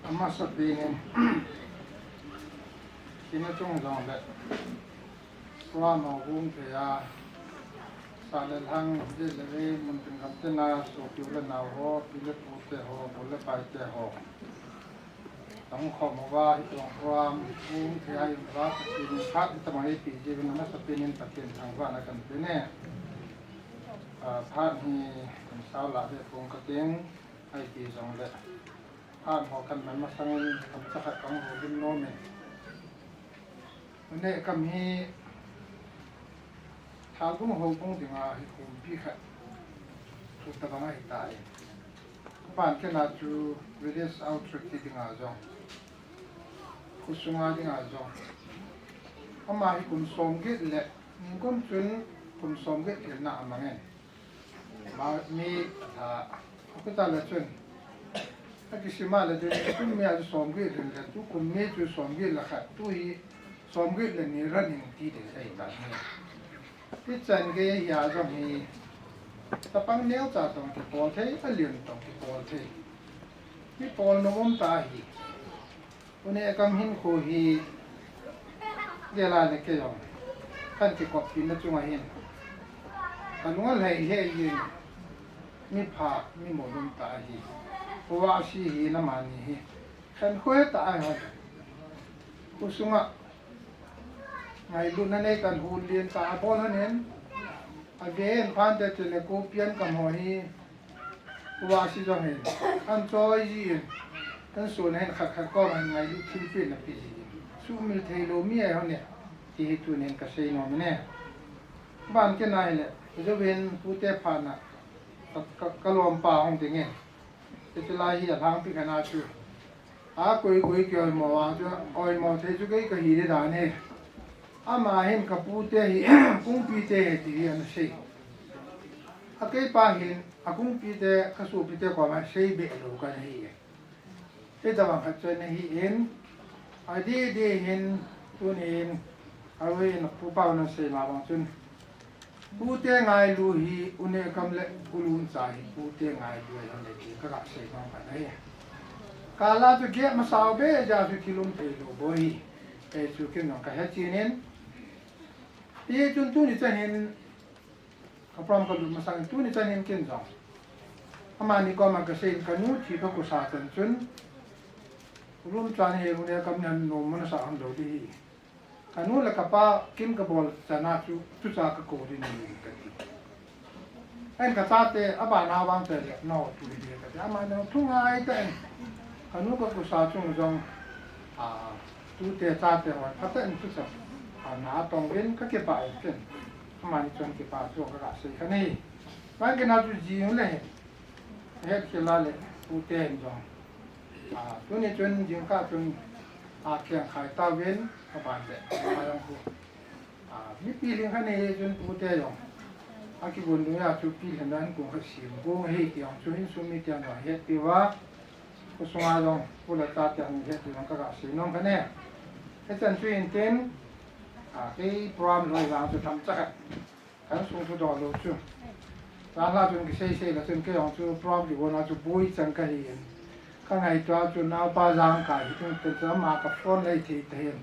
Amasapen in, ina chung jong le, program hung thei a, sa le lhang, je le ve, mun tin gam te na, sopi u le nao ho, pi le pu te ho, bu le pai te ho. Tang khom uva, hitobang program hung thei a, in va, Pathen in phat hitobang eipe jiuvin, amasapen in Pathen thangvahna kan pe e. Ah, phat hi, in sao la ve phong kating, ahipi jongle. Phat ho kan man masangin, kamcha khat kahung houlim nom e. Une kam hi, Thalbung houbung dinga hi kumpi khat, tu tabang ahitai. Aban kena chu village outreach ti dinga jong, kho sunga dinga jong. Ama hi kum somget le, ningkum chun kum somget lhinna amang in. Ma mi, a, Hospital a chun, akisima le chun, kum mi a chu somget le, tu kum mi chu somget le khat, tu hi somget le ni ra ning ti ding ahi ta hi. Hichan gei hi a jong hi, chapang neocha tong kipol thei, alen tong kipol thei. Kipol nom um ta hi. Une kam hinkho hi, gel a le kei jong, kan kikoppi na chunga hin, kalung alhai hei jin, mi pha, mi moh um ta ahi. Uva si hi na mani hi, khankho ta ahi. Kho sunga, ngailutna nei kan hon lien ta a bol han hin, a ve en phan te te le ko pian kam ho hi, Uva si jong hin, an choi ji in, an sun hin khat khat kom a ngailut thilpeh na pe ji in. Sumil thei lou mi ahi hon e, ti hi tunin ka sei nom e. Ban kei nai le, jouvin pute phat na, ka, ka, ka lom pa hung ding e. Hiche lai hi a lhangpi khat na chu. A koi koi kei oimo a chu, oimo thei chu kei ka hi le dan e. Ama hin ka pute hi, kungpi te hi ti hi ana sei. A kei pa hin, A kungpi te, ka sopi te koma sei be lou ka hi e. Hitabang khat chu ana hi in, a di di hin, tunin, a ui in, Pu Pau na sei ma bang chun. Pute ngailu hi, une kam le, ulun cha hi, pute ngailu hi, le ti ka ga sei bang ka na hi. Ka la chu ge ma sao be, ja chu kilum thei lou bo hi. E chu kin nong ka he chinin. Ti chun tuni chan hin, Ka program ka lut masang tuni chan hin ken jong amani koma ka sei, ka nu thi ka kusa chan chun room chan hi ule kam nan nom mana sa hon lo ding hi. Ka nu le ka pa kin ka bol chana chu, chu cha ka ko ding ni ka ti. Ahin ka chate, a bana vang te le, no, tu le ka ti. Ama no, thu ngai te. Ka nu ka kusa chung jong, a, tute chate hoi, pha te tu cha. A, na tong vin ka kipah e ken. Amani chun kipah chu ka ga sei ka nei. Vang kina chu jing le. Het kila le, tute hin jong. A, tuni chun jingkah chun, a, kiang khai tauvin, aban le, a, jong khu. A, mipi lhing khat nei chun tute jong. A, kibun ding a chu pilhin dan kung khat sim kung hi ti jong chu hin sum mi tiang jong het pi va. Khu sunga jong, khu le ta tiang het pi jong ka ga sei nom ka ne. Hichan chu hin tin, a, kei program loi vang chu tham cha khat. Kan sung thu dol lou chu. Jan la chun kisei sei la chun kei jong chu program kibol na chu boi chan ka hi in. Ka ngaito a chu naupa jangkai hi chung tel chu ama ka phone lei thei ta hin.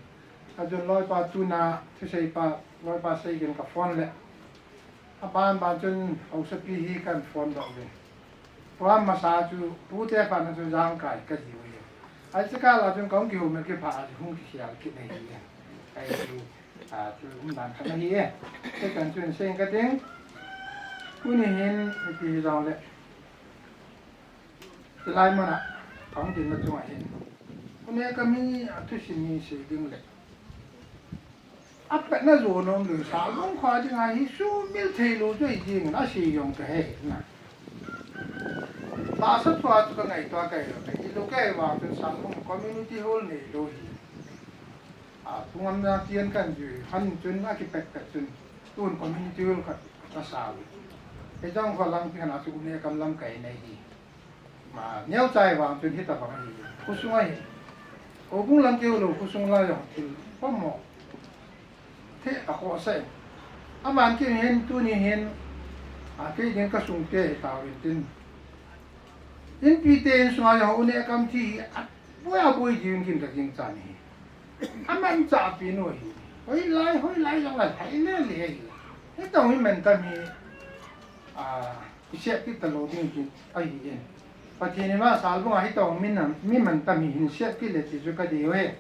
A chun loipa tuna thusei pa, loipa Seigen ka phone le. A ban ban chun hausapi hi kan phone doh ve. Program masa chu tute phat na chu jangkai ka ji ve. Ai chu ka la chun kong kihou me kipha a chu hung kikhial kit na hi. Ai chu A, chu um dan khat ahi e. Hichan chun sei ka ting. Tuni hin, ipi hi jong le. Hilai mun a, kong dinna chunga hin. Une ka mi a thusim hi sei ding le. A pet na jo nom le sa long kha ding a hi sumil thei lou chu hi ding na sei jong ka he na. Tahsa thua chu ka ngaito a ka hi lou. Ka hi lou ka hi vang chun Salmon community hall nei lou hi. A, tungam na tian kan ju, han chun a kipet pet chun, tun community hall khat ka sa u. Hijong kho lang pi khan a chu une kam lamkai nei hi. Ma, neo chai vang chun hita vang hi. Khosung a hi. Houbung lang keu lou, khosung lai jong thil pom mo. The a kho sai. Aman kei hin tuni hin, a, kei din ka sung te tauvin tin. Inpi te insunga jong une kam thi hi, a, boi a boi ding kin ka ging chan hi. Aman cha pi nu hi. Hoilai, hoilai jong a, hai le le hi. Hitong hi man tam hi. A, i siat kit ta lou ding kin ahi e. Pathen in ma Salbung a hitong min nam, mi man tam hi hin siat kit le ti chu ka dei ve.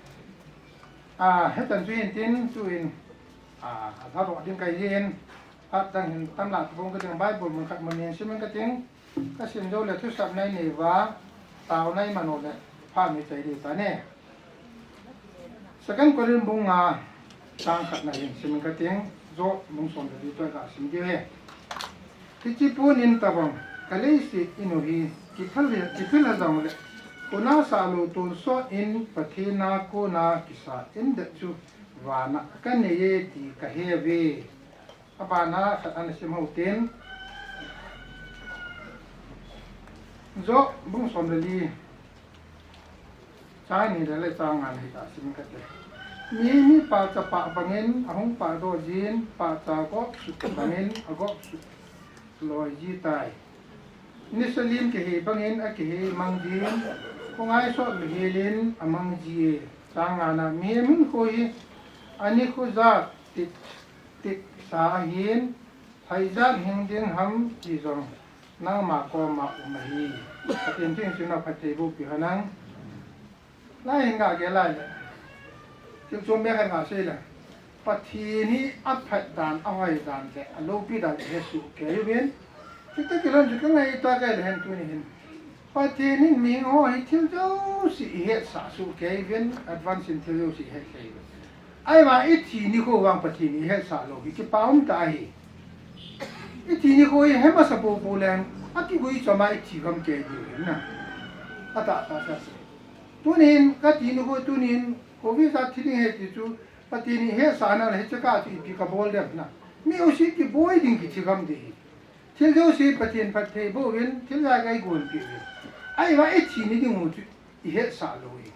A, hitan chu hin tin, chu in, a, a tha ro ding ka hi in. Phat dang hin tam la bung ka ding Bible mun khat mun hin sim ka ting. Ka sim jou le thusapna i nei uva, taona i man u le, pha mi chai diu ta ne. Second Corinth bung nga, chang khat na hin sim ka ting, Job bung som le li toh ka sim diu e. Hiche pon in tabang, ka leiset inu hi, kiphal, kiphal a jong le, kona sa lou tonsot in, Pathen a kona kisa in det chu, vana ka nei e ti ka he uve. Abana khat ana sim hou tin. Job bung som le li. Chang ni le le chang nga le ta sim ka te. Mi, mi pahcha pah bangin, ahung pahdoh jin, pahcha gop sut bangin, agop sut loi ji tai. Nisa lim kihei bangin, akihei mang jin, khongai sot mihelin, amang ji e. Chang nga na, mihem hinkho hi, ani kho jat, tit, tit sa ahin, Phaijat hing ding ham ti jong nangma koma um ahi. Pathen thu in chun aphatthei boh peh hen lang. Lai hin ga gel lai le. Thil chom beh khat ga sei le. Pathen hi aphat dan, ahoi dan le, aloupi dan i he soh kei uvin. Chuti kilhon chu ka ngaito kei le hen tuni hin. Pathen in mihing ho hi thil jouse i hetsah soh kei uvin, advance in thil jouse i het kei uvin. Ahivang i thi nikho vang Pathen i hetsah lou hi kipa um tah ahi. I thi nikho hi he masa popo leng, akigui choma i thi gam kei diu ahi na. Atah tah sa se. Tunin, ka thi nikho tunin, Covid a thi ding ahi ti chu, Pathen i hetsahna le hiche kah chu ipi ka bol dem na. Mi jouse kiboi ding kithi gam ding ahi. Thil jouse Pathen phatthei boh uvin, thil jat a i gonpeh uvin. Ahivang i thi ni ding u chu i hetsah lou ahi.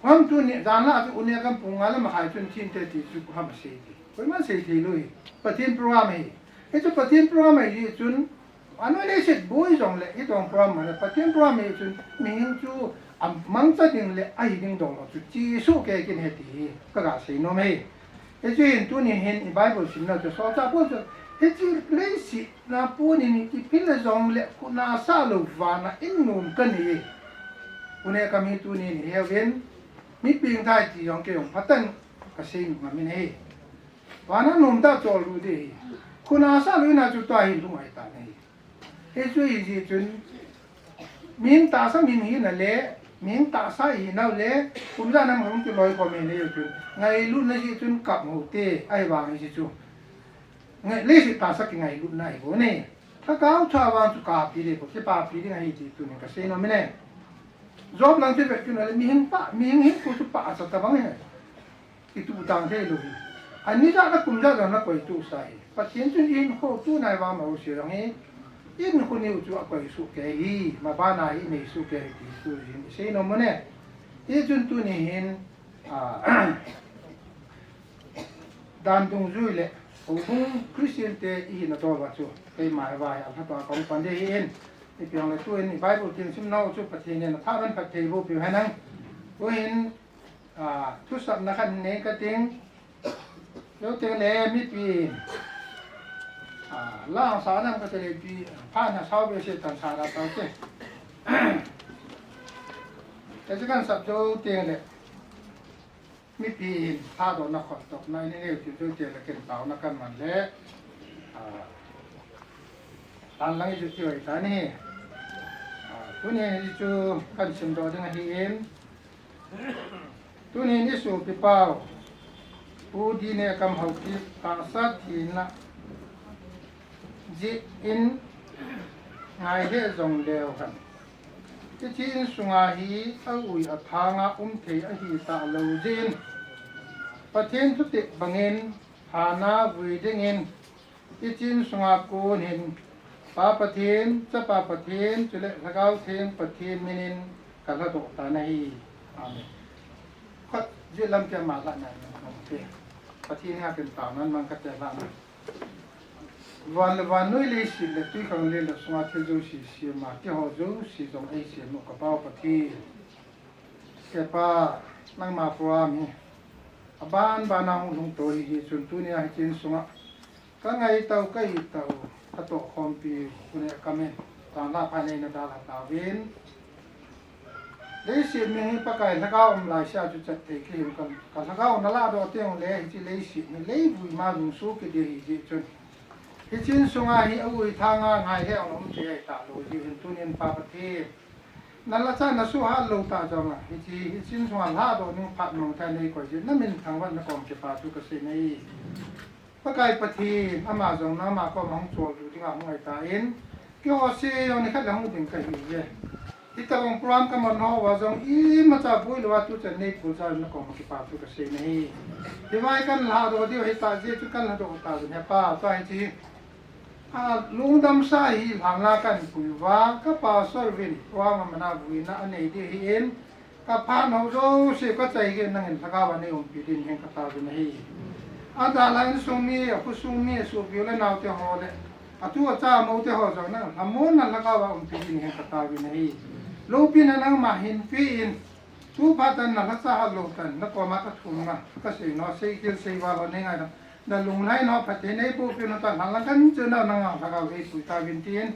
Ham tuni, jan la chu une kam pung nga le makhai chun thim te ti chu ham sei ti. Koiman sei thei lou ahi. Pathen program ahi. Hichu Pathen program ahi chun, anoi leiset boi jong le, hitong program le, Pathen program ahi chun, mihing chu amangcha ding le, ahi ding dol chu, Jesu kei kin he ti hi, ka ga sei nom e. Hichu hin tuni hin i Bible simna chu solchah pon chu Hiche leiset a pon in kiphil jongle khut nasa lou vana in nom kanei. Tuni kami tunin hihen, mi pengthah ti jong kei jong phatah in kasei nom ahi. Vana nomtah chol lou ding ahi. Khut nasa lou na chu tua hi lung ahi tan ahi. Hichu hijeh chun, mihing tahsa mihing hina le, mihing tahsa hina le, kum ijat ham hung kiloikhom hile chun, ngailutna jeh chun kap hou te, ahivang hichu. Ngai, leiset tahsa kingailutna ahi bou ne. Lhagao thua vang chu kapi ding bou, kipapi ding ahi ti tunin kasei nom e. Job lang chu vet chun ale mihing pa, mihing hinkho chu pachat tobang ahi. Kituh tang thei lou hi. Ani jat a kum ijat jong nakoi tusa hi. Pathen chun ihinkho tunai vang ma u se jong hi. Ihinkho niu chu akoi soh kei hi. Mabana hi inei soh kei hi ti tuhin isei nom u ne. Hichun tuni hin, a, dan dungjui le houbung Christian te ihina dol uva chu keima hi va hi alhatoh a kahung pan ding ahin. Ipi hile tuin Bible thil simna u chu Pathen in athah in phatthei boh peh u hen lang. Tuhin a, thusapna khat nei kating. Jou teng le mipi, a, lang sa nam kati le pi, phat na sao be se tan sa da tau te. Te chu kan sap jou teng le, mipi in thadohna khontohna inei u chu jou teng le ken taona kan man le, a, tan lang i ju ti oi ta ni. A, tuni chu kan simdoh ding ahin, Tunin i sopipa u, Pu Dine Kam Haokip tahsa thina jeh in ngai lheh jong leu hen. Hiche insunga hi a ui a thanga um thei ahi talou jeh in, Pathen thutep bangin hana vui dingin, hiche insunga kon hin, Pa Pathen, Chapa Pathen, chule Lhagao Theng Pathen minin ka lhadoh tan ahi. Amen. Khat jeh lam kia ma lhah na, Pathen henga ken taona mang kate lhah na. Van le vannoi leiset le twikhanglen le sunga thil jouse sema, keiho jouse jong eisem u ka Pa u Pathen. He Pa, nangma program hi aban bana hung lhung to hi, hichun tunia hiche insunga ka ngaito, ka itto, ka tohkhompi u Pu Nehkam in, tanla pha neina dalha tauvin. Leiset mi hi Pakai Lhagao um laisea chu chat thei kahiu, ka, ka lhagao na lahdoh teng le hiche leiset hi leivui ma lungsuh kit ding ahi jeh chun, hiche insunga hi a ui thanga ngai lheh um thei ahi talou jeh hin tunin Pa Pathen, na lhacha na suhhat lou tah jongle, hiche, hiche insunga lhadoh ding phat mangthah nei koi jeh in, na min thangvah na kom kipa thu kasei e. Pakai Pathen, ama jong nangma koma hung choldo dinga hung ahitan, keiho se jong nikhat le hung ding kahiuve. Hitobang program ka man ho uva jong imacha boi louva tuchan nei pulcha na koma kipa thu kasei e. Hiva kan lhadoh diu ahitah jeh chun kan lhadoh tauvin, He Pa, tua hiche a, lungdamsa hi lhanla kan pui uva, ka pastor vin program a mana vuina anei ding ahin, ka phat hou jouse ka chai gei nangin lhagao a nei umpi ding hen ka taovin ahi. Adalha insung mi, akhosung mi, asopi u le naote ho le, atu acha amoute ho jong nang lhamonna lhagao a umpi ding hen ka taovin ahi. Loupina nangma hinpeh in, tu phat tah in na lhacha hat lou tah in, na koma ka thumna, ka seina, seikhel seival ho nei ngai tah in, na lunglhaina phatthei nei boh peh un tah in, lhanglang kan chun nangma lhagao eipui tauvin tin.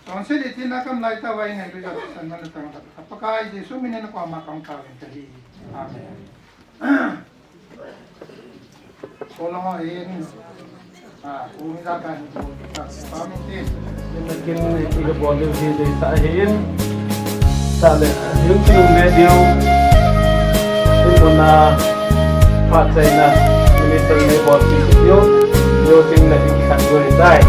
Chonset le thina kam lai tah uva i ngailut jal san man tang tah, Pakai Jesu minin na koma kahung taovin kahi. Amen. Kolong ho in, a, umi da kan, ka, ka, ka, mi tin. Kin, kin, kin, kin, bol diu hi deisah ahin. Chule, hung kilungme diu. Kin muna, phat chaina, minister ne bol diu. Diu, diu tin le kin khat diu ahitai.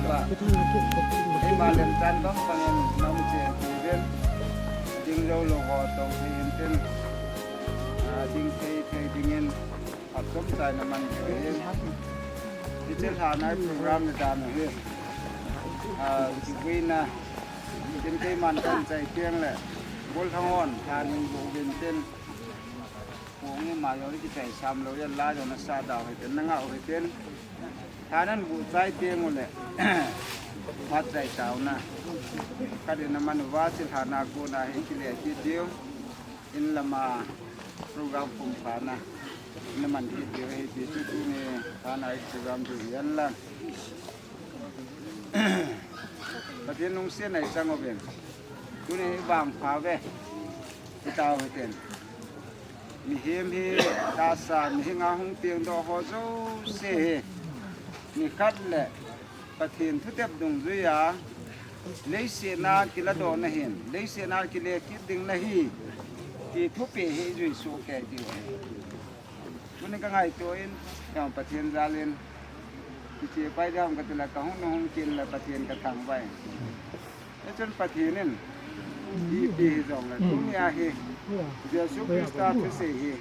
Eima lemchan bang bangin nang che ti ven. Ding jou lou ho to thei in tin. Ah, ding thei thei dingin atom chai na man thei in. Hiche lhana program ni dan hi. Ah, kivuina. Tin keiman kan chai tiang le. Bol hang on, thanin bu vin tin. Kong ima jong kichai sam lou, jan la jong nasa dau hiten, nanga u hiten. Thanan bu chai tiang ule. Phat chai tauna. Kadin na man uva, hiche lhana kona hi kile kit diu. In lama program pum phana. Na man kit diu hi ti chu tuni lhana hi program diu jan la. Pathen lungsetna i chang uvin. Tuni hi vangpha ve. Itao hiten. Mihem hi tahsa, mihem a hung pengdoh ho jouse hi. Nikhat le Pathen thutep dungjuia, leiset a kiladoh nahin, leiset a kile kit ding nahi, ti thupeh hi jui soh kei diu. Tuni ka ngaito in, jong Pathen jalin, kiche pai jong ka tila ka hung na hung kin la Pathen ka thangvah in. Hichun Pathen in, ipi hijong le, tunia hi, Jesu Christa thusei hi,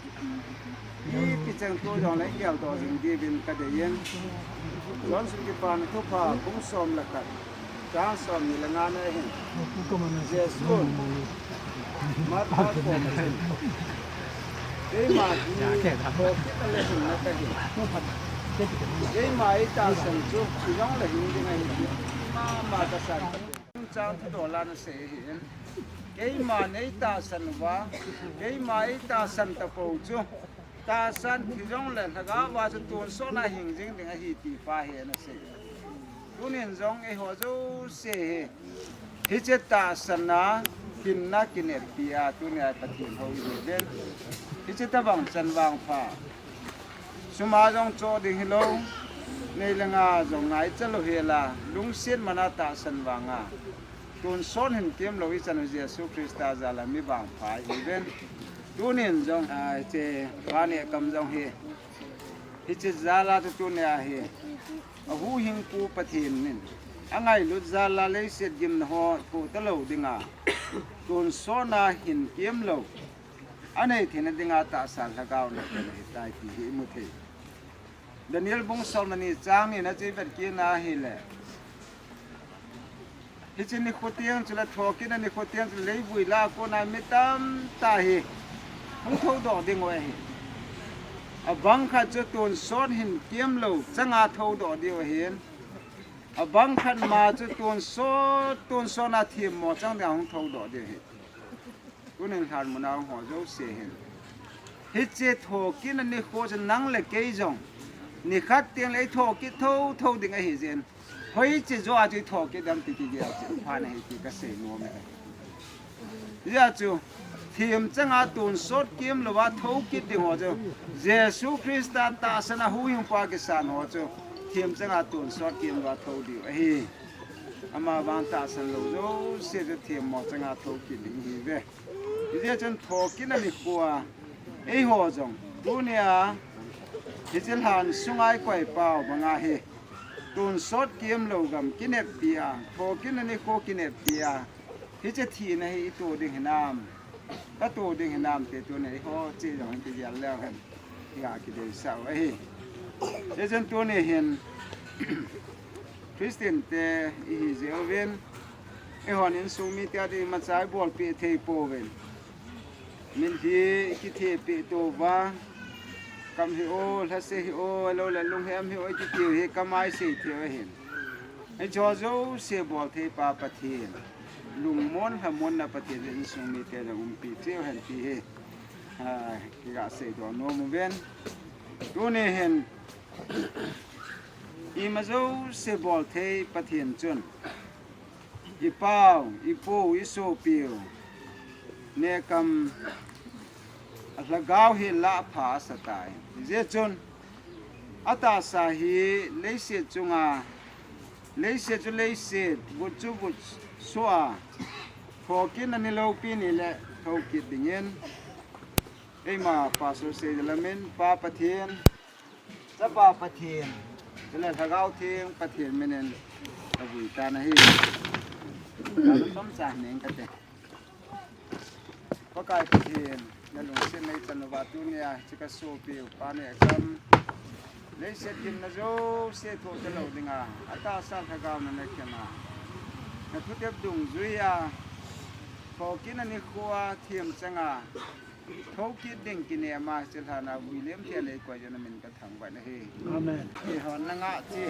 ipi chang tu jong le, geldoh jing diuvin ka deiyin. John sut Kipana Thupha, bung som le khat, chang somni le nga na hin. Jesun, Martha koma chun, keima hi, thokit le hinna kahi. Keima eitahsan chu, hijong le hing ding ahi, mama kasan. Chang thudoh la nasei ahin. Keima neitahsan uva, keima eitahsan tapou chu, tahsan thi jongle lhagao va chu tonsot a hing jing ding ahi ti pa hi nasei. Tunin jong eiho jouse hi, hiche tahsan a hinna kineppi a, tunia Pathen hou ihiuve. Hiche tabang chan vangpha. Sum a jong choh ding hilou, nei le gou a jong ngaicha louhel a, lungset man a tahsan vanga tonsot hin kemlou ichan u Jesu Christa jal a mi vangpha ihiuve. Tunin jong, a, hiche pa neh kam jong hi, hiche jal a chu tunia hi, ahuhhingpu Pathen in, angailut jal a leiset gimna ho thoh talou dinga, tonsot a hin kemlou, anei theina dinga tahsa lhagao natna ahitai ti hi imu thei. Daniel bung somleni chang ni na chu ivet kit na hile, hiche nikho tiang chule thokitna nikho tiang chule leivui lah a kona mi tamtah hi hung thoudoh diu ahi. Abang khat chu tonsot hin kemlou changa thoudoh diu ahin. Abang khat ma chu tonsot, tonsot a themmo chang dinga hung thoudoh diu ahi. Tunin lhanmun a hung ho jouse hin, hiche thokitna nikho chu nang le kei jong nikhat teng le ithokit thouthou ding ahi jeh in, hoiche joh a chu ithokit dem ti kigel cheh pha ahi ti kasei nom e. Hijeh chun themchang a tonsot kemlou a thoukit ding ho chu, Jesu Christa tahsan a huhhingpu a kisan ho chu themchang a tonsot kemlou a thou diu ahi. Amavang tahsan lou jouse chu themmo chang a thoukit ding ahiuve. Hijeh chun thokitna nikho a eiho jong tunia hiche lhan sunga ikoi pau banga hi tonsot kemlou gam kineppi a, thokitna nikho kineppi a, hiche thina hi ito ding hinam, kato ding hinam ti tunia eiho cheh jong hin kigel leu hen, iga kideisah u ahi. Hijeh chun tuni hin Christian te ihi jeh uvin, eihon insung mite a ding imacha ibolpeh thei pouvin, mitlhi ikithehpeh touva, kam hih o, lhase hih o, ahiloule lunghem hih o ikitiu hi kamai sei theiu ahin. Hicheho jouse bolthei pa Pathen, lungmon lhamonna Pathen in insung mite jong umpi cheh u hen ti hi, a, kiga seidoh nom uvin. Tuni hin ima jouse bolthei Pathen chun ipau, ipu, isopiu nehkam, alhagao hi lahpha asatai. Hijeh chun atahsa hi leiset chunga, leiset chu leiset, vut chu vut soh a, thokitna ni loupi nile thoukit dingin, eima Pastor Seijalamin, Pa Pathen, Chapa Pathen, chule Lhagao Theng Pathen minin Vui ta na hi. Ka chomcha neng kate. Pakai Pathen, nalungset nei chan uva tunia, hiche kasopi upa Nekam. Leiset gimna jouse thoh talou dinga, atahsa lhagao na nakhen a. Nathutep dungjuia, thokit na nikhoa, themchanga, thokit ding kinema, hiche lhana vui lemthei a neikoi jeh in namin kathangvah nahi. Amen. Eihon nanga che.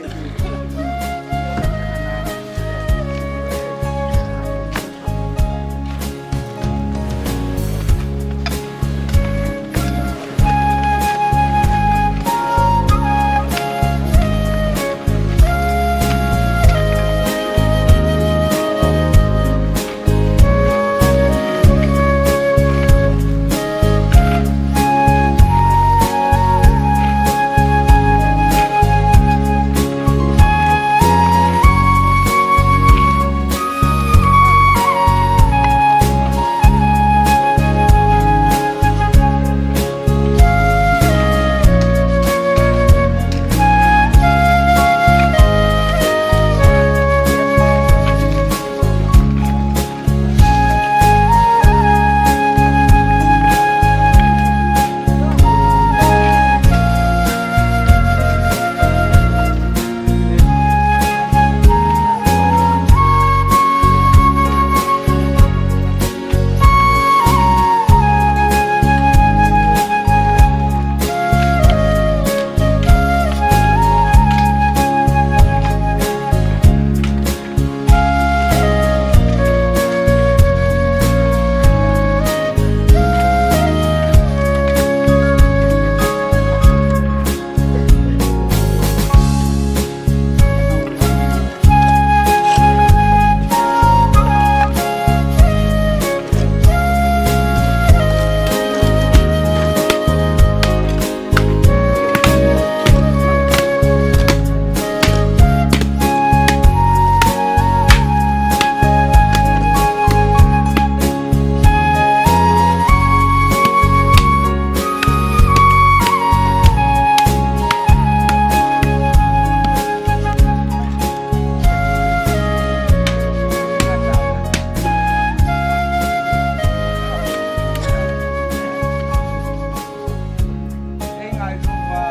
Ei ngailu uva,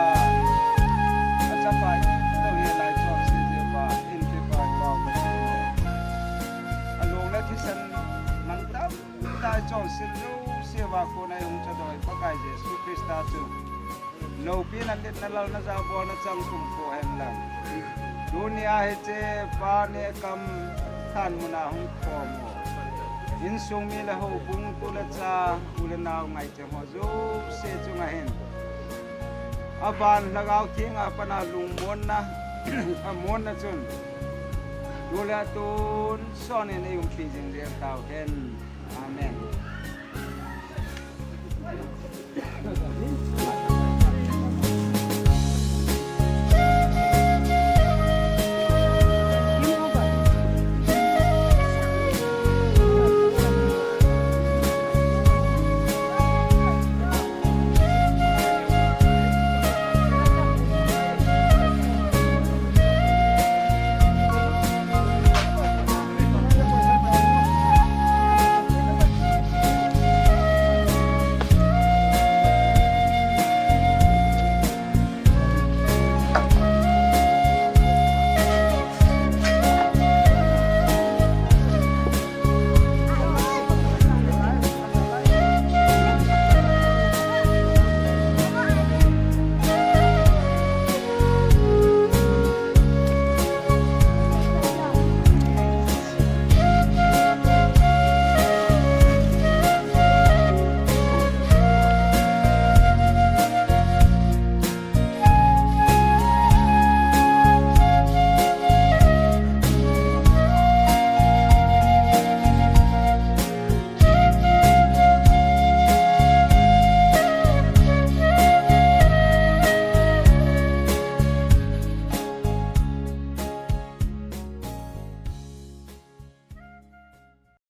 achapa ito hi lai chonse jeh uva, in pe pai pau ka ti. Alung le thisan man tam tai chonse jouse uva kona eihung chadoi Pakai Jesu Christa chu loupina, letna, lalna, jabolna chang kum ko hen lang. Tunia hiche Pa Nekam thanmun a hung khom ho, insung mi le houbung, tu le cha, u le nao, ngai Cheng ho jouse chunga hin aban Lhagao Theng a pat a lungmonna, amonna chun tu le tun sonin eiumpi jing jeng tauhen. Amen.